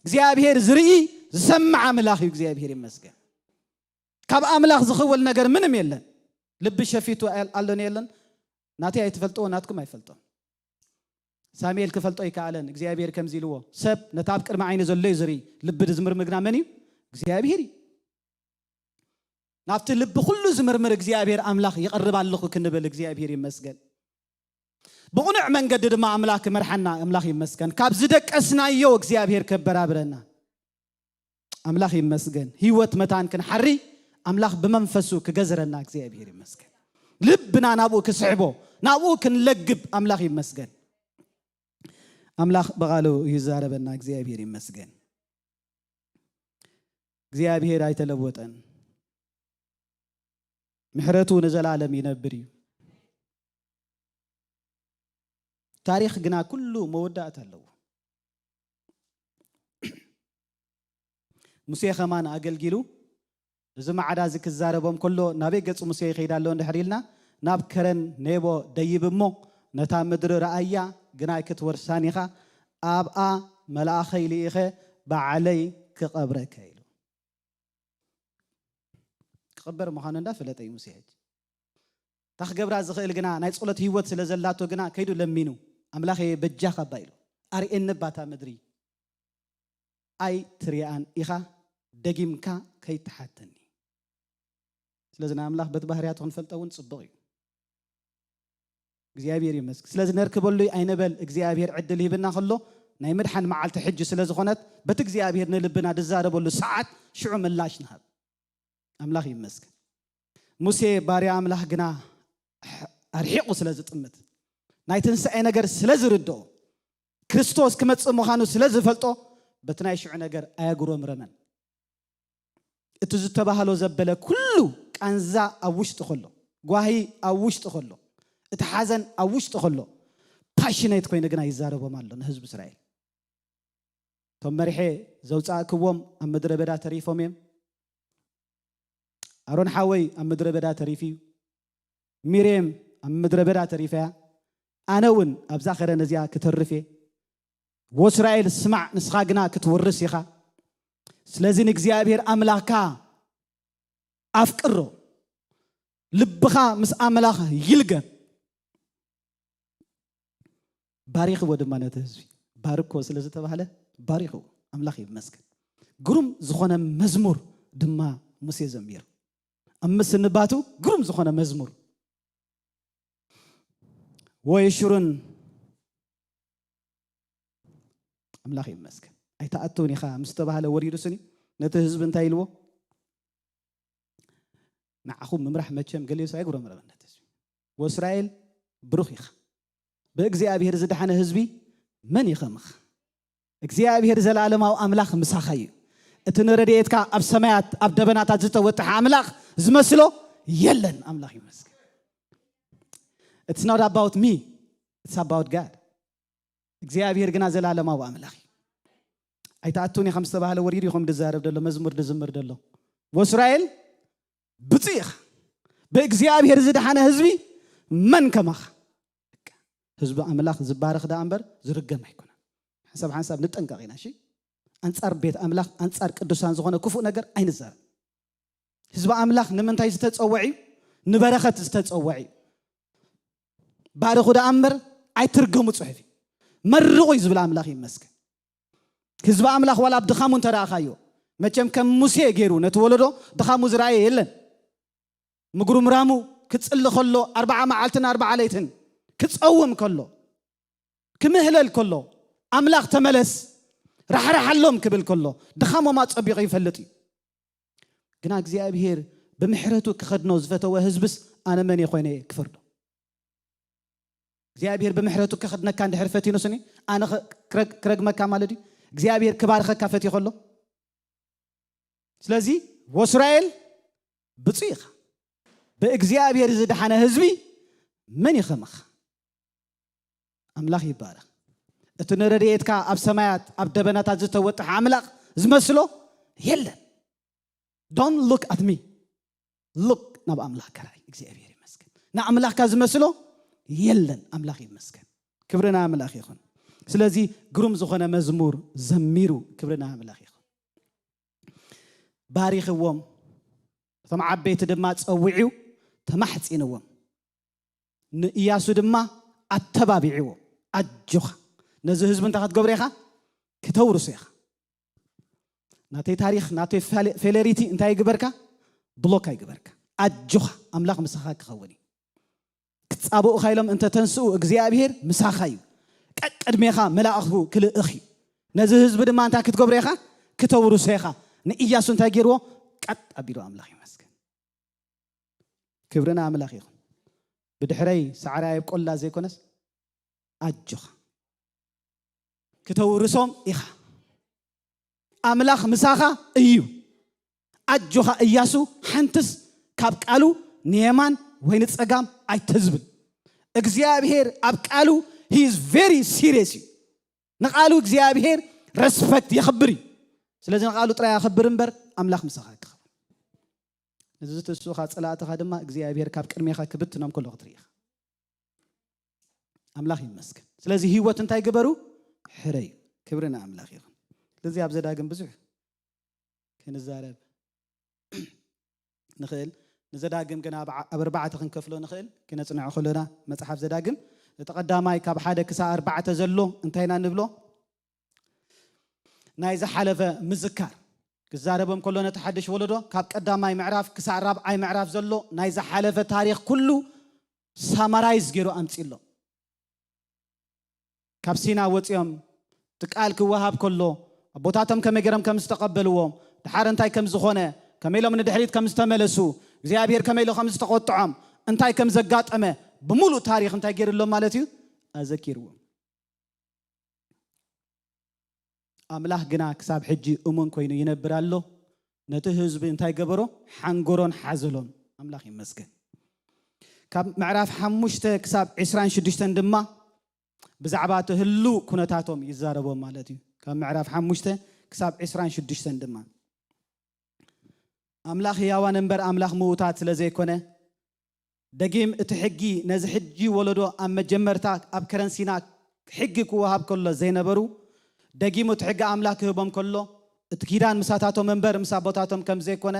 እግዚኣብሔር ዝርኢ ዝሰምዕ ኣምላኽ እዩ። እግዚኣብሔር ይመስገን። ካብ ኣምላኽ ዝኽወል ነገር ምንም የለን። ልቢ ሸፊቱ ኣል- ኣሎን የለን። ናተይ ኣይትፈልጥዎ፣ ናትኩም ኣይፈልጦን። ሳሙኤል ክፈልጦ ኣይከኣለን። እግዚኣብሔር ከምዚ ኢልዎ፣ ሰብ ነቲ ኣብ ቅድሚ ዓይኒ ዘሎ እዩ ዝርኢ፣ ልቢ ዝምርምር ግና መን እዩ? እግዚኣብሔር እዩ። ናብቲ ልቢ ኩሉ ዝምርምር እግዚኣብሔር ኣምላኽ ይቐርብ ኣለኹ ክንብል እግዚኣብሔር ይመስገን። ብቕኑዕ መንገዲ ድማ ኣምላኽ ክመርሓና ኣምላኽ ይመስገን። ካብ ዝደቀስናዮ እግዚኣብሔር ከበራብረና ኣምላኽ ይመስገን። ህይወት መታን ክንሓሪ ኣምላኽ ብመንፈሱ ክገዝረና እግዚኣብሔር ይመስገን። ልብና ናብኡ ክስሕቦ፣ ናብኡ ክንለግብ ኣምላኽ ይመስገን። ኣምላኽ ብቓሉ ይዛረበና እግዚኣብሔር ይመስገን። እግዚኣብሔር ኣይተለወጠን። ምሕረቱ ንዘላለም ይነብር እዩ። ታሪኽ ግና ኩሉ መወዳእታ ኣለዎ። ሙሴ ኸማን ኣገልጊሉ፣ እዚ ማዕዳ እዚ ክዛረቦም ከሎ፣ ናበይ ገጹ ሙሴ ይኸይድ ኣሎ እንድሕር ኢልና፣ ናብ ከረን ኔቦ ደይብ እሞ፣ ነታ ምድሪ ረኣያ፣ ግናይ ክትወርሳን ኢኻ፣ ኣብኣ መልኣኸይ ልኢኸ ባዕለይ ክቐብረካ ኢሉ። ክቕበር ምዃኑ እንዳፈለጠ እዩ ሙሴ። ሕጂ እታ ክገብራ ዝኽእል ግና ናይ ጸሎት ህይወት ስለ ዘላቶ ግና ከይዱ ለሚኑ፣ ኣምላኸ በጃኻ እባ ኢሉ፣ ኣርእየኒ እባ እታ ምድሪ። ኣይ ትሪኣን ኢኻ፣ ደጊምካ ከይትሓተኒ። ስለዚ ንኣምላኽ በቲ ባህርያቱ ክንፈልጦ እውን ጽቡቕ እዩ። እግዚኣብሔር ይመስገን። ስለዚ ነርክበሉ ኣይንበል፣ እግዚኣብሔር ዕድል ሂብና ከሎ ናይ ምድሓን መዓልቲ ሕጂ ስለ ዝኾነት፣ በቲ እግዚኣብሔር ንልብና ዝዛረበሉ ሰዓት ሽዑ ምላሽ ንሃብ። ኣምላኽ ይመስገን። ሙሴ ባርያ ኣምላኽ ግና ኣርሒቑ ስለ ዝጥምት፣ ናይ ትንሳኤ ነገር ስለ ዝርድኦ፣ ክርስቶስ ክመጽእ ምዃኑ ስለ ዝፈልጦ፣ በቲ ናይ ሽዑ ነገር ኣየጉረምረመን። እቲ ዝተባህሎ ዘበለ ኩሉ ቃንዛ ኣብ ውሽጢ ከሎ፣ ጓሂ ኣብ ውሽጢ ከሎ፣ እቲ ሓዘን ኣብ ውሽጢ ከሎ፣ ፓሽኔት ኮይኑ ግና ይዛረቦም ኣሎ ንህዝቢ እስራኤል። እቶም መሪሐ ዘውጻእክዎም ኣብ ምድረ በዳ ተሪፎም እዮም። ኣሮን ሓወይ ኣብ ምድረ በዳ ተሪፉ እዩ። ሚርየም ኣብ ምድረ በዳ ተሪፋ እያ። ኣነ እውን ኣብዛ ኸረን እዚኣ ክተርፍ እየ። ወእስራኤል ስማዕ፣ ንስኻ ግና ክትወርስ ኢኻ። ስለዚ ንእግዚኣብሔር ኣምላኽካ ኣፍቅሮ፣ ልብኻ ምስ ኣምላኽ ይልገብ። ባሪኽዎ ድማ ነቲ ህዝቢ። ባርኮ ስለ ዝተባህለ ባሪኽዎ። ኣምላኽ ይመስገን። ግሩም ዝኾነ መዝሙር ድማ ሙሴ ዘሚሩ። ኣብ ምስንባቱ ግሩም ዝኾነ መዝሙር። ወይሹርን ኣምላኽ ይመስገን። ኣይትኣትውን ኢኻ ምስ ተባህለ ወሪዱ ስኒ ነቲ ህዝቢ እንታይ ኢልዎ? ንዓኹም ምምራሕ መቸም ገሊሱ ኣይጉረምረመን ነቲ ህዝቢ። ወእስራኤል ብሩኽ ኢኻ። ብእግዚኣብሔር ዝደሓነ ህዝቢ መን እዩ ኸምኻ? እግዚኣብሔር ዘላለማዊ ኣምላኽ ምሳኻ እዩ። እቲ ንረድኤትካ ኣብ ሰማያት ኣብ ደበናታት ዝተወጥሐ ኣምላኽ ዝመስሎ የለን። ኣምላኽ ይመስገን። It's not about me. It's about God. እግዚኣብሔር ግና ዘላለማዊ ኣምላኽ እዩ። ኣይትኣቱን ኢኻ ምስ ተባህለ ወሪዱ ኢኹም ድዛረብ ደሎ፣ መዝሙር ድዝምር ደሎ። ወእስራኤል ብፁዕ ኢኻ። ብእግዚኣብሔር ዝደሓነ ህዝቢ መን ከማኻ? ህዝቢ ኣምላኽ ዝባረኽ ደኣ እምበር ዝርገም ኣይኮነን። ሓንሳብ ሓንሳብ ንጠንቀቕ ኢና፣ እሺ? ኣንጻር ቤት ኣምላኽ፣ ኣንጻር ቅዱሳን ዝኾነ ክፉእ ነገር ኣይንዛረብ። ህዝቢ ኣምላኽ ንምንታይ ዝተጸውዐ እዩ? ንበረኸት ዝተጸውዐ እዩ። ባርኹ ደኣ እምበር ኣይትርገሙ፣ ጽሑፍ እዩ። መርቑ እዩ ዝብል ኣምላኽ ይመስገን። ህዝቢ ኣምላኽ ዋላ ኣብ ድኻሙ እንተረኣኻዮ፣ መቸም ከም ሙሴ ገይሩ ነቲ ወለዶ ድኻሙ ዝረኣየ የለን። ምጉርምራሙ ክጽሊ ከሎ፣ ኣርባዓ መዓልትን ኣርባዓ ለይትን ክጸውም ከሎ፣ ክምህለል ከሎ፣ ኣምላኽ ተመለስ፣ ራሕራሓሎም ክብል ከሎ፣ ድኻሞም ኣጸቢቑ ይፈልጥ እዩ። ግና እግዚኣብሔር ብምሕረቱ ክኸድኖ ዝፈተወ ህዝብስ ኣነ መን እየ ኮይነ እየ ክፈርዶ? እግዚኣብሔር ብምሕረቱ ክኸድነካ እንድሕር ፈቲኑ ስኒ፣ ኣነ ኸ-፣ ክረግ-፣ ክረግመካ ማለት እዩ? እግዚኣብሔር ክባርኸካ ፈትዩ ከሎ? ስለዚ ወእስራኤል ብፁዕ ኢኻ። ብእግዚኣብሔር ዝደሓነ ህዝቢ መን እዩ ከማኻ? ኣምላኽ ይባረኽ። እቲ ንረድኤትካ ኣብ ሰማያት ኣብ ደበናታት ዝተወጥሐ ኣምላኽ ዝመስሎ የለን። Don't look at me. Look ናብ ኣምላኽካ ርኣይ። እግዚኣብሔር ይመስገን። ንኣምላኽካ ዝመስሎ የለን። ኣምላኽ ይመስገን። ክብሪ ንኣምላኽ ይኹን። ስለዚ ግሩም ዝኾነ መዝሙር ዘሚሩ፣ ክብሪ ንኣምላኽ ይኹን። ባሪኽዎም፣ እቶም ዓበይቲ ድማ ጸዊዑ ተማሕጺንዎም። ንእያሱ ድማ ኣተባቢዕዎ። ኣጆኻ፣ ነዚ ህዝቢ እንታይ ክትገብሮ ኢኻ? ክተውርሶ ኢኻ። ናተይ ታሪኽ፣ ናተይ ፋለ-፣ ፌለሪቲ እንታይ ይግበርካ? ብሎክ ኣይግበርካ። ኣጆኻ፣ ኣምላኽ ምሳኻ ክኸውን እዩ። ክጻብኡኻ ኢሎም እንተ ተንስኡ እግዚኣብሔር ምሳኻ እዩ። ቀቅድሜኻ መላእኽቱ ክልእኽ እዩ። ነዚ ህዝቢ ድማ እንታይ ክትገብሮ ኢኻ? ክተውርሶ ኢኻ። ንኢያሱ እንታይ ገይርዎ? ቀጥ ኣቢሉ ኣምላኽ ይመስገን። ክብሪ ንኣምላኽ ይኹን። ብድሕረይ ሳዕሪ ኣይብቆላ ዘይኮነስ ኣጆኻ ክተውርሶም ኢኻ። ኣምላኽ ምሳኻ እዩ። ኣጆኻ እያሱ ሓንትስ ካብ ቃሉ ንየማን ወይ ንጸጋም ኣይተዝብል። እግዚኣብሔር ኣብ ቃሉ he is very serious እዩ። ንቃሉ እግዚኣብሔር respect የኽብር እዩ። ስለዚ ንቃሉ ጥራይ ኣኽብር እምበር ኣምላኽ ምሳኻ ክኸውን። ነዚ ትስኡኻ ጸላእትኻ ድማ እግዚኣብሔር ካብ ቅድሜኻ ክብትኖም ከሎ ክትርኢ ኢኻ። ኣምላኽ ይመስገን። ስለዚ ህይወት እንታይ ግበሩ? ሕረዩ። ክብሪ ንኣምላኽ ይኹን። ስለዚ ኣብ ዘዳግም ብዙሕ ክንዛረብ ንኽእል። ንዘዳግም ግን ኣብ ዓ-፣ ኣብ ኣርባዕተ ክንከፍሎ ንኽእል። ክነጽንዖ ከሎና መጽሓፍ ዘዳግም እቲ ቀዳማይ ካብ ሓደ ክሳብ ኣርባዕተ ዘሎ እንታይ ኢና ንብሎ? ናይ ዝሓለፈ ምዝካር ክዛረቦም ከሎ ነቲ ሓድሽ ወለዶ ካብ ቀዳማይ ምዕራፍ ክሳብ ራብዓይ ምዕራፍ ዘሎ ናይ ዝሓለፈ ታሪኽ ኩሉ ሳማራይዝ ገይሩ ኣምጺእሎ። ካብ ሲና ወጺኦም እቲ ቃል ክወሃብ ከሎ ኣቦታቶም ከመይ ገይሮም ከም ዝተቐበልዎ፣ ድሓር እንታይ ከም ዝኾነ፣ ከመይ ኢሎም ንድሕሪት ከም ዝተመለሱ፣ እግዚኣብሔር ከመይ ኢሉ ከም ዝተቖጥዖም፣ እንታይ ከም ዘጋጠመ ብምሉእ ታሪኽ እንታይ ገይርሎም ማለት እዩ? ኣዘኪርዎም። ኣምላኽ ግና ክሳብ ሕጂ እሙን ኮይኑ ይነብር ኣሎ። ነቲ ህዝቢ እንታይ ገበሮ? ሓንጎሮን ሓዘሎን። ኣምላኽ ይመስገን። ካብ ምዕራፍ ሓሙሽተ ክሳብ ዕስራን ሽዱሽተን ድማ ብዛዕባ እቲ ህሉው ኩነታቶም ይዛረቦም ማለት እዩ። ካብ ምዕራፍ ሓሙሽተ ክሳብ ዕስራን ሽዱሽተን ድማ ኣምላኽ ህያዋን እምበር ኣምላኽ ምዉታት ስለ ዘይኮነ፣ ደጊም እቲ ሕጊ ነዚ ሕጂ ወለዶ ኣብ መጀመርታ ኣብ ከረን ሲና ሕጊ ክወሃብ ከሎ ዘይነበሩ፣ ደጊሙ እቲ ሕጊ ኣምላኽ ክህቦም ከሎ፣ እቲ ኪዳን ምሳታቶም እምበር ምስ ኣቦታቶም ከም ዘይኮነ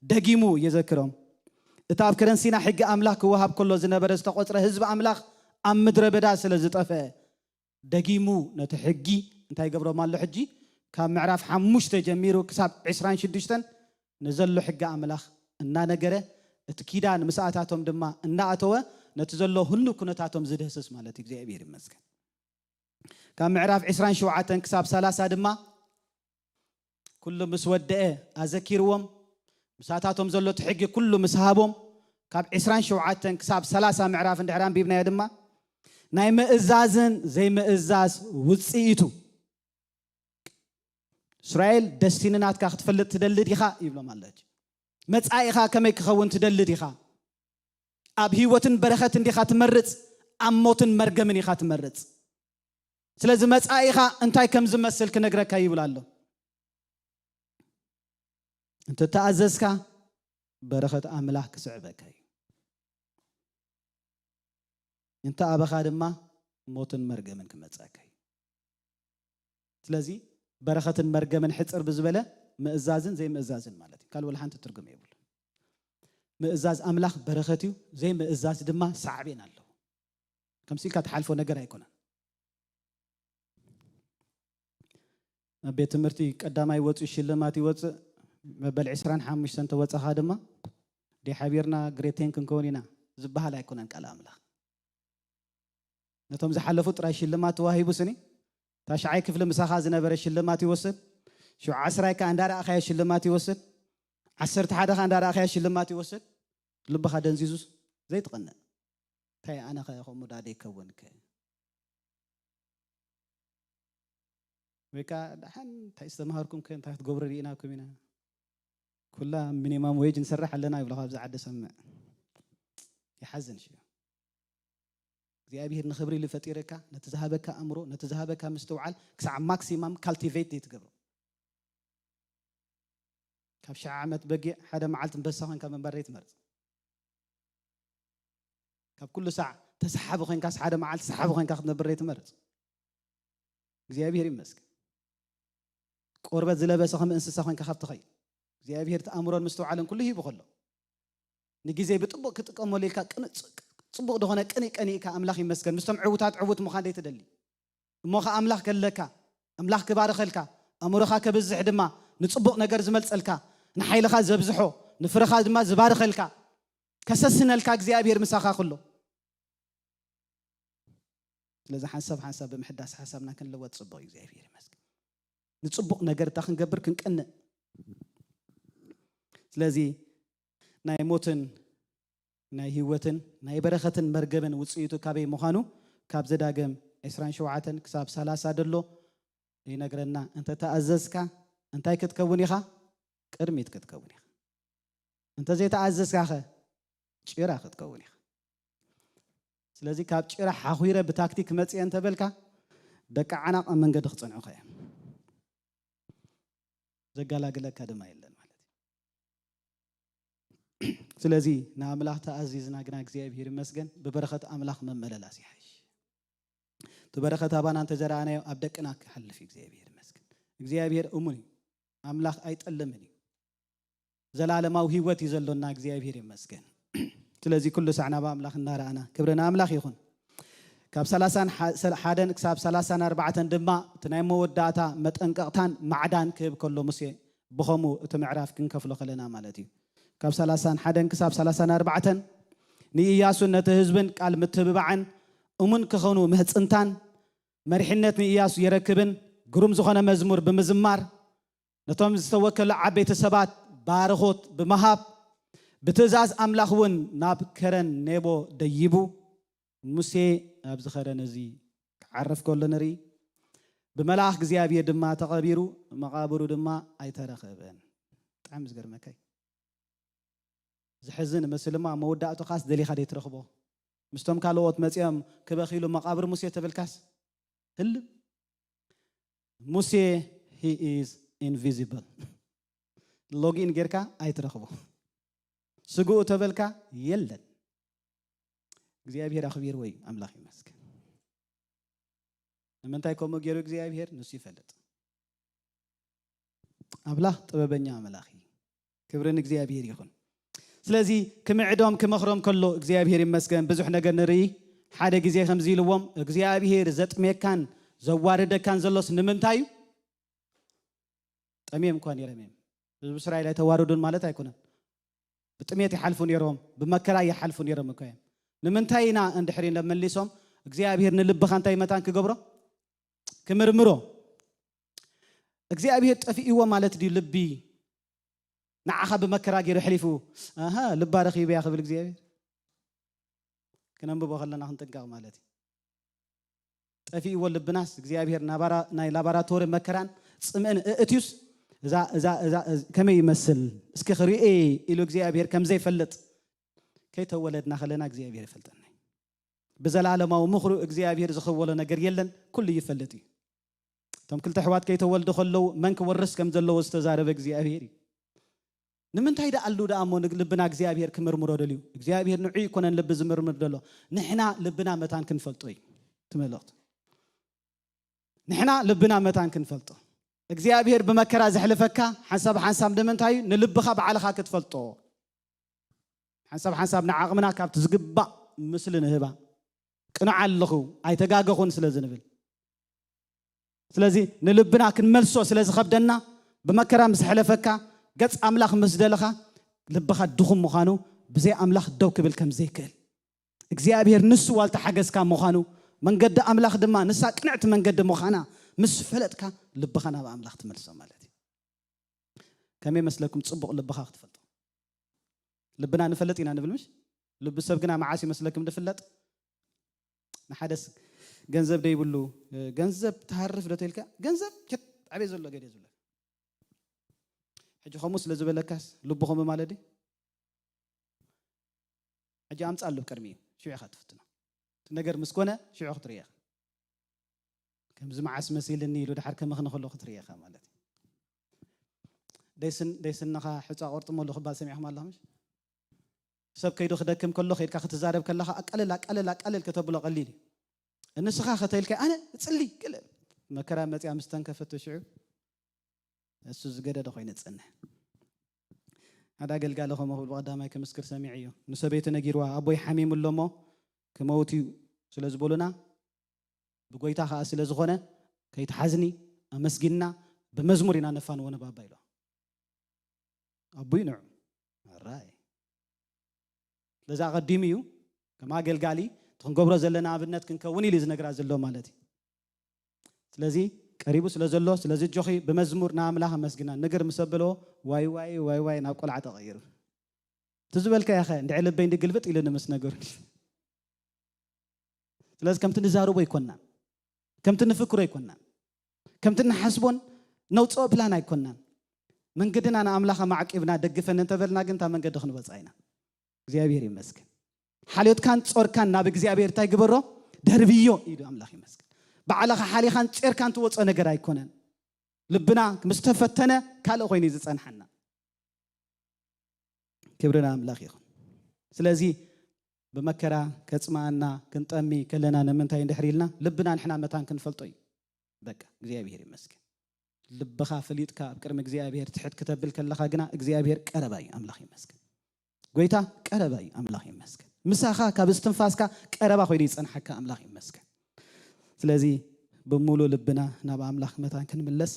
ደጊሙ የዘክሮም። እቲ ኣብ ከረን ሲና ሕጊ ኣምላኽ ክወሃብ ከሎ ዝነበረ ዝተቖጽረ ህዝቢ ኣምላኽ ኣብ ምድረ በዳ ስለ ዝጠፍአ፣ ደጊሙ ነቲ ሕጊ እንታይ ይገብሮም ኣሎ? ሕጂ ካብ ምዕራፍ ሓሙሽተ ጀሚሩ ክሳብ ዕስራን ሽዱሽተን ንዘሎ ሕጊ ኣምላኽ እናነገረ፣ እቲ ኪዳን ምስኣታቶም ድማ እናኣተወ፣ ነቲ ዘሎ ህሉ ኩነታቶም ዝድህስስ ማለት እዩ። እግዚኣብሔር ይመስገን። ካብ ምዕራፍ ዕስራን ሸውዓተን ክሳብ ሰላሳ ድማ ኩሉ ምስ ወደአ ኣዘኪርዎም፣ ምሳታቶም ዘሎ እቲ ሕጊ ኩሉ ምስ ሃቦም፣ ካብ ዕስራን ሸውዓተን ክሳብ ሰላሳ ምዕራፍ እንድሕር ኣንቢብናዮ ድማ፣ ናይ ምእዛዝን ዘይምእዛዝ ውጽኢቱ፣ እስራኤል፣ ደስቲኒ ናትካ ክትፈልጥ ትደሊ ዲኻ? ይብሎም ኣሎ። መጻኢኻ ከመይ ክኸውን ትደሊ ዲኻ? ኣብ ህይወትን በረኸትን ዲኻ ትመርጽ? ኣብ ሞትን መርገምን ኢኻ ትመርጽ? ስለዚ መጻኢኻ እንታይ ከም ዝመስል ክነግረካ ይብል ኣሎ። እንተተኣዘዝካ፣ በረኸት ኣምላኽ ክስዕበካ እዩ። እንተ ኣበኻ ድማ፣ ሞትን መርገምን ክመጸካ እዩ። ስለዚ በረኸትን መርገምን ሕጽር ብዝበለ ምእዛዝን ዘይምእዛዝን ማለት እዩ። ካልእ ወላ ሓንቲ ትርጉም የብሉን። ምእዛዝ ኣምላኽ በረኸት እዩ፣ ዘይምእዛዝ ድማ ሳዕቤን ኣለዎ። ከምሲ ኢልካ ትሓልፎ ነገር ኣይኮነን። ኣብ ቤት ትምህርቲ ቀዳማይ ወጽኡ ሽልማት ይወጽእ፣ መበል ዕስራን ሓሙሽተን ተወጻኻ ድማ፣ "ዲ ሓቢርና ግሬድ ቴን ክንከውን ኢና" ዝበሃል ኣይኮነን ቃል ኣምላኽ። ነቶም ዝሓለፉ ጥራይ ሽልማት ተዋሂቡ ስኒ፣ ታሽዓይ ክፍሊ ምሳኻ ዝነበረ ሽልማት ይወስድ፣ ሸውዓ ዓስራይ ከኣ እንዳረኣኻዮ ሽልማት ይወስድ፣ ዓሰርተ ሓደ ከኣ እንዳረኣኻዮ ሽልማት ይወስድ። ልብኻ ደንዚዙስ ዘይትቐንእ። እንታይ ኣነ ኸ ከምኡ ዳ ደይከውንከ? ወይ ከኣ ደሓን እንታይ ዝተምሃርኩም ከ እንታይ ክትገብሩ ርኢናኩም ኢና? ኩላ ሚኒማም ዌጅ ንሰርሕ ኣለና ይብሉ ካብዚ ዓዲ ሰምዕ። ይሓዝን ሽዮ። እግዚኣብሔር ንኽብሪ ኢሉ ፈጢረካ፣ ነቲ ዝሃበካ ኣእምሮ፣ ነቲ ዝሃበካ ምስትውዓል ክሳዕ ማክሲማም ካልቲቬት ዘይትገብሮ። ካብ ሽሕ ዓመት በጊዕ ሓደ መዓልቲ ኣንበሳ ኮይንካ ምንባር ዘይትመርጽ። ካብ ኩሉ ሳዕ ተሰሓቢ ኮይንካስ ሓደ መዓልቲ ሰሓቢ ኮይንካ ክትነብር ዘይትመርጽ። እግዚኣብሔር ይመስገን። ቆርበት ዝለበሰ ከም እንስሳ ኮይንካ ካብ ትኸይድ፣ እግዚኣብሔር እቲ ኣእምሮን ምስትውዓልን ኩሉ ሂቡ ከሎ፣ ንግዜ ብጥቡቕ ክጥቀመሉ ኢልካ ቅን-፣ ጽ-፣ ጽቡቕ ዝኾነ ቅኒ ቀኒእካ ኣምላኽ ይመስገን ምስቶም ዕዉታት ዕዉት ምዃን ዘይትደሊ። እሞ ኸኣ ኣምላኽ ከለካ፣ ኣምላኽ ክባርኸልካ፣ ኣእምሮኻ ከብዝሕ ድማ ንጽቡቕ ነገር ዝመልጸልካ፣ ንሓይልኻ ዘብዝሖ፣ ንፍረኻ ድማ ዝባርኸልካ፣ ከሰስነልካ እግዚኣብሔር ምሳኻ ከሎ፣ ስለዚ ሓንሳብ ሓንሳብ ብምሕዳስ ሓሳብና ክንልወጥ ጽቡቕ እዩ። እግዚኣብሔር ይመስገን። ንጽቡቕ ነገር እታ ክንገብር ክንቀንእ። ስለዚ ናይ ሞትን ናይ ህይወትን ናይ በረኸትን መርገምን ውጽኢቱ ካበይ ምዃኑ ካብ ዘዳግም ዕስራን ሸውዓተን ክሳብ ሰላሳ ደሎ ይነግረና። እንተ ተኣዘዝካ እንታይ ክትከውን ኢኻ? ቅድሚት ክትከውን ኢኻ። እንተ ዘይተኣዘዝካ ኸ ጭራ ክትከውን ኢኻ። ስለዚ ካብ ጭራ ሓኺረ ብታክቲክ መጽየ እንተበልካ ደቂ ዓናቕ ኣብ መንገዲ ክጸንዑኻ እዮም። ዘጋላግለካ ድማ የለን ማለት እዩ። ስለዚ ንኣምላኽ ተኣዚዝና ግና እግዚኣብሔር ይመስገን ብበረኸት ኣምላኽ መመለላስ ይሓይሽ። እቲ በረኸት ኣባና እንተዘረኣናዮ ኣብ ደቅና ክሓልፍ እዩ። እግዚኣብሔር ይመስገን። እግዚኣብሔር እሙን እዩ። ኣምላኽ ኣይጠልምን እዩ። ዘላለማዊ ህይወት እዩ ዘሎና። እግዚኣብሔር ይመስገን። ስለዚ ኩሉ ሳዕ ናብ ኣምላኽ እናረኣና ክብሪ ንኣምላኽ ይኹን። ካብ ሰላሳን ሓደን ክሳብ ሰላሳን ኣርባዕተን ድማ እቲ ናይ መወዳእታ መጠንቀቕታን ማዕዳን ክህብ ከሎ ሙሴ ብኸምኡ እቲ ምዕራፍ ክንከፍሎ ከለና ማለት እዩ። ካብ ሰላሳን ሓደን ክሳብ ሰላሳን ኣርባዕተን ንኢያሱን ነቲ ህዝብን ቃል ምትብባዕን እሙን ክኾኑ ምሕጽንታን መሪሕነት ንኢያሱ የረክብን ግሩም ዝኾነ መዝሙር ብምዝማር ነቶም ዝተወከሉ ዓበይቲ ሰባት ባርኾት ብምሃብ ብትእዛዝ ኣምላኽ እውን ናብ ከረን ኔቦ ደይቡ ሙሴ ኣብዚ ከረን እዚ ክዓርፍ ከሎ ንርኢ። ብመልኣኽ እግዚኣብሔር ድማ ተቐቢሩ መቓብሩ ድማ ኣይተረኸበን። ብጣዕሚ ዝገርመካ እዩ። ዝሕዝን መስል እማ መወዳእቱ ኻስ ደሊኻ ደይ ትረኽቦ ምስቶም ካልኦት መጺኦም ክበኺሉ መቓብር ሙሴ ተብልካስ ህልም ሙሴ he is invisible ሎጊን ጌርካ ኣይትረኽቦ ስግኡ ተበልካ የለን እግዚኣብሔር ኣኽቢርዎ እዩ ኣምላኽ ይመስገን ንምንታይ ከምኡ ገይሩ እግዚኣብሔር ንሱ ይፈልጥ ኣምላኽ ጥበበኛ ኣምላኽ እዩ ክብሪ ንእግዚኣብሔር ይኹን ስለዚ ክምዕዶም ክመኽሮም ከሎ እግዚኣብሔር ይመስገን ብዙሕ ነገር ንርኢ ሓደ ግዜ ከምዚ ኢልዎም እግዚኣብሔር ዘጥሜካን ዘዋርደካን ዘሎስ ንምንታይ እዩ ጠምዮም እኳ ነይሮም እዮም ህዝቢ እስራኤል ኣይተዋርዱን ማለት ኣይኮነን ብጥሜት ይሓልፉ ነይሮም ብመከራ ይሓልፉ ነይሮም እኳ እዮም ንምንታይ ኢና እንድሕሪ መሊሶም እግዚኣብሔር ንልብኻ እንታይ መታን ክገብሮ ክምርምሮ እግዚኣብሔር ጠፊእዎ ማለት ድዩ ልቢ ንዓኻ ብመከራ ገይሩ ሕሊፉ ኣሃ ልባ ረኺበያ ክብል እግዚኣብሔር ክነንብቦ ከለና ክንጥንቀቕ ማለት እዩ ጠፊእዎ ልብናስ እግዚኣብሔር ናይ ላባራቶሪ መከራን ፅምእን እእትዩስ እዛ እዛ እዛ ከመይ ይመስል እስኪ ክሪኤ ኢሉ እግዚኣብሔር ከም ዘይፈልጥ ከይተወለድና ከለና እግዚኣብሔር ይፈልጠና እዩ ብዘላለማዊ ምኽሩ እግዚኣብሔር ዝኸወሎ ነገር የለን ኩሉ ይፈልጥ እዩ እቶም ክልተ ኣሕዋት ከይተወልዱ ከለዉ መን ክወርስ ከም ዘለዎ ዝተዛረበ እግዚኣብሔር እዩ ንምንታይ ደኣ ኣሉ ደኣ እሞ ልብና እግዚኣብሔር ክምርምሮ ደልዩ እግዚኣብሔር ንዑ ይኮነን ልቢ ዝምርምር ደሎ ንሕና ልብና መታን ክንፈልጦ እዩ ትመልእቱ ንሕና ልብና መታን ክንፈልጦ እግዚኣብሔር ብመከራ ዘሕልፈካ ሓንሳብ ሓንሳብ ንምንታይ እዩ ንልብኻ ባዕልኻ ክትፈልጦ ሓንሳብ ሓንሳብ ንዓቕምና ካብቲ ዝግባእ ምስሊ ንህባ ቅኑዕ ኣለኹ ኣይተጋገኹን ስለ ዝንብል ስለዚ ንልብና ክንመልሶ ስለ ዝኸብደና ብመከራ ምስ ሕለፈካ ገጽ ኣምላኽ ምስ ደለኻ ልብኻ ድኹም ምዃኑ ብዘይ ኣምላኽ ደው ክብል ከም ዘይክእል እግዚኣብሔር ንሱ ዋልታ ሓገዝካ ምዃኑ መንገዲ ኣምላኽ ድማ ንሳ ቅንዕቲ መንገዲ ምዃና ምስ ፈለጥካ ልብኻ ናብ ኣምላኽ ትመልሶ ማለት እዩ ከመይ መስለኩም ጽቡቕ ልብኻ ክትፈልጦ ልብና ንፈልጥ ኢና ንብል ምሽ ልቢ ሰብ ግና መዓስ ይመስለኩም ዝፍለጥ ንሓደስ ገንዘብ ደይብሉ ገንዘብ ትሃርፍ ዶ ተልካ ገንዘብ ቸት ኣበይ ዘሎ ገደ ዝብለካ ሕጂ ከምኡ ስለ ዝበለካስ ልቡ ከምኡ ማለት ድዩ ሕጂ ኣምፃ ኣሉ ቅድሚ እዩ ሽዑ ኢኻ ትፍትኖ እቲ ነገር ምስ ኮነ ሽዑ ክትርእየኻ ከምዚ መዓስ መሲልኒ ኢሉ ድሓር ከመኽኒ ከሎ ክትርእየኻ ማለት እዩ ደይስንኻ ሕፃ ቆርጥመሉ ክባል ሰሚዕኹም ኣለኹም ሰብ ከይዱ ክደክም ከሎ ከይድካ ክትዛረብ ከለኻ ኣቃልል ኣቃልል ኣቃልል ከተብሎ ቀሊል እዩ እንስኻ ከተልካ ኣነ እፅሊ ቅልል መከራ መፅያ ምስ ተንከፈቶ ሽዑ እሱ ዝገደደ ኮይኑ ዝፅንሕ ሓደ ኣገልጋሊ ከምኡ ክብል ብቐዳማይ ክምስክር ሰሚዐዮ ንሰበይቱ ነጊርዋ ኣቦይ ሓሚሙ ኣሎ እሞ ክመውት እዩ ስለ ዝበሉና ብጎይታ ከዓ ስለ ዝኾነ ከይትሓዝኒ ኣመስጊንና ብመዝሙር ኢና ነፋንዎ ንባባ ኢሎ ኣቡይ ንዑ ራይ ስለዚ ኣቐዲሙ እዩ ከም ኣገልጋሊ ክንገብሮ ዘለና ኣብነት ክንከውን ኢሉ ዝነግራ ዘሎ ማለት እዩ። ስለዚ ቀሪቡ ስለ ዘሎ ስለዚ እጆኺ ብመዝሙር ንኣምላኽ ኣመስግና ንግር ምስ ኣበልዎ ዋይ ዋይ ዋይ ዋይ ናብ ቆልዓ ተቐይሩ። እቲ ዝበልካዮ ኸ እንድዒ ልበይ እንዲ ግልብጥ ኢሉኒ ምስ ነገሩኒ። ስለዚ ከምቲ ንዛረቦ ኣይኮናን፣ ከምቲ ንፍክሮ ኣይኮናን፣ ከምቲ ንሓስቦን ነውፅኦ ፕላን ኣይኮናን። መንገድና ንኣምላኽ ኣማዕቂብና ደግፈኒ እንተበልና ግን እታ መንገዲ ክንወፃ ኢና። እግዚኣብሔር ይመስገን። ሓልዮትካን ጾርካን ናብ እግዚኣብሔር እንታይ ግበሮ? ደርብዮ ኢሉ ኣምላኽ ይመስገን። ባዕልኻ ሓሊኻን ጼርካን ትወጾ ነገር ኣይኮነን። ልብና ምስ ተፈተነ ካልእ ኮይኑ እዩ ዝጸንሓና። ክብሪ ንኣምላኽ ይኹን። ስለዚ ብመከራ ከጽምኣና ክንጠሚ ከለና ንምንታይ እንድሕር ኢልና ልብና ንሕና መታን ክንፈልጦ እዩ። በቃ እግዚኣብሔር ይመስገን። ልብኻ ፈሊጥካ ኣብ ቅድሚ እግዚኣብሔር ትሕት ክተብል ከለኻ ግና እግዚኣብሔር ቀረባ እዩ። ኣምላኽ ይመስገን። ጎይታ ቀረባ እዩ። ኣምላኽ ይመስገን። ምሳኻ ካብ እስትንፋስካ ቀረባ ኮይኑ ይጸንሓካ። ኣምላኽ ይመስገን። ስለዚ ብምሉእ ልብና ናብ ኣምላኽ መታን ክንምለስ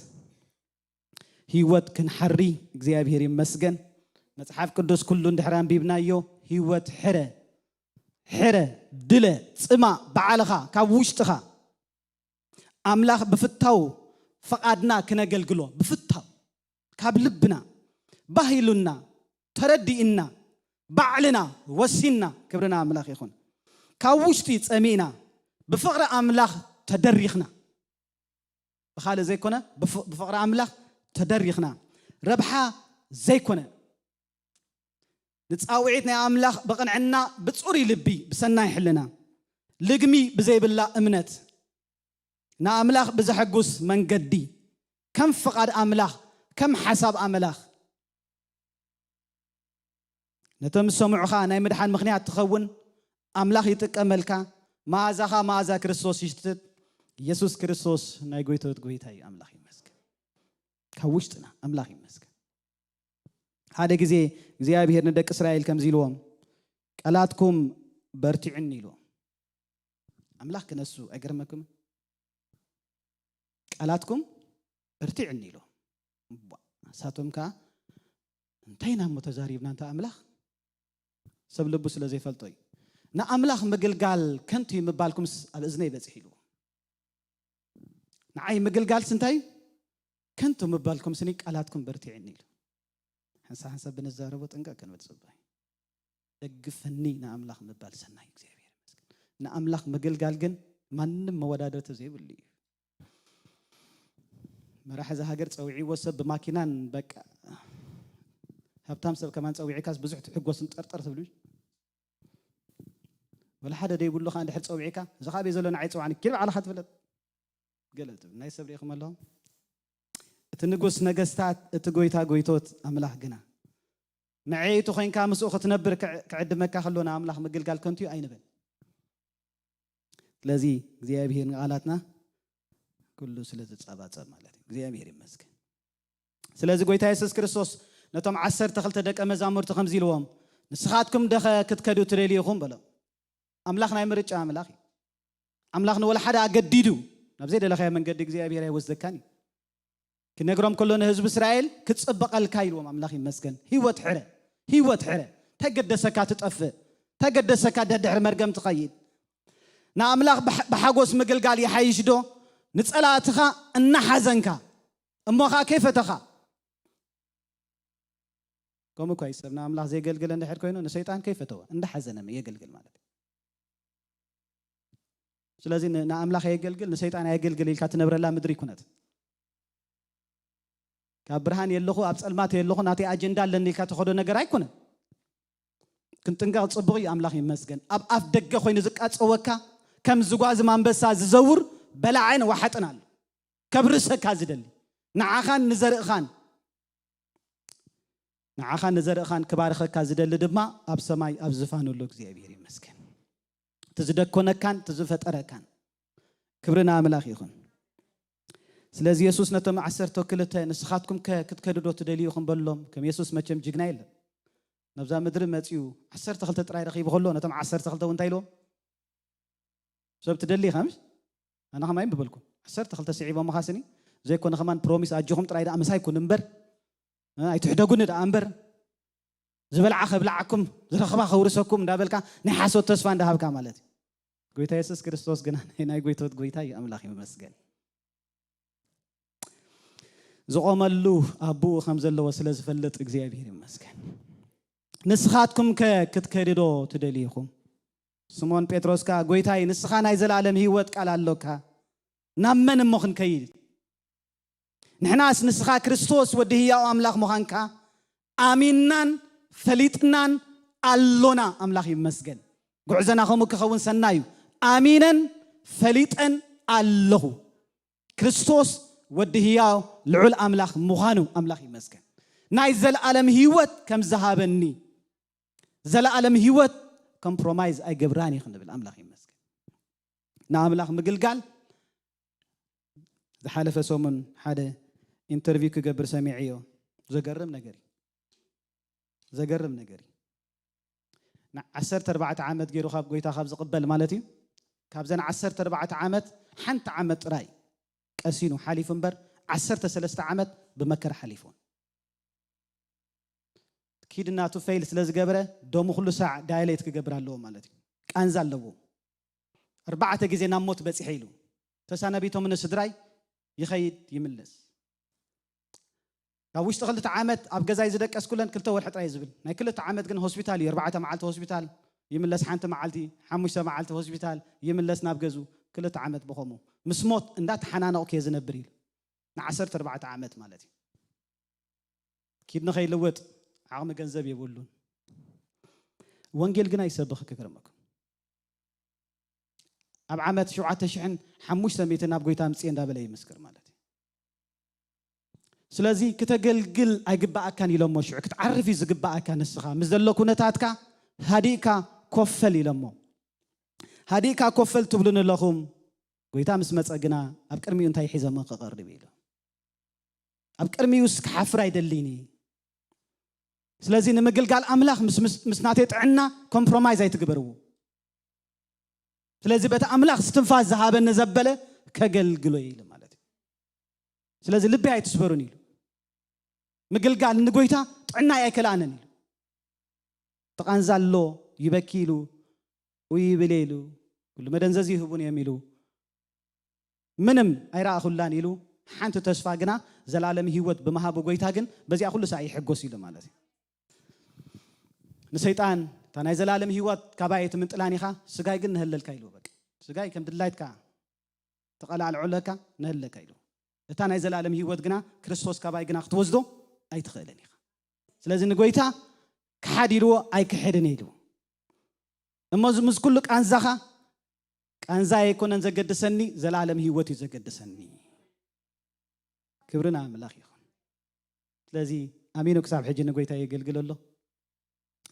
ህይወት ክንሓሪ እግዚኣብሔር ይመስገን። መጽሓፍ ቅዱስ ኩሉ እንድሕር ኣንቢብናዮ ህይወት ሕረ ሕረ ድለ ጽማ ባዕልኻ ካብ ውሽጥኻ ኣምላኽ ብፍታው ፍቓድና ክነገልግሎ ብፍታው ካብ ልብና ባህ ኢሉና ተረዲእና ባዕልና ወሲንና ክብርና ኣምላኽ ይኹን ካብ ውሽጢ ጸሚእና ብፍቕሪ ኣምላኽ ተደሪኽና ብኻልእ ዘይኮነ ብፍ- ብፍቕሪ ኣምላኽ ተደሪኽና ረብሓ ዘይኮነ ንጻውዒት ናይ ኣምላኽ ብቕንዕና ብጽሩይ ልቢ ብሰናይ ሕልና ልግሚ ብዘይብላ እምነት ንኣምላኽ ብዘሐጉስ መንገዲ ከም ፍቓድ ኣምላኽ ከም ሓሳብ ኣምላኽ ነቶም ዝሰምዑኻ ናይ ምድሓን ምኽንያት ትኸውን ኣምላኽ ይጥቀመልካ። መኣዛኻ መኣዛ ክርስቶስ ይሽትት። ኢየሱስ ክርስቶስ ናይ ጎይቶት ጎይታ እዩ። ኣምላኽ ይመስገን። ካብ ውሽጥና ኣምላኽ ይመስገን። ሓደ ግዜ እግዚኣብሔር ንደቂ እስራኤል ከምዚ ኢልዎም ቃላትኩም በርቲዕኒ ኢልዎም። ኣምላኽ ክነሱ ኣይገርመኩም? ቃላትኩም በርቲዕኒ ኢልዎም። እሳቶም ከኣ እንታይ ኢና እሞ ተዛሪብና እንተ ኣምላኽ ሰብ ልቡ ስለ ዘይፈልጦ እዩ። ንኣምላኽ ምግልጋል ከንቱ እዩ ምባልኩምስ ኣብ እዝነይ በጺሕ ኢልዎም። ንዓይ ምግልጋልስ እንታይ እዩ? ከንቱ ምባልኩም ስኒ ቃላትኩም በርቲዕኒ ኢሉ ሓንሳ ሓንሳ ብንዛረቦ ጥንቀቅ ክንብል ጽባይ ደግፈኒ ንኣምላኽ ምባል ሰናይ እግዚኣብሔር ይመስገን ንኣምላኽ ምግልጋል ግን ማንም መወዳደርቲ ዘይብሉ እዩ መራሕ እዛ ሃገር ጸውዒዎ ሰብ ብማኪናን በቃ ሃብታም ሰብ ከማን ጸዊዕካስ ብዙሕ ትሕጎስን ጠርጠር ትብሉ ወላ ሓደ ደይብሉ ከኣ እንድሕር ጸዊዕካ እዚ ካበይ ዘሎ ንዓይ ጽዋዕኒ ኪድ ባዕልኻ ትፍለጥ ገለ ትብል ናይ ሰብ ርኢኹም ኣለኹም እቲ ንጉስ ነገስታት እቲ ጎይታ ጎይቶት ኣምላኽ ግና መዐየይቲ ኮይንካ ምስኡ ክትነብር ክዕድመካ ከሎ ንኣምላኽ ምግልጋል ከንቱ እዩ ኣይንበል ስለዚ እግዚኣብሔር ንቃላትና ኩሉ ስለ ዝጸባጸብ ማለት እዩ እግዚኣብሔር ይመስገን ስለዚ ጎይታ የሱስ ክርስቶስ ነቶም ዓሰርተ ክልተ ደቀ መዛሙርቲ ከምዚ ኢልዎም ንስኻትኩም ደኸ ክትከዱ ትደልዩ ኢኹም በሎም ኣምላኽ ናይ ምርጫ ኣምላኽ እዩ ኣምላኽ ንወላ ሓደ ኣገዲዱ ናብ ዘይደለኻዮ መንገዲ እግዚኣብሔር ኣይወስደካን እዩ ክነግሮም ከሎ ንህዝቢ እስራኤል ክጽበቐልካ ኢልዎም ኣምላኽ ይመስገን ህይወት ሕረ ህይወት ሕረ እንታይ ገደሰካ ትጠፍእ እንታይ ገደሰካ ደድሕሪ መርገም ትኸይድ ንኣምላኽ ብሓጎስ ምግልጋል ይሓይሽ ዶ ንጸላእትኻ እናሓዘንካ እሞ ኸዓ ከይፈተኻ ከምኡ እኳ እዩ ሰብ ንኣምላኽ ዘየገልግል እንድሕር ኮይኑ ንሰይጣን ከይፈተወ እንዳሓዘነ የገልግል ማለት እዩ ስለዚ ንኣምላኽ የገልግል ንሰይጣን ኣየገልግል ኢልካ ትነብረላ ምድሪ ይኩነት ካብ ብርሃን የለኹ ኣብ ጸልማት የለኹ ናተይ ኣጀንዳ ኣለኒ ኢልካ ተኸዶ ነገር ኣይኮነን ክንጥንቀቕ ጽቡቕ እዩ ኣምላኽ ይመስገን ኣብ ኣፍ ደገ ኮይኑ ዝቃጸወካ ከም ዝጓዝም ኣንበሳ ዝዘውር በላዕን ዋሓጥን ኣሎ ከብርሰካ ዝደሊ ንዓኻን ንዘርእኻን ንዓኻን ንዘርእኻን ክባርኸካ ዝደሊ ድማ ኣብ ሰማይ ኣብ ዝፋኑ ኣሎ እግዚኣብሔር ይመስገን እቲ ዝደኮነካን እቲ ዝፈጠረካን ክብሪ ንኣምላኽ ይኹን ስለዚ የሱስ ነቶም ዓሰርተ ክልተ ንስኻትኩም ከ ክትከድዶ ትደልዩ ኢኹም በሎም ከም የሱስ መቸም ጅግና የለን ናብዛ ምድሪ መፅኡ ዓሰርተ ክልተ ጥራይ ረኺቡ ከሎ ነቶም ዓሰርተ ክልተ እውን እንታይ ኢልዎም ሰብ ትደሊ ኢኻ ምሽ ኣነ ከማይ ምበልኩም ዓሰርተ ክልተ ስዒቦም ኻስኒ ዘይኮነ ከማን ፕሮሚስ ኣጆኹም ጥራይ ደኣ ምሳይ ኩን እምበር ኣይትሕደጉኒ ደኣ እምበር ዝበልዓ ከብልዓኩም ዝረኽባ ከውርሰኩም እንዳበልካ ናይ ሓሶት ተስፋ እንዳሃብካ ማለት እዩ ጎይታ የሱስ ክርስቶስ ግና ናይ ናይ ጎይቶት ጎይታ እዩ። ኣምላኽ ይመስገን። ዝቖመሉ ኣቦኡ ከም ዘለዎ ስለ ዝፈልጥ እግዚኣብሔር ይመስገን። ንስኻትኩም ከ ክትከድዶ ትደልዩ ኢኹም? ስሞን ጴጥሮስ ከኣ፣ ጎይታይ፣ ንስኻ ናይ ዘላለም ህይወት ቃል ኣሎካ፣ ናብ መን እሞ ክንከይድ? ንሕናስ ንስኻ ክርስቶስ ወዲ ህያው ኣምላኽ ምዃንካ ኣሚንናን ፈሊጥናን ኣሎና። ኣምላኽ ይመስገን። ጉዕዘና ከምኡ ክኸውን ሰናዩ። ኣሚነን ፈሊጠን ኣለኹ። ክርስቶስ ወዲ ህያው ልዑል ኣምላኽ ምዃኑ ኣምላኽ ይመስገን። ናይ ዘለኣለም ህይወት ከም ዝሃበኒ፣ ዘለኣለም ህይወት ኮምፕሮማይዝ ኣይገብራን እየ ክንብል ኣምላኽ ይመስገን። ንኣምላኽ ምግልጋል ዝሓለፈ ሰሙን ሓደ ኢንተርቪው ክገብር ሰሚዐዮ። ዘገርም ነገር እዩ። ዘገርም ነገር እዩ። ንዓሰርተ ኣርባዕተ ዓመት ገይሩ ካብ ጎይታ ካብ ዝቕበል ማለት እዩ። ካብዘን ዓሰርተ ኣርባዕተ ዓመት ሓንቲ ዓመት ጥራይ ቀሲኑ ሓሊፉ እምበር ዓሰርተ ሰለስተ ዓመት ብመከራ ሓሊፉ። ኪድና ቱ ፌል ስለ ዝገበረ ደሙ ኩሉ ሳዕ ዳይሌት ክገብር ኣለዎ ማለት እዩ። ቃንዛ ኣለዎ። ኣርባዕተ ግዜ ናብ ሞት በፂሐ ኢሉ ተሳነቢቶም ንስድራይ ይኸይድ ይምለስ። ካብ ውሽጢ ክልተ ዓመት ኣብ ገዛይ ዝደቀስኩለን ክልተ ወርሒ ጥራይ ዝብል ናይ ክልተ ዓመት ግን ሆስፒታል እዩ። ኣርባዕተ መዓልቲ ሆስፒታል ይምለስ፣ ሓንቲ መዓልቲ ሓሙሽተ መዓልቲ ሆስፒታል ይምለስ ናብ ገዙ። ክልተ ዓመት ብኸምኡ ምስ ሞት እንዳተሓናነቕኩ እየ ዝነብር ኢሉ ንዓሰርተ ኣርባዕተ ዓመት ማለት እዩ። ኪድኒ ከይልውጥ ዓቕሚ ገንዘብ የብሉን። ወንጌል ግን ኣይሰብኽ ክገርመኩም። ኣብ ዓመት ሸውዓተ ሽሕን ሓሙሽተ ሚእትን ናብ ጎይታ ምጽእ እንዳበለ ይምስክር ማለት እዩ። ስለዚ ክተገልግል ኣይግባኣካን ኢሎሞ። ሽዑ ክትዓርፍ እዩ ዝግባኣካ። ንስኻ ምስ ዘሎ ኩነታትካ ሃዲእካ ኮፈል ኢሎሞ። ሃዲእካ ኮፈል ትብሉን ኣለኹም። ጎይታ ምስ መጸ ግና ኣብ ቅድሚኡ እንታይ ሒዘሞ ክቐርብ ኢሉ ኣብ ቅድሚኡስ ክሓፍር ኣይደልይን እየ። ስለዚ ንምግልጋል ኣምላኽ ምስ- ምስ- ምስ ናተይ ጥዕና ኮምፕሮማይዝ ኣይትግበርዎ። ስለዚ በቲ ኣምላኽ ስትንፋስ ዝሃበኒ ዘበለ ከገልግሎ እየ ኢሉ ማለት እዩ። ስለዚ ልቢ ኣይትስበሩን ኢሉ። ምግልጋል ንጎይታ ጥዕና ኣይከልኣንን ኢሉ። ተቓንዛ ኣሎ፣ ይበኪ ኢሉ፣ ውይ ይብል ኢሉ፣ ኩሉ መደንዘዚ ይህቡን እዮም ኢሉ፣ ምንም ኣይረኣኹላን ኢሉ፣ ሓንቲ ተስፋ ግና ዘላለም ህይወት ብምሃቡ ጎይታ ግን በዚኣ ኩሉ ሳዕ ይሕጎስ ኢሉ ማለት እዩ። ንሰይጣን እታ ናይ ዘላለም ህይወት ካባይ ትምንጥላን ኢኻ፣ ስጋይ ግን ንህለልካ ኢሉ። በቃ ስጋይ ከም ድላይትካ ተቐላልዖለካ ንህለካ ኢሉ። እታ ናይ ዘላለም ህይወት ግና ክርስቶስ ካባይ ግና ክትወስዶ ኣይትኽእልን ኢኻ። ስለዚ ንጎይታ ክሓድ ኢልዎ ኣይክሕድን ኢሉ። እሞ እዚ ምስ ኩሉ ቃንዛኻ ቃንዛ ኣይኮነን ዘገድሰኒ፣ ዘላለም ህይወት እዩ ዘገድሰኒ። ክብሪ ንኣምላኽ ይኹን። ስለዚ ኣሚኑ ክሳብ ሕጂ ንጎይታ የገልግል ኣሎ።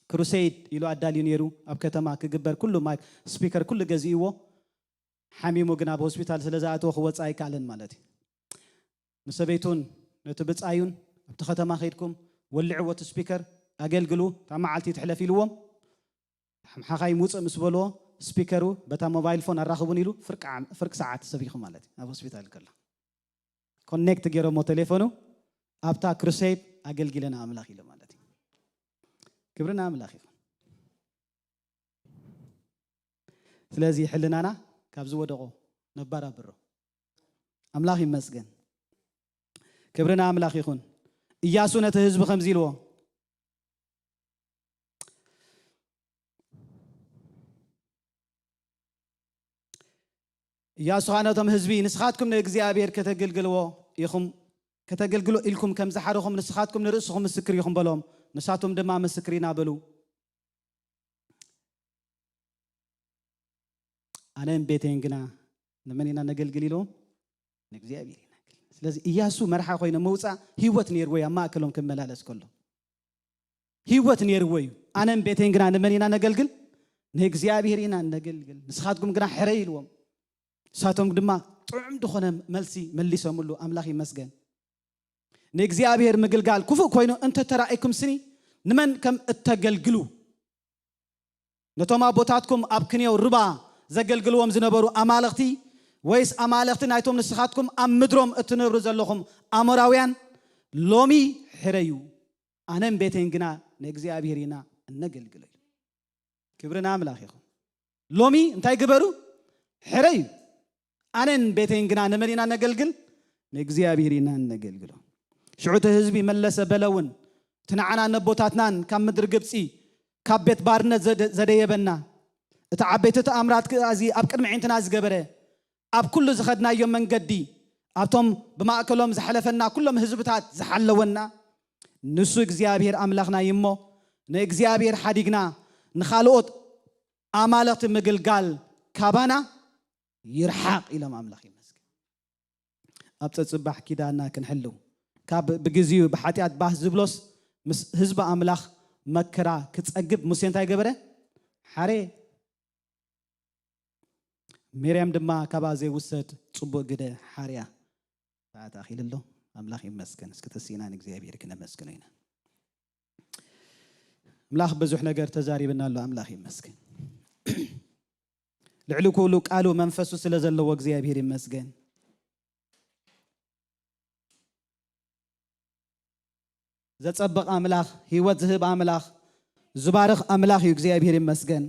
ክሩሴድ ኢሉ ኣዳልዩ ነይሩ። ኣብ ከተማ ክግበር ኩሉ ማይክ ስፒከር ኩሉ ገዚእዎ። ሓሚሙ ግን ኣብ ሆስፒታል ስለ ዝኣተወ ክወፅእ ኣይከኣለን ማለት እዩ። ንሰበይቱን ነቲ ብፃዩን ኣብቲ ከተማ ከይድኩም ወልዕዎ እቲ ስፒከር ኣገልግሉ፣ እታ መዓልቲ ትሕለፍ ኢልዎም። ሓምሓኻይ ምውፅእ ምስ በልዎ ስፒከሩ በታ ሞባይል ፎን ኣራኽቡን ኢሉ ፍርቂ ዓም- ፍርቂ ሰዓት ሰቢኹ ማለት እዩ። ኣብ ሆስፒታል ከሎ ኮኔክት ገይሮሞ ቴሌፎኑ ኣብታ ክሩሴድ ኣገልጊለና ኣምላኽ ኢሉ ማለት እዩ። ክብሪ ንኣምላኽ ይኹን። ስለዚ ሕልናና ካብ ዝወደቖ ነባራብሮ። ኣምላኽ ይመስገን። ክብሪ ንኣምላኽ ይኹን። ኢያሱ ነቲ ህዝቢ ከምዚ ኢልዎ፣ ኢያሱ ኸኣ ነቶም ህዝቢ፣ ንስኻትኩም ንእግዚኣብሔር ከተገልግልዎ ኢኹም፣ ከተገልግሎ ኢልኩም ከም ዝሓረኹም ንስኻትኩም ንርእስኹም ምስክር ኢኹም በሎም። ንሳቶም ድማ ምስክር ኢና በሉ። ኣነን ቤተይን ግና ንመን ኢና ነገልግል ኢሎም? ንእግዚኣብሔር ኢና። ስለዚ ኢያሱ መርሓ ኮይኑ ምውፃእ ህይወት ነይርዎ እዩ ኣብ ማእከሎም ክመላለስ ከሎ። ህይወት ነይርዎ እዩ። ኣነን ቤተይን ግና ንመን ኢና ነገልግል? ንእግዚኣብሔር ኢና ነገልግል። ንስኻትኩም ግና ሕረይ ኢልዎም። ንሳቶም ድማ ጥዑም ዝኾነ መልሲ መሊሶምሉ። ኣምላኽ ይመስገን። ንእግዚኣብሔር ምግልጋል ክፉእ ኮይኑ እንተተራእይኩም ስኒ ንመን ከም እተገልግሉ ነቶም ኣቦታትኩም ኣብ ክንየው ርባ ዘገልግልዎም ዝነበሩ ኣማልኽቲ ወይስ ኣማልኽቲ ናይቶም ንስኻትኩም ኣብ ምድሮም እትነብሩ ዘለኹም ኣሞራውያን? ሎሚ ሕረዩ፣ ኣነን ቤተይን ግና ንእግዚኣብሔር ኢና እነገልግሎ። ክብሪ ንኣምላኽ ይኹን። ሎሚ እንታይ ግበሩ? ሕረ እዩ። ኣነን ቤተይን ግና ንመን ኢና ነገልግል? ንእግዚኣብሔር ኢና እነገልግሎ። ሽዑ እቲ ህዝቢ መለሰ በለ እውን፣ እቲ ንዓና ነቦታትናን ካብ ምድሪ ግብፂ ካብ ቤት ባርነት ዘደ-፣ ዘደየበና፣ እቲ ዓበይቲ ተኣምራት ክኣዚ ኣብ ቅድሚ ዒንትና ዝገበረ፣ ኣብ ኩሉ ዝኸድናዮ መንገዲ ኣብቶም ብማእከሎም ዝሓለፈና ኩሎም ህዝብታት ዝሓለወና፣ ንሱ እግዚኣብሔር ኣምላኽና እዩ እሞ፣ ንእግዚኣብሔር ሓዲግና ንኻልኦት ኣማልኽቲ ምግልጋል ካባና ይርሓቕ ኢሎም ኣምላኽ ይመስገን። ኣብ ጸጽባሕ ኪዳና ክንሕልው፣ ካብ ብግዜኡ ብሓጢኣት ባህ ዝብሎስ ምስ ህዝቢ ኣምላኽ መከራ ክጸግብ ሙሴ እንታይ ገበረ? ሓረ። ሚርያም ድማ ካብኣ ዘይውሰድ ጽቡቕ ግደ ሓርያ። ሰዓት ኣኺሉ ኣሎ። ኣምላኽ ይመስገን። እስኪ ተሲእና ንእግዚኣብሔር ክነመስግኖ ኢና። ኣምላኽ ብዙሕ ነገር ተዛሪብና ኣሎ። ኣምላኽ ይመስገን። ልዕሊ ኩሉ ቃሉ መንፈሱ ስለ ዘለዎ እግዚኣብሔር ይመስገን። ዘጸብቕ ኣምላኽ፣ ህይወት ዝህብ ኣምላኽ፣ ዝባርኽ ኣምላኽ እዩ። እግዚኣብሔር ይመስገን።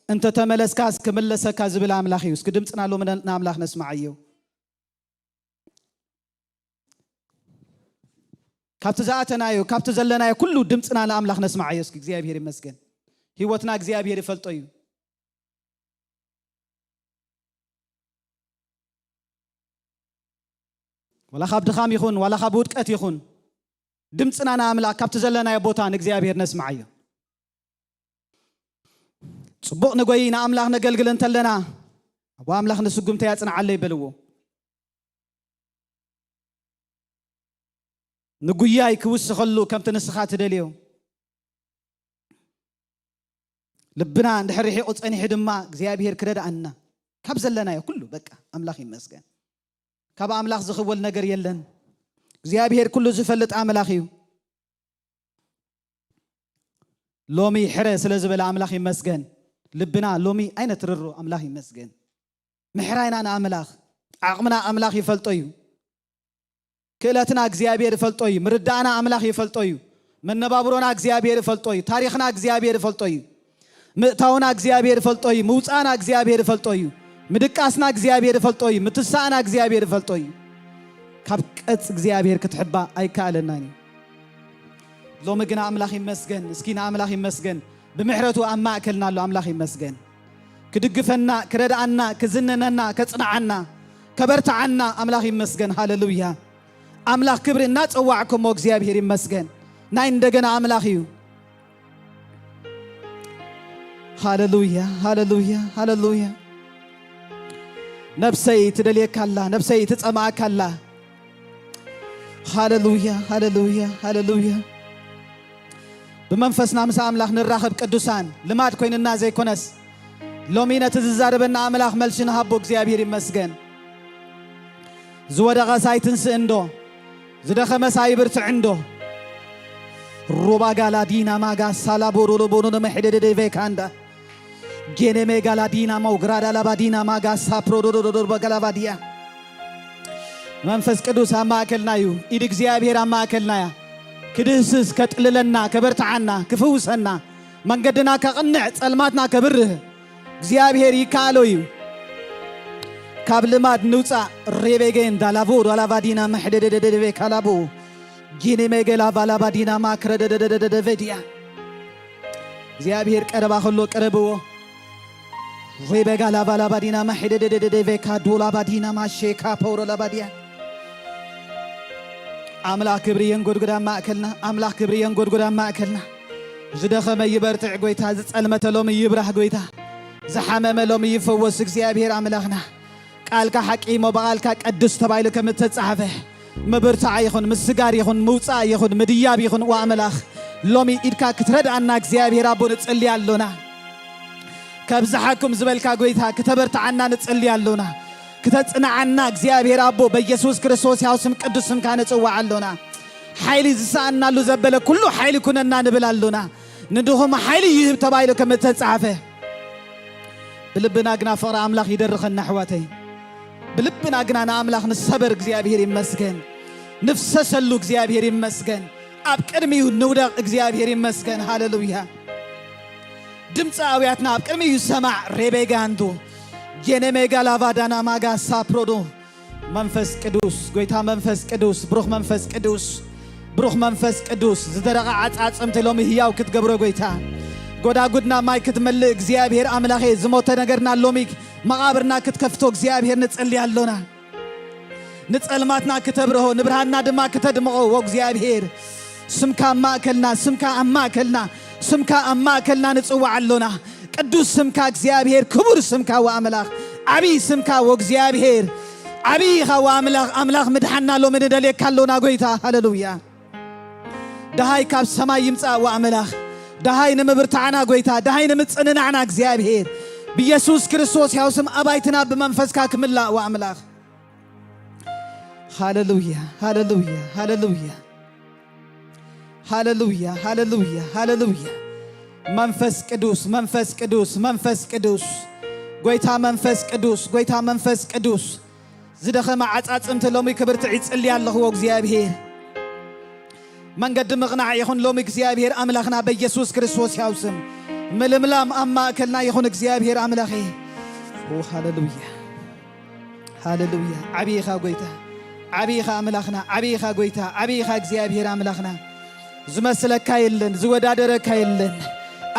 እንተ ተመለስካስ ክምለሰካ ዝብል ኣምላኽ እዩ። እስኪ ድምፅና ሎሚ ነ-፣ ንኣምላኽ ነስማዓዮ። ካብቲ ዝኣተናዮ፣ ካብቲ ዘለናዮ ኩሉ ድምፅና ንኣምላኽ ነስማዓዮ። እስኪ እግዚኣብሔር ይመስገን። ህይወትና እግዚኣብሔር ይፈልጦ እዩ። ዋላ ካብ ድኻም ይኹን፣ ዋላ ካብ ውድቀት ይኹን፣ ድምፅና ንኣምላኽ ካብቲ ዘለናዮ ቦታ ንእግዚኣብሔር ነስምዓዮ። ጽቡቕ ንጎይ ንኣምላኽ ነገልግል እንተለና፣ ኣቦ ኣምላኽ ንስጉምተይ ኣጽንዓለይ በልዎ። ንጉያይ ክውስኸሉ ከምቲ ንስኻ ትደልዮ። ልብና እንድሕር ርሒቑ ጸኒሑ ድማ እግዚኣብሔር ክረድኣና። ካብ ዘለናዮ ኩሉ በቃ ኣምላኽ ይመስገን። ካብ ኣምላኽ ዝኽወል ነገር የለን። እግዚኣብሔር ኩሉ ዝፈልጥ ኣምላኽ እዩ። ሎሚ ሕረ ስለ ዝበለ ኣምላኽ ይመስገን። ልብና ሎሚ ኣይነትርሮ ኣምላኽ ይመስገን። ምሕራይና ንኣምላኽ፣ ዓቕምና ኣምላኽ ይፈልጦ እዩ። ክእለትና እግዚኣብሔር ይፈልጦ እዩ። ምርዳእና ኣምላኽ ይፈልጦ እዩ። መነባብሮና እግዚኣብሔር ይፈልጦ እዩ። ታሪኽና እግዚኣብሔር ይፈልጦ እዩ። ምእታውና እግዚኣብሔር ይፈልጦ እዩ። ምውፃእና እግዚኣብሔር ይፈልጦ እዩ። ምድቃስና እግዚኣብሔር ይፈልጦ እዩ። ምትሳእና እግዚኣብሔር ይፈልጦ እዩ። ካብ ቀጽ እግዚኣብሔር ክትሕባ ኣይከኣለናን እዩ። ሎሚ ግና ኣምላኽ ይመስገን። እስኪ ንኣምላኽ ይመስገን። ብምሕረቱ ኣብ ማእከልና ኣሎ። ኣምላኽ ይመስገን። ክድግፈና፣ ክረድኣና፣ ክዝንነና፣ ከጽንዓና፣ ከበርትዓና ኣምላኽ ይመስገን። ሃሌሉያ። ኣምላኽ ክብሪ እናጸዋዕኩሞ እግዚኣብሔር ይመስገን። ናይ እንደገና ኣምላኽ እዩ። ሃሌሉያ፣ ሃሌሉያ፣ ሃሌሉያ። ነብሰይ ትደልየካ ኣላ፣ ነብሰይ ትጸምኣካ ኣላ። ሃሌሉያ፣ ሃሌሉያ፣ ሃሌሉያ። ብመንፈስና ምስ ኣምላኽ ንራኸብ ቅዱሳን፣ ልማድ ኮይንና ዘይኮነስ፣ ሎሚ ነቲ ዝዛረበና ኣምላኽ መልሲ ንሃቦ። እግዚኣብሔር ይመስገን። ዝወደቐስ ኣይትንስእ እንዶ፣ ዝደኸመስ ኣይብርትዕ እንዶ። ሩባ ጋላ ዲና ማጋ ሳላ ቦሮሎ ቦኖ ነመ ሄደደደ ቬካንዳ። ጌኔ ሜጋላ ዲና ማው ግራዳ ላባ ዲና ማጋ ሳፕሮ ዶዶዶዶ በገላባ ዲያ። መንፈስ ቅዱስ ኣብ ማእከልና እዩ። ኢድ እግዚኣብሔር ኣብ ማእከልና እያ። ክድህስስ፣ ከጥልለና፣ ከበርትዓና፣ ክፍውሰና፣ መንገድና ከቕንዕ፣ ጸልማትና ከብርህ እግዚኣብሔር ይከኣሎ እዩ። ካብ ልማድ ንውጻእ። ሬቤጌን ዳላቮ ዳላቫዲና መሕደደደደደቤ ካላቦ ጊኒ ሜጌላ ቫላቫዲና ማክረደደደደደቬዲያ። እግዚኣብሔር ቀረባ ከሎ ቅረብዎ። ሬቤጋ ላቫላቫዲና ማሕደደደደደቬ ካዶላቫዲና ማሼካ ፖሮላቫዲያ። ኣምላኽ ክብሪ የንጎድጉድ ኣብ ማእከልና። ኣምላኽ ክብሪ የንጎድጉድ ኣብ ማእከልና። ዝደኸመ ይበርትዕ ጎይታ፣ ዝጸልመተ ሎሚ ይብራህ ጎይታ፣ ዝሓመመ ሎሚ ይፈወስ እግዚኣብሔር ኣምላኽና። ቃልካ ሓቂ እሞ ብቓልካ ቀድስ ተባሂሉ ከም እተጻሕፈ፣ ምብርታዕ ይኹን፣ ምስጋር ይኹን፣ ምውጻእ ይኹን፣ ምድያብ ይኹን፣ ዋ ኣምላኽ፣ ሎሚ ኢድካ ክትረድኣና እግዚኣብሔር ኣቦ ንጽሊ ኣሎና። ከብዝሓኩም ዝበልካ ጎይታ ክተበርትዓና ንጽሊ ኣሎና። ክተጽንዓና እግዚኣብሔር ኣቦ በኢየሱስ ክርስቶስ ያው ስም ቅዱስ ስምካ ንጽዋዕ ኣሎና። ሓይሊ ዝሰኣናሉ ዘበለ ኩሉ ሓይሊ ኩነና ንብል ኣሎና። ንድኹም ሓይሊ ይህብ ተባሂሉ ከም እተጻሕፈ፣ ብልብና ግና ፍቕሪ ኣምላኽ ይደርኸና ኣሕዋተይ። ብልብና ግና ንኣምላኽ ንሰበር እግዚኣብሔር ይመስገን። ንፍሰሰሉ እግዚኣብሔር ይመስገን። ኣብ ቅድሚኡ ንውደቕ እግዚኣብሔር ይመስገን። ሃሌሉያ። ድምፂ ኣውያትና ኣብ ቅድሚኡ ይሰማዕ። ሬቤጋንዱ ጄኔሜጋ ላቫዳና ማጋ ሳፕሮዶ። መንፈስ ቅዱስ፣ ጎይታ መንፈስ ቅዱስ፣ ብሩኽ መንፈስ ቅዱስ፣ ብሩኽ መንፈስ ቅዱስ፣ ዝደረቐ ዓጻጽምቲ ሎሚ ህያው ክትገብሮ ጎይታ፣ ጎዳጉድና ማይ ክትመልእ እግዚኣብሔር ኣምላኸ፣ ዝሞተ ነገርና ሎሚ መቓብርና ክትከፍቶ እግዚኣብሔር ንጸሊ ኣሎና። ንጸልማትና ክተብርሆ፣ ንብርሃንና ድማ ክተድምቖ፣ ወእግዚኣብሔር፣ ስምካ ኣብ ማእከልና፣ ስምካ ኣብ ማእከልና፣ ስምካ ኣብ ማእከልና ንጽውዕ ኣሎና። ቅዱስ ስምካ እግዚኣብሔር፣ ክቡር ስምካ ወኣምላኽ፣ ዓብዪ ስምካ ወእግዚኣብሔር፣ ዓብዪ ኢኻ ወኣምላኽ፣ ኣምላኽ ምድሓንና ሎሚ ንደልየካ ኣሎና ጎይታ። ሃሌሉያ። ደሃይ ካብ ሰማይ ይምጻእ ወኣምላኽ፣ ደሃይ ንምብርታዕና ጎይታ፣ ደሃይ ንምጽንናዕና እግዚኣብሔር፣ ብኢየሱስ ክርስቶስ ሕያው ስም ኣባይትና ብመንፈስካ ክምላእ ወኣምላኽ። ሃሌሉያ፣ ሃሌሉያ፣ ሃሌሉያ። ሃሌሉያ፣ ሃሌሉያ፣ ሃሌሉያ። መንፈስ ቅዱስ፣ መንፈስ ቅዱስ፣ መንፈስ ቅዱስ፣ ጎይታ መንፈስ ቅዱስ፣ ጎይታ መንፈስ ቅዱስ፣ ዝደኸመ ዓጻጽምቲ ሎሚ ክብርትዕ ይጽሊ ኣለኹ እግዚኣብሔር። መንገዲ ምቕናዕ ይኹን ሎሚ እግዚኣብሔር ኣምላኽና በኢየሱስ ክርስቶስ ሕያው ስም። ምልምላም ኣብ ማእከልና ይኹን እግዚኣብሔር ኣምላኸይ። ኦ፣ ሃሌሉያ። ሃሌሉያ። ዓብዪ ኢኻ ጎይታ፣ ዓብዪ ኢኻ ኣምላኽና፣ ዓብዪ ኢኻ ጎይታ፣ ዓብዪ ኢኻ እግዚኣብሔር ኣምላኽና። ዝመስለካ የለን፣ ዝወዳደረካ የለን።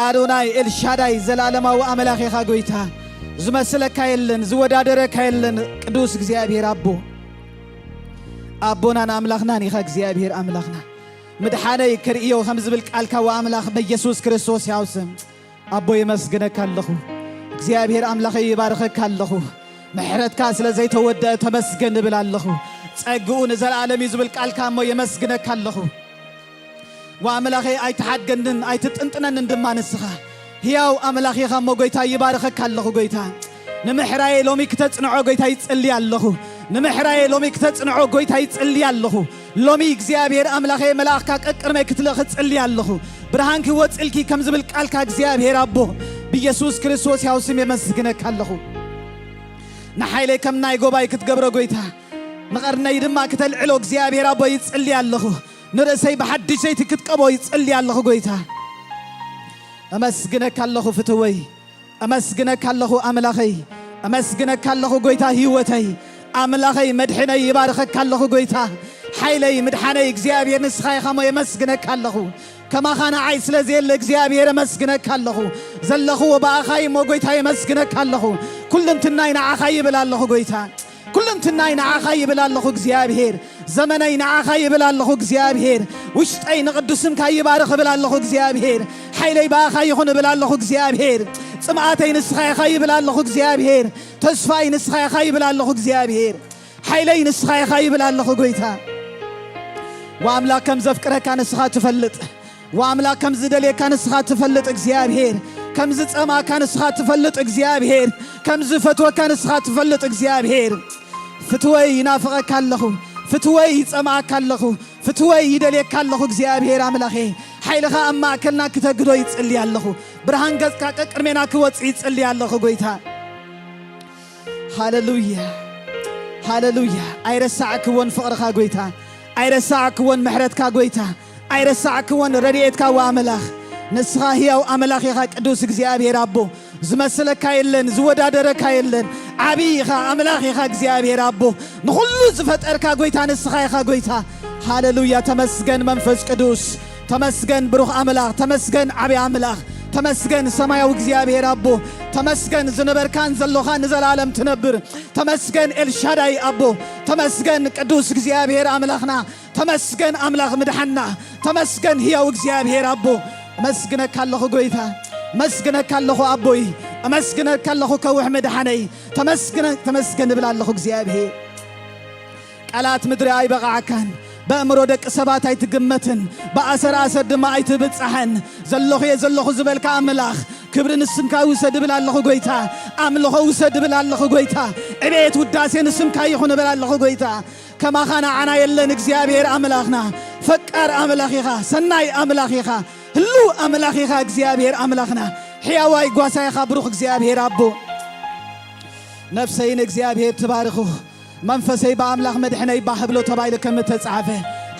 ኣዶናይ ኤልሻዳይ፣ ዘላለማዊ ኣምላኽ ኢኻ ጎይታ። ዝመስለካ የለን፣ ዝወዳደረካ የለን። ቅዱስ እግዚኣብሔር ኣቦ፣ ኣቦናን ኣምላኽናን ኢኻ እግዚኣብሔር ኣምላኽና። ምድሓነይ ክርእዮ ከም ዝብል ቃልካ ወኣምላኽ በኢየሱስ ክርስቶስ ሕያው ስም ኣቦ የመስግነካ ኣለኹ። እግዚኣብሔር ኣምላኸይ ይባርኸካ ኣለኹ። ምሕረትካ ስለ ዘይተወደአ ተመስገን እብል ኣለኹ። ጸግኡ ንዘለኣለም እዩ ዝብል ቃልካ እሞ የመስግነካ ኣለኹ። ወኣምላኸይ ኣይትሓድገንን ኣይትጥንጥነንን ድማ ንስኻ። ህያው ኣምላኽ ኢኻ እሞ ጎይታ ይባርኸካ ኣለኹ ጎይታ። ንምሕራየ ሎሚ ክተጽንዖ ጎይታ ይጽሊ ኣለኹ። ንምሕራየ ሎሚ ክተጽንዖ ጎይታ ይጽሊ ኣለኹ። ሎሚ እግዚኣብሔር ኣምላኸይ መልኣኽካ ቀቅርመይ ክትልእኽ እጽሊ ኣለኹ። ብርሃን ክወጽልኪ ከም ዝብል ቃልካ እግዚኣብሔር ኣቦ ብኢየሱስ ክርስቶስ ሕያው ስም የመስግነካ ኣለኹ። ንሓይለይ ከም ናይ ጎባይ ክትገብሮ ጎይታ፣ ንቐርነይ ድማ ክተልዕሎ እግዚኣብሔር ኣቦ ይጽሊ ኣለኹ። ንርእሰይ ብሓድሽ ዘይቲ ክትቀቦ ይጽሊ ኣለኹ ጎይታ። እመስግነካ ኣለኹ ፍትወይ፣ እመስግነካ ኣለኹ ኣምላኸይ፣ እመስግነካ ኣለኹ ጎይታ ህይወተይ፣ ኣምላኸይ መድሕነይ ይባርኸካ ኣለኹ ጎይታ። ሓይለይ ምድሓነይ እግዚኣብሔር ንስኻ ኢኻ እሞ የመስግነካ ኣለኹ። ከማኻ ንዓይ ስለ ዘየለ እግዚኣብሔር እመስግነካ ኣለኹ። ዘለኽዎ ብኣኻ እዩ እሞ ጎይታ የመስግነካ ኣለኹ። ኩልንትናይ ንዓኻ ይብል ኣለኹ ጎይታ። ኩልንትናይ ንዓኻ ይብል ኣለኹ እግዚኣብሔር። ዘመነይ ንዓኻ ይብል ኣለኹ እግዚኣብሔር። ውሽጠይ ንቕዱስ ስምካ ይባርኽ እብል ኣለኹ እግዚኣብሔር። ሓይለይ ብኣኻ ይኹን እብል ኣለኹ እግዚኣብሔር። ጽምኣተይ ንስኻ ኢኻ ይብል ኣለኹ እግዚኣብሔር። ተስፋይ ንስኻ ኢኻ ይብል ኣለኹ እግዚኣብሔር። ሓይለይ ንስኻ ኢኻ ይብል ኣለኹ ጎይታ። ወኣምላኽ ከም ዘፍቅረካ ንስኻ ትፈልጥ። ወኣምላኽ ከም ዝደልየካ ንስኻ ትፈልጥ እግዚኣብሔር። ከም ዝጸምኣካ ንስኻ ትፈልጥ እግዚኣብሔር። ከም ዝፈትወካ ንስኻ ትፈልጥ እግዚኣብሔር። ፍትወይ ይናፍቐካ ኣለኹ። ፍትወይ ይጸምኣካ ኣለኹ። ፍትወይ ይደልየካ ኣለኹ እግዚኣብሔር ኣምላኸ። ሓይልኻ ኣብ ማእከልና ክተግዶ ይጽሊ ኣለኹ። ብርሃን ገጽካ ቀቅድሜና ክወጽእ ይጽሊ ኣለኹ ጎይታ። ሃሌሉያ፣ ሃሌሉያ። ኣይረሳዕክዎን ፍቕርኻ ጎይታ፣ ኣይረሳዕክዎን ምሕረትካ ጎይታ፣ ኣይረሳዕክዎን ረድኤትካ ወኣምላኽ። ንስኻ ህያው ኣምላኽ ኢኻ ቅዱስ እግዚኣብሔር ኣቦ። ዝመስለካ የለን፣ ዝወዳደረካ የለን። ዓብዪ ኢኻ፣ ኣምላኽ ኢኻ እግዚኣብሔር ኣቦ። ንኹሉ ዝፈጠርካ ጎይታ ንስኻ ኢኻ ጎይታ። ሃሌሉያ። ተመስገን መንፈስ ቅዱስ። ተመስገን ብሩኽ ኣምላኽ። ተመስገን ዓብዪ ኣምላኽ። ተመስገን ሰማያዊ እግዚኣብሔር ኣቦ። ተመስገን ዝነበርካን ዘሎኻን ንዘለኣለም ትነብር። ተመስገን ኤልሻዳይ ኣቦ። ተመስገን ቅዱስ እግዚኣብሔር ኣምላኽና። ተመስገን ኣምላኽ ምድሓና። ተመስገን ህያው እግዚኣብሔር ኣቦ። መስግነካ ኣለኹ ጎይታ። መስግነካ ኣለኹ ኣቦይ። ኣመስግነካ ኣለኹ ከውሕ ምድሓነይ። ተመስግነ-፣ ተመስገን እብል ኣለኹ እግዚኣብሔር። ቃላት ምድሪ ኣይበቕዓካን፣ በእምሮ ደቂ ሰባት ኣይትግመትን፣ ብኣሰር ኣሰር ድማ ኣይትብጻሕን። ዘለኹ እየ ዘለኹ ዝበልካ ኣምላኽ፣ ክብሪ ንስምካ ውሰድ እብል ኣለኹ ጎይታ። ኣምልኾ ውሰድ እብል ኣለኹ ጎይታ። ዕቤት ውዳሴ ንስምካ ይኹን እብል ኣለኹ ጎይታ። ከማኻ ንዓና የለን እግዚኣብሔር ኣምላኽና። ፈቃር ኣምላኽ ኢኻ፣ ሰናይ ኣምላኽ ኢኻ፣ ህሉው ኣምላኽ ኢኻ እግዚኣብሔር ኣምላኽና። ሕያዋይ ጓሳ ኢኻ ብሩኽ እግዚኣብሔር ኣቦ። ነፍሰይ ንእግዚኣብሔር ትባርኹ፣ መንፈሰይ ብኣምላኽ መድሕነይ ባህ ብሎ ተባሂሉ ከም እተጻሕፈ፣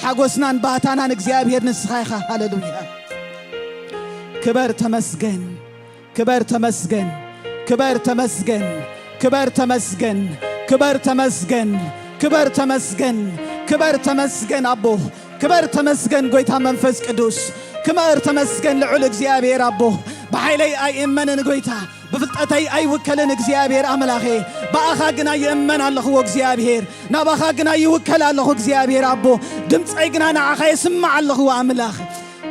ሓጎስናን ባህታናን እግዚኣብሔር ንስኻ ኢኻ። ሃሌሉያ። ክበር ተመስገን፣ ክበር ተመስገን፣ ክበር ተመስገን። ክበር ተመስገን፣ ክበር ተመስገን፣ ክበር ተመስገን፣ ክበር ተመስገን ኣቦ፣ ክበር ተመስገን ጎይታ መንፈስ ቅዱስ፣ ክበር ተመስገን ልዑል እግዚኣብሔር ኣቦ። ብሓይለይ ኣይእመንን ጎይታ፣ ብፍልጠተይ ኣይውከልን እግዚኣብሔር ኣምላኸ፣ ብኣኻ ግና ይእመን ኣለኹ እግዚኣብሔር፣ ናባኻ ግና ይውከል ኣለኹ እግዚኣብሔር ኣቦ፣ ድምፀይ ግና ንዓኻ የስምዕ ኣለኹ ኣምላኽ።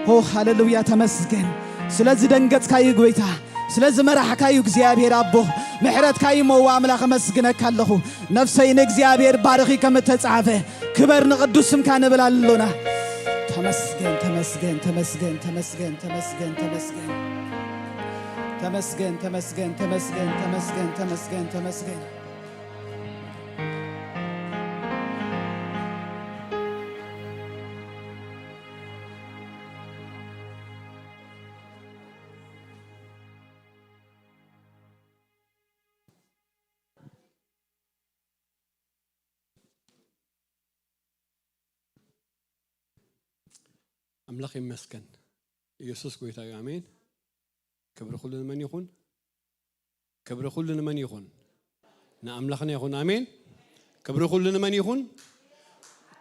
ኦ ሃሌሉያ፣ ተመስገን ስለ ዝደንገጽካዩ ጎይታ፣ ስለ ዝመራሕካዩ እግዚኣብሔር ኣቦ፣ ምሕረትካዩ እሞ ኣምላኽ ኣመስግነካ ኣለኹ። ነፍሰይ ንእግዚኣብሔር ባርኺ ከም እተጻሕፈ፣ ክበር ንቕዱስ ስምካ ንብል ኣሎና። ተመስገን፣ ተመስገን፣ ተመስገን፣ ተመስገን፣ ተመስገን፣ ተመስገን። ተመስገን፣ ተመስገን፣ ተመስገን፣ ተመስገን፣ ተመስገን፣ ተመስገን። ኣምላኽ ይመስገን። ኢየሱስ ጎይታ እዩ። ኣሜን። ክብሪ ኩሉ ንመን ይኹን? ክብሪ ኩሉ ንመን ይኹን? ንኣምላኽና ይኹን። ኣሜን። ክብሪ ኩሉ ንመን ይኹን?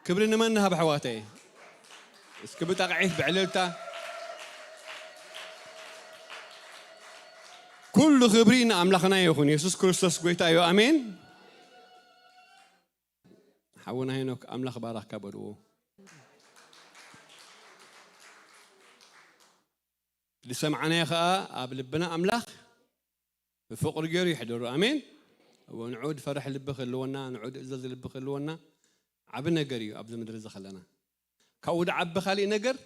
ክብሪ ንመን ንሃብ ኣሕዋተይ? እስኪ ብጣቕዒት ብዕልልታ። ኩሉ ክብሪ ንኣምላኽና ይኹን። የሱስ ክርስቶስ ጎይታ እዩ። ኣሜን። ሓውና ሄኖክ ኣምላኽ ባራኽካ በልዎ። ዝሰምዓናዮ ኸኣ ኣብ ልብና ኣምላኽ ብፍቕሪ ገይሩ ይሕደሩ። ኣሜን። እዎ፣ ንዑ ዝፈርሕ ልቢ ክህልወና፣ ንዑ ዝእዘዝ ልቢ ክህልወና ዓቢ ነገር እዩ ኣብዚ ምድሪ እዚ ኸለና። ካብኡ ዝዓቢ ካሊእ ነገር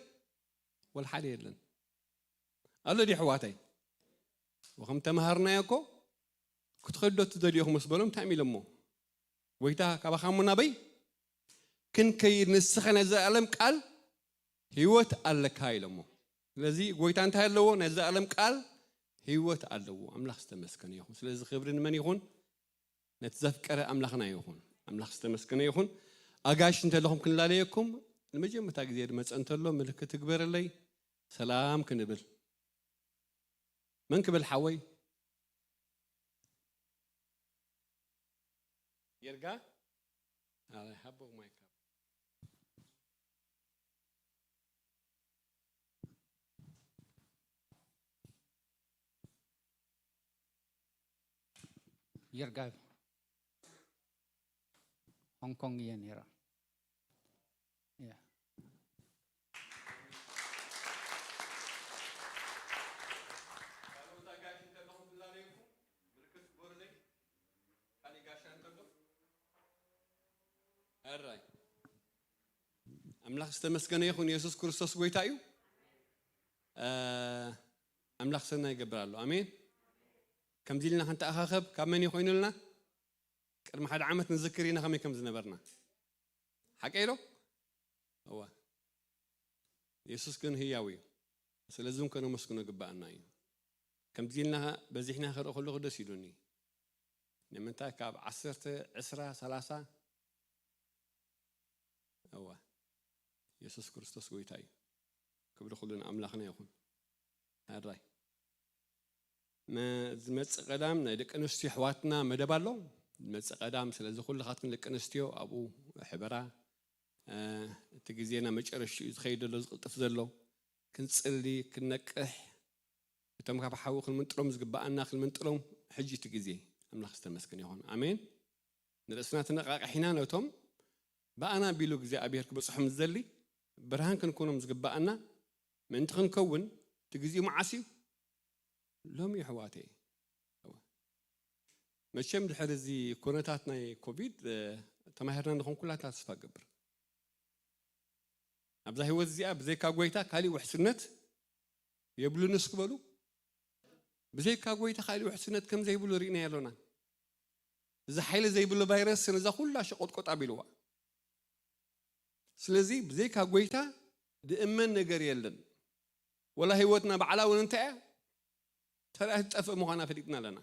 ወላ ሓደ የለን። ኣሎ ድዩ ኣሕዋተይ? ወኸም ተማሃርናዮ እኮ ክትኸዱ ትደልዩ ኢኹም ምስ በሎም እንታይ ኢሎሞ? ጎይታ ካባኻ እሞ ናበይ ክንከይድ ንስኻ ናይ ዘላለም ቃል ህይወት ኣለካ ኢሎሞ። ስለዚ ጎይታ እንታይ ኣለዎ? ናይ ዘላለም ቃል ህይወት ኣለዎ። ኣምላኽ ዝተመስገነ ይኹን። ስለዚ ክብሪ ንመን ይኹን? ነቲ ዘፍቀረ ኣምላኽና ይኹን። ኣምላኽ ዝተመስገነ ይኹን። ኣጋይሽ እንተለኹም ክንላለየኩም ንመጀመርታ ግዜ ዝመጸ እንተሎ ምልክት ትግበረለይ ሰላም ክንብል። መን ክብል ሓወይ? ጌርጋ? ኣረ፣ ሃቦ ማይክ። ጌርጋ ሆንግ ኮንግ እየ ነይራ። እያ። ሕራይ ኣምላኽ ዝተመስገነ ይኹን። የሱስ ክርስቶስ ጎይታ እዩ። እ፣ ኣምላኽ ሰናይ ይገብር ኣሎ። ኣሜን። ከምዚ ኢልና ክንተኣኻኸብ ካብ መን እዩ ኮይኑልና? ቅድሚ ሓደ ዓመት ንዝክር ኢና ከመይ ከም ዝነበርና። ሓቀይ ዶ? እወ። የሱስ ግን ህያው እዩ። ስለዚ እውን ከነመስግኖ ግባኣና እዩ። ከምዚ ኢልና በዚሕና ክርኢ ከለኹ ደስ ኢሉኒ። ንምንታይ ካብ ዓሰርተ፣ ዕስራ፣ ሰላሳ? እወ። የሱስ ክርስቶስ ጎይታ እዩ። ክብሪ ኩሉ ንኣምላኽና ይኹን። ሕራይ። መ-፣ ዝመጽእ ቀዳም ናይ ደቂ ኣንስትዮ ኣሕዋትና መደብ ኣሎ። ዝመጽእ ቀዳም፣ ስለዚ ኩልኻትክን ደቂ ኣንስትዮ ኣብኡ ሕበራ። እ፣ እቲ ግዜና መጨረሽትኡ እዩ ዝኸይድ ዘሎ፣ ዝቕልጥፍ ዘሎ። ክንጽሊ፣ ክንነቅሕ፣ እቶም ካብ ሓዊ ክንምንጥሎም ዝግብኣና ክንምንጥሎም፣ ሕጂ እቲ ግዜ። ኣምላኽ ዝተመስገነ ይኹን። ኣሜን። ንርእስና ተነቃቂሕና ነቶም ብኣና ኣቢሉ እግዚኣብሔር ክበጽሖም ዝደሊ ብርሃን ክንኮኖም ዝግብኣና ምእንቲ ክንከውን እቲ ግዜኡ መዓስ እዩ? ሎሚ እዩ ኣሕዋተይ። መቸም ድሕሪ እዚ ኩነታት ናይ ኮቪድ፣ እ፣ ተማሂርና ንኾን ኩላትና ተስፋ እገብር። ኣብዛ ህይወት እዚኣ ብዘይካ ጎይታ ካሊእ ውሕስነት የብሉን እስኪ በሉ። ብዘይካ ጎይታ ካሊእ ውሕስነት ከም ዘይብሉ ርኢናዮ ኣሎና። እዚ ሓይሊ ዘይብሉ ቫይረስ ነዛ ኩላ ሸቆጥቆጥ ኣቢልዋ። ስለዚ ብዘይካ ጎይታ ዝእመን ነገር የለን። ወላ ህይወትና ባዕላ እውን እንታይ እያ? ተራ ትጠፍእ ምዃና ፈሊጥና ኣለና።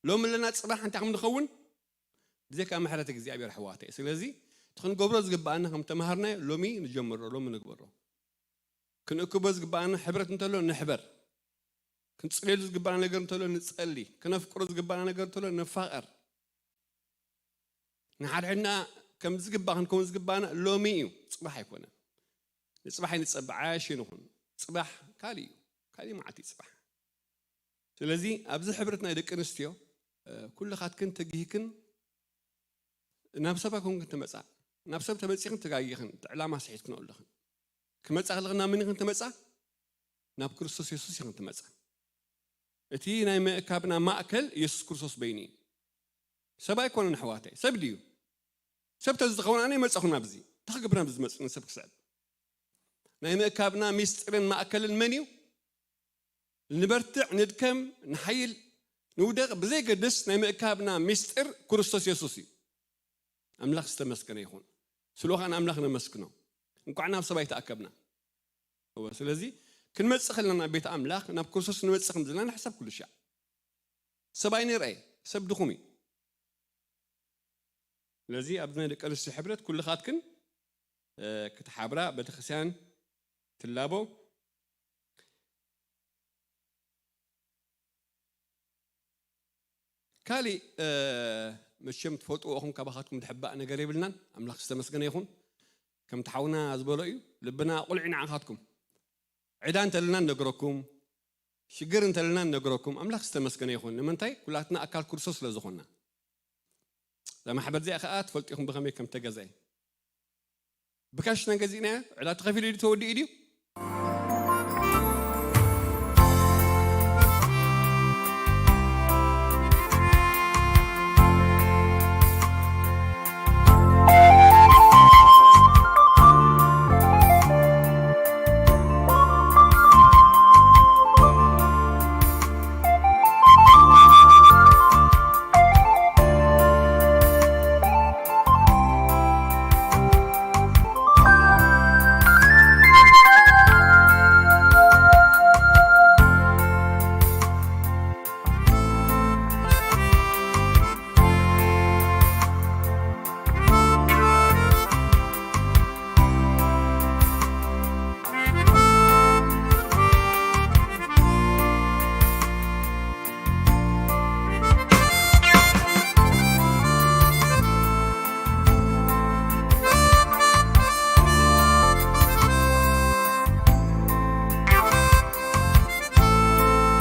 ሎሚ ኣለና፣ ጽባሕ እንታይ ከም ንኸውን ብዘይካ ምሕረት እግዚኣብሔር ኣሕዋተይ። ስለዚ እቲ ክንገብሮ ዝግብኣና ከም ተማሃርናዮ ሎሚ ንጀምሮ፣ ሎሚ ንግበሮ። ክንእክቦ ዝግብኣና ሕብረት እንተሎ ንሕበር። ክንጽልየሉ ዝግባና ነገር እንተሎ ንጸሊ፣ ክነፍቅሮ ዝግባና ነገር እንተሎ ንፋቐር። ንሓድሕድና ከም ዝግባእ ክንከውን ዝግባና ሎሚ እዩ፣ ጽባሕ ኣይኮነን። ንጽባሕ ኣይንጸብዕ፣ ዓያሽ ንኹን። ጽባሕ ካልእ እዩ፣ ካልእ መዓልቲ እዩ ጽባሕ። ስለዚ ኣብዚ ሕብረት ናይ ደቂ ኣንስትዮ ኩልኻትክን ተጊህክን ናብ ሰብ ኣይኮንክን ትመጻ። ናብ ሰብ ተመጺኽን ተጋጊኽን፣ እቲ ዕላማ ስሒትክን ኣለኽን። ክመጻ ከለኽን ናብ መን ኢኽን ትመጻ? ናብ ክርስቶስ የሱስ ኢኽን ትመጻ። እቲ ናይ ምእካብና ማእከል የሱስ ክርስቶስ በይኑ እዩ። ሰብ ኣይኮነን ኣሕዋተይ፣ ሰብ ድዩ? ሰብ ተዝኸውን ኣነ ይመጻኹ ናብዚ። እንታይ ክገብር ናብዚ ዝመጽእ ንሰብ ክስዕብ? ናይ ምእካብና ሚስጥርን ማእከልን መን እዩ? ንበርትዕ፣ ንድከም፣ ንሓይል፣ ንውደቕ ብዘይገድስ ናይ ምእካብና ሚስጥር ክርስቶስ የሱስ እዩ። ኣምላኽ ዝተመስገነ ይኹን። ስለ ኸዓ ንኣምላኽ ነመስግኖ። እንኳዕ ናብ ሰብ ኣይተኣከብና። እወ፣ ስለዚ ክንመጽእ ከለና ናብ ቤት ኣምላኽ፣ ናብ ክርስቶስ ንመጽእ ከም ዘለና ንሕሰብ ኩሉ ሻዕ። ሰብ ኣይንርኣይ፣ ሰብ ድኹም እዩ። ስለዚ ኣብዚ ናይ ደቂ ኣንስትዮ ሕብረት ኩልኻትክን፣ እ፣ ክትሓብራ ቤተክርስትያን ትላቦ። ካሊእ፣ እ፣ መቸም ትፈልጥዎ ኢኹም፣ ካባኻትኩም ዝሕባእ ነገር የብልናን። ኣምላኽ ዝተመስገነ ይኹን። ከምቲ ሓውና ዝበሎ እዩ፣ ልብና ቁልዒ ንዓኻትኩም። ዕዳ እንተለና ንነግረኩም፣ ሽግር እንተለና ንነግረኩም። ኣምላኽ ዝተመስገነ ይኹን። ንምንታይ? ኩላትና ኣካል ክርስቶስ ስለ ዝኾንና። እዛ ማሕበር እዚኣ ኸኣ ትፈልጡ ኢኹም ብኸመይ ከም ተገዝአ። ብካሽ ኢና ገዚእናዮ? ዕዳ ተኸፊሉ ድዩ ተወዲኡ ድዩ?